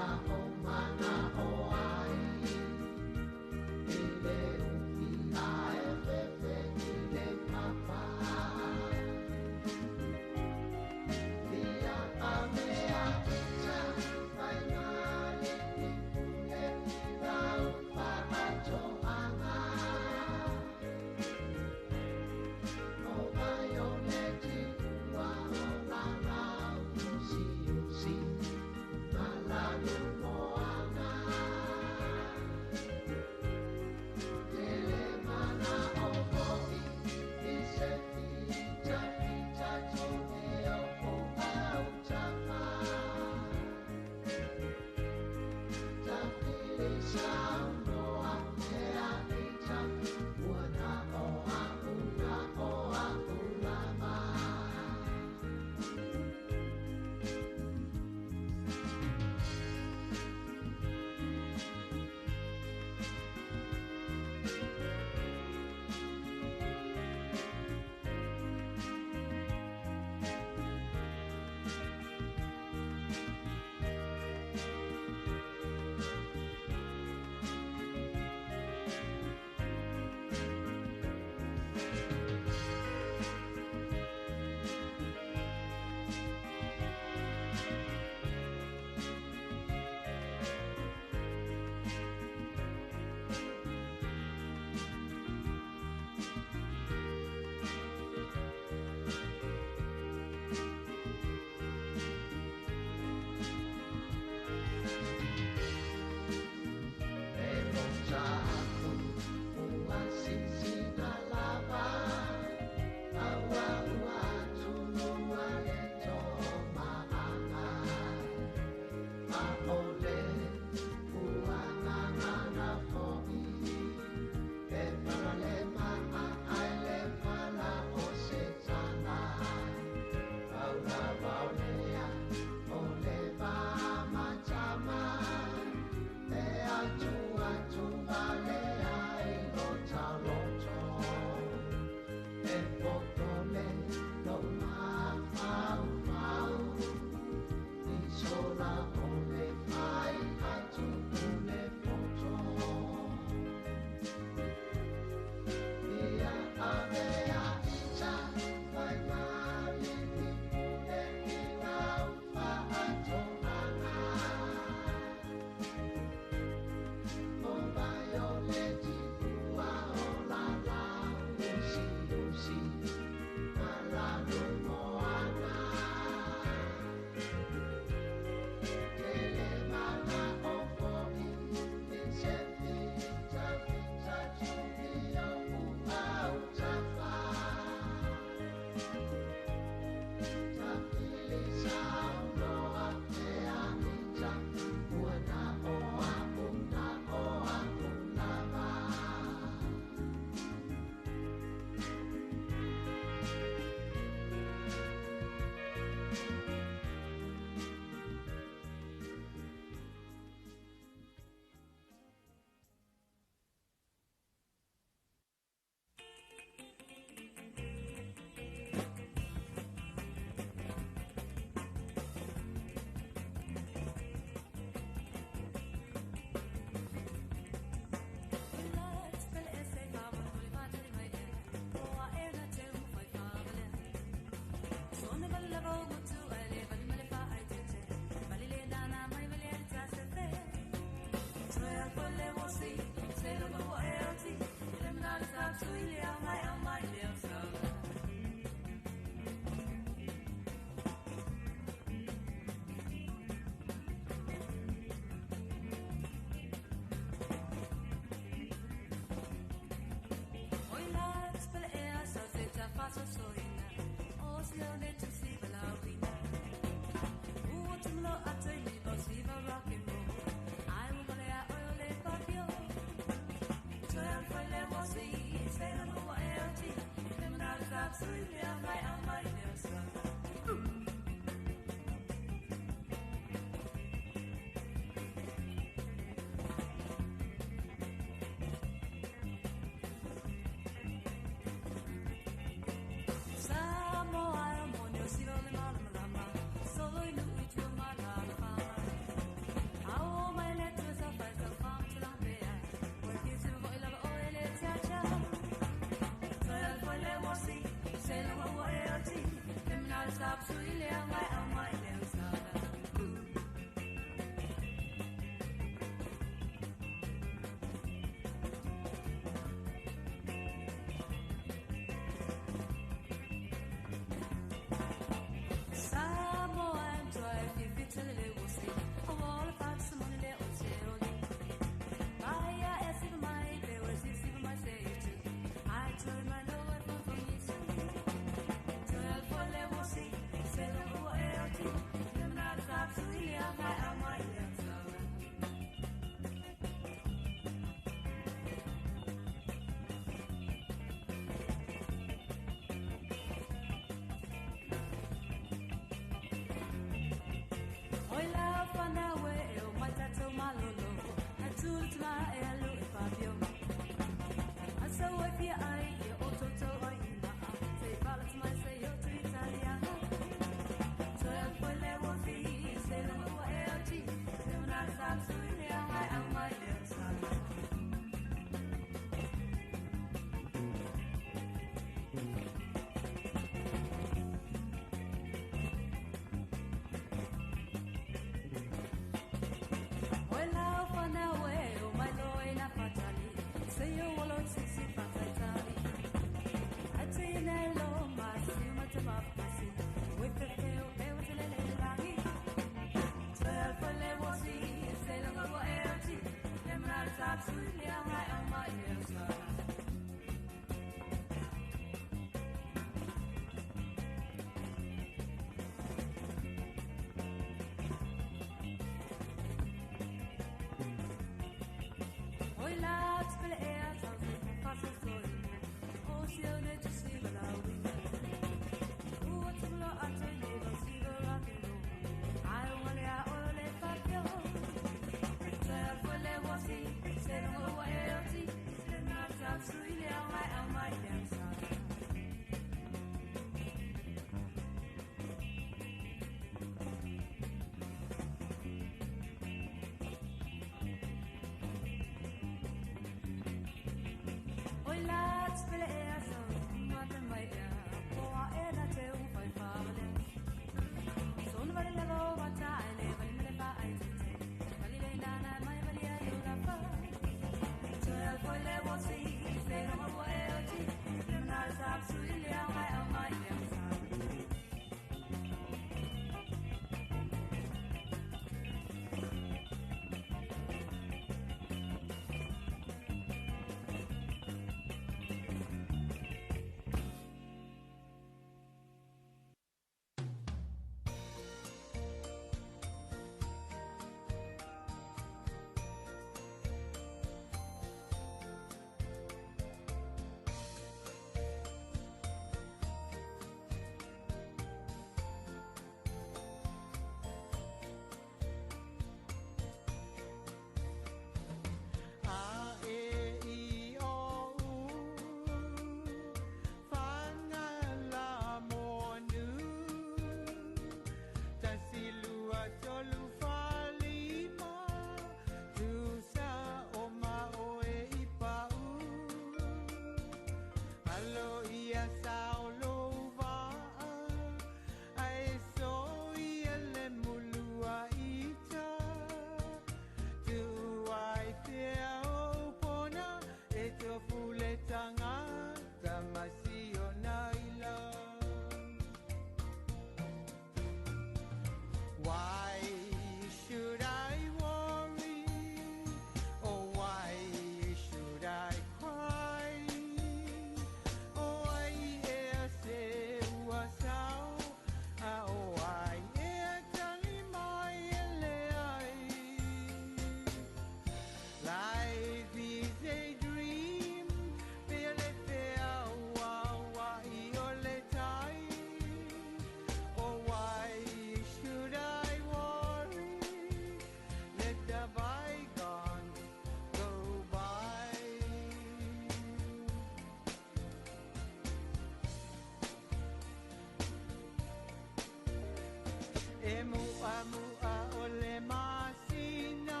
E mua mua o le masina,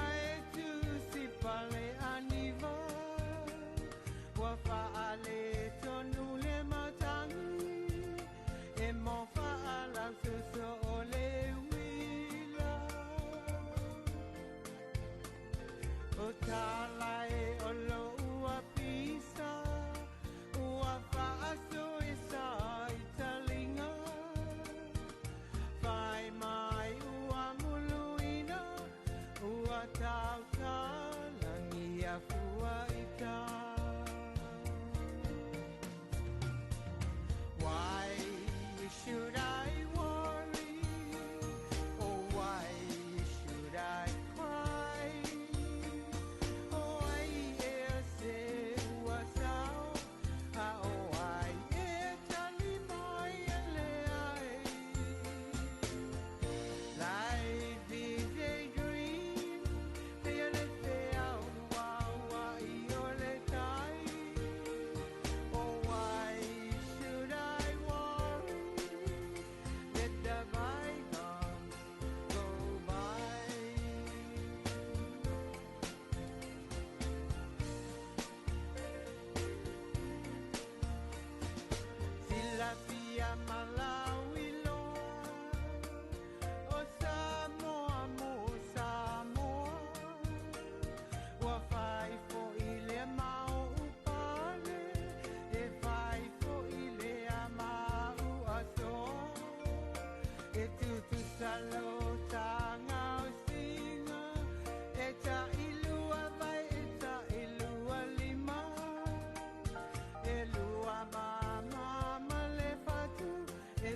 Ae tusi pale aniva, Ua faale tonu le matangi, E mo faalau soso o le uila. O tala e o lo ua pisa, Ua faaso e sa i talinga, Fai mai ua muluina, Ua tautalangi a fua ita. Why should I worry? Oh, why should I cry? Oh, ai e se ua sao, a o ai e tali mai e le ai. Life is a dream, te le te au ua i o le tai. Oh, why should I worry? Let the bygones go by. Silafia Malawi loa, o Samoa mo Samoa, Ua fai foi le mau upale, E fai foi le amau asoa, E tutusa lo tanga o singa, E ta ilua vai, e ta ilua lima, E lua mama ma le fatu, E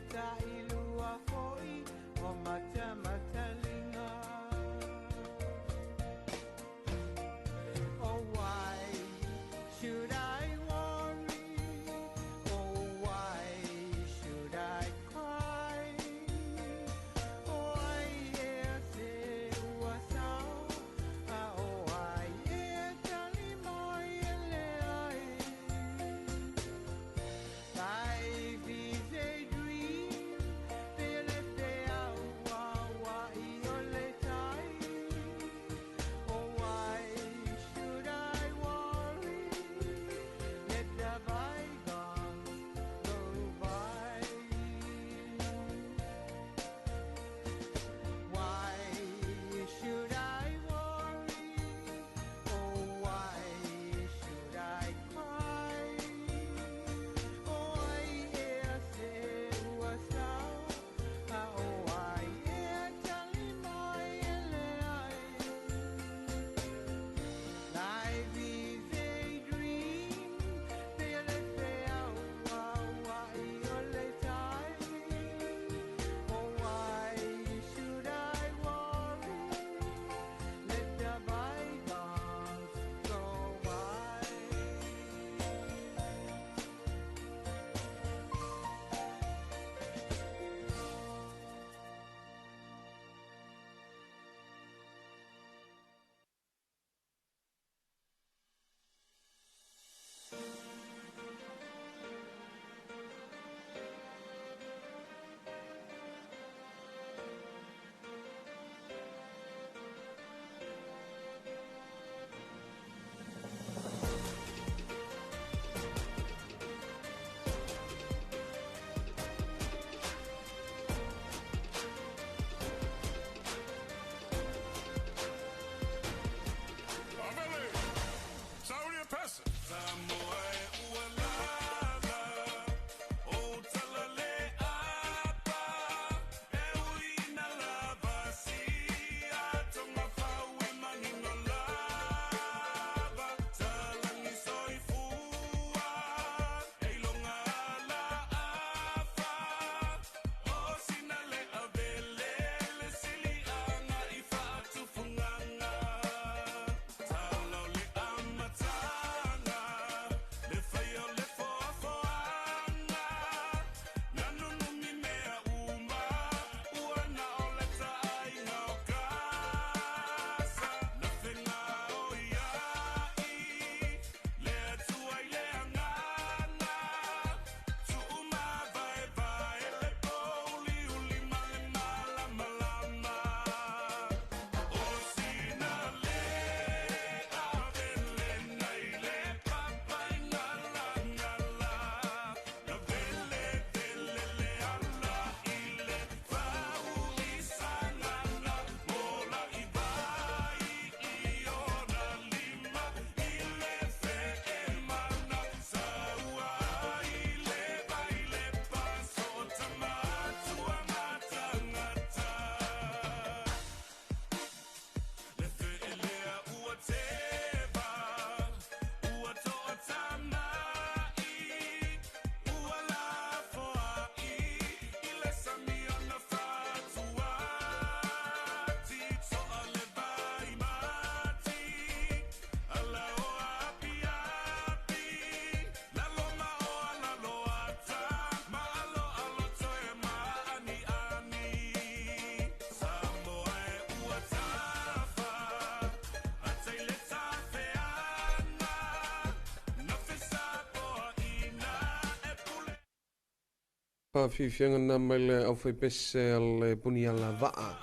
Faafiafiaga na mai le aufaipese a le Punialavaa.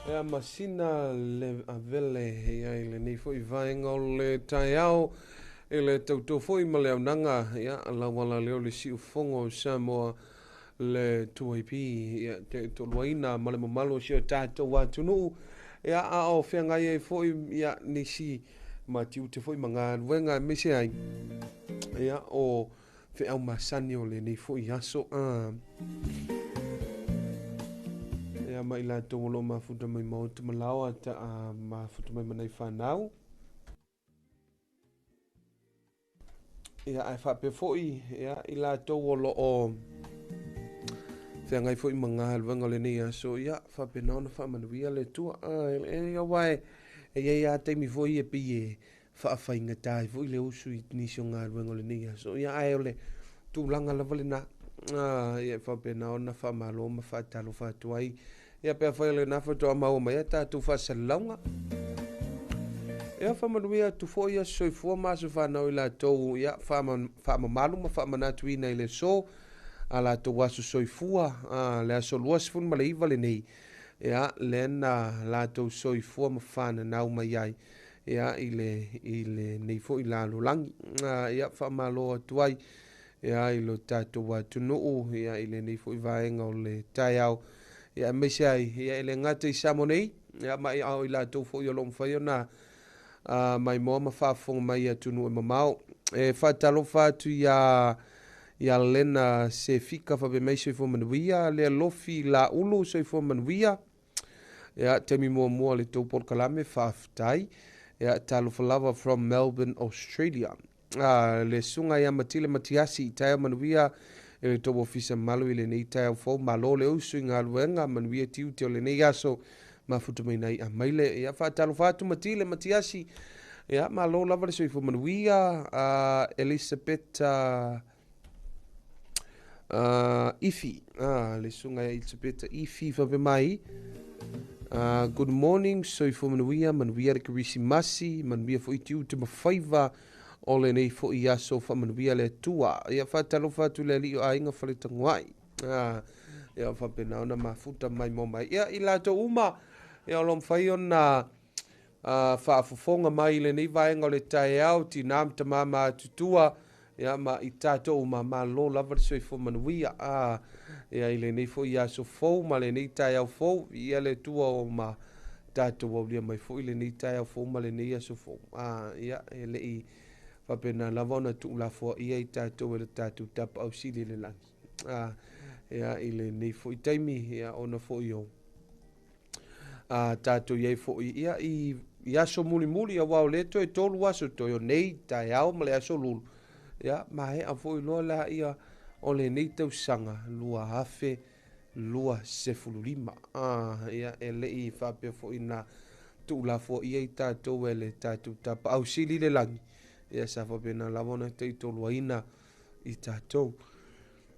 Ea masina le avele ia i lenei foi vaega o le taeao i le tauto foi ma le aunaga ia lauala lea o le siufogo o Samoa le 2AP ia te toluaina ma le mamalu o si o tatou atunuu ia a o feagai ai foi ia nisi ma tiute foi ma galuega aemaise ai ia o feau masani o lenei foi aso. Ia ma i latou o lo o mafuta mai maota ma laoa ta a mafuta mai manai whanau. Ia ae faapea foi ia i latou o lo o feagai foi ma galuega o lenei aso, ia faapena ona faamanuia le Atua. Ia aua e i ai lava taimi foi e pei e faafaigata ai foi le usu i nisi o galuega o lenei aso. Ia ae o le tulaga lava lena. Ia e faapena ona faamalo ma faatalofa atu ai. Ia pe afai o lena faatoa maua mai a tatou faasalalauga. Ia faamanuia atu foi aso soifua ma aso fanau i latou ia faamamalu ma faamanatuina i le aso a latou aso soifua le aso 29 lenei ia lea na latou soifua ma fananau mai ai ia i le i lenei foi lalolagi. Ia faamalo atu ai ia i lo tatou atunuu ia i lenei foi vaega o le taeao ia aemaise ai ia e le gata i Samoa nei ia ma a o i latou foi o lo o mafai ona maimoa ma faafofoga mai i atunuu e mamao. E faatalofa atu ia ia Lena Sefika faapea mai soifua manuia, le Alofi Laulu soifua manuia. Ia, taimi muamua le tou polokalame, faafetai. Ia, talofa lava from Melbourne, Australia. Le susuga ia Matile Matiasi, taeao manuia i le tou ofisa mamalu i lenei taeao fou. Malo le usu i galuega, manuia tiute o lenei aso, mafuta mai nai amaile. Ia, faatalofa atu Matile Matiasi. Ia, malo lava le soifua manuia. Elisabeth Ifi, le susuga ia Elisabeta Ifi faapea mai. Good morning, soifua manuia, manuia le Kerisimasi, manuia foi tiute ma faiva o lenei foi aso, faamanuia le Atua. Ia faatalofa atu le alii o aiga Faletagoai. Ia faapena ona mafuta mai mo mai. Ia i latou uma, ia o lo o mafai ona faafofoga mai i lenei vaega o le taeao, tinā ma tamā matutua, ia ma i tatou uma, malo lava le soifua manuia. Ia i lenei foi aso fou ma lenei taeao fou, viia le Atua o ma tatou aulia mai foi lenei taeao fou ma lenei aso fou. Ia e le i faapena lava ona tuulafoaia i tatou e le tatou Tapaau Sili i le lagi. Ia i lenei foi taimi, ia ona foi o a tatou i ai foi ia i, i aso mulimuli, aua o lea toe 3 aso toe o nei taeao ma le aso lulu, ia maea foi loa la ia o lenei tausaga 2025. Ia e le i faapea foi na tuulafoaia i tatou e le tatou Tapaau Sili i le lagi, ia sa faapena lava ona taitoluaina i tatou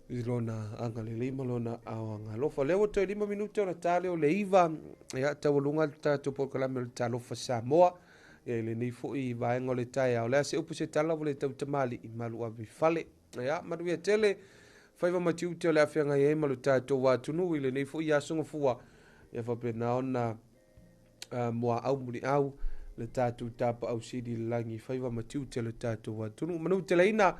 i lona agalelei ma lona aoagalofa. O lea ua toe 5 minute ona ta lea o le 9, ia taualuga le tatou polokalame o le Talofa Samoa. Ia i lenei foi vaega o le taeao, o le a se upu se tala ua le tautamalii malu ave i fale. Ia manuia tele, faiva ma tiute o le a feagai ai ma lo tatou atunuu i lenei foi aso gafua. Ia faapena ona muaau muliau le tatou Tapaau Sili i le lagi, faiva ma tiute o le tatou atunuu. Manuteleina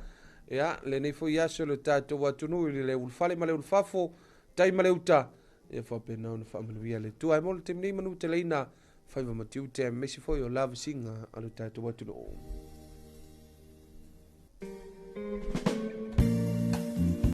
ia lenei foi aso le tatou atunuu i le ulufale ma le ulufafo, tai ma le uta, ia faapena ona faamanuia le Atua. Ae mo le taimi nei, manuteleina faiva ma tiute aemaise foi o lavasiga a le tatou atunuu.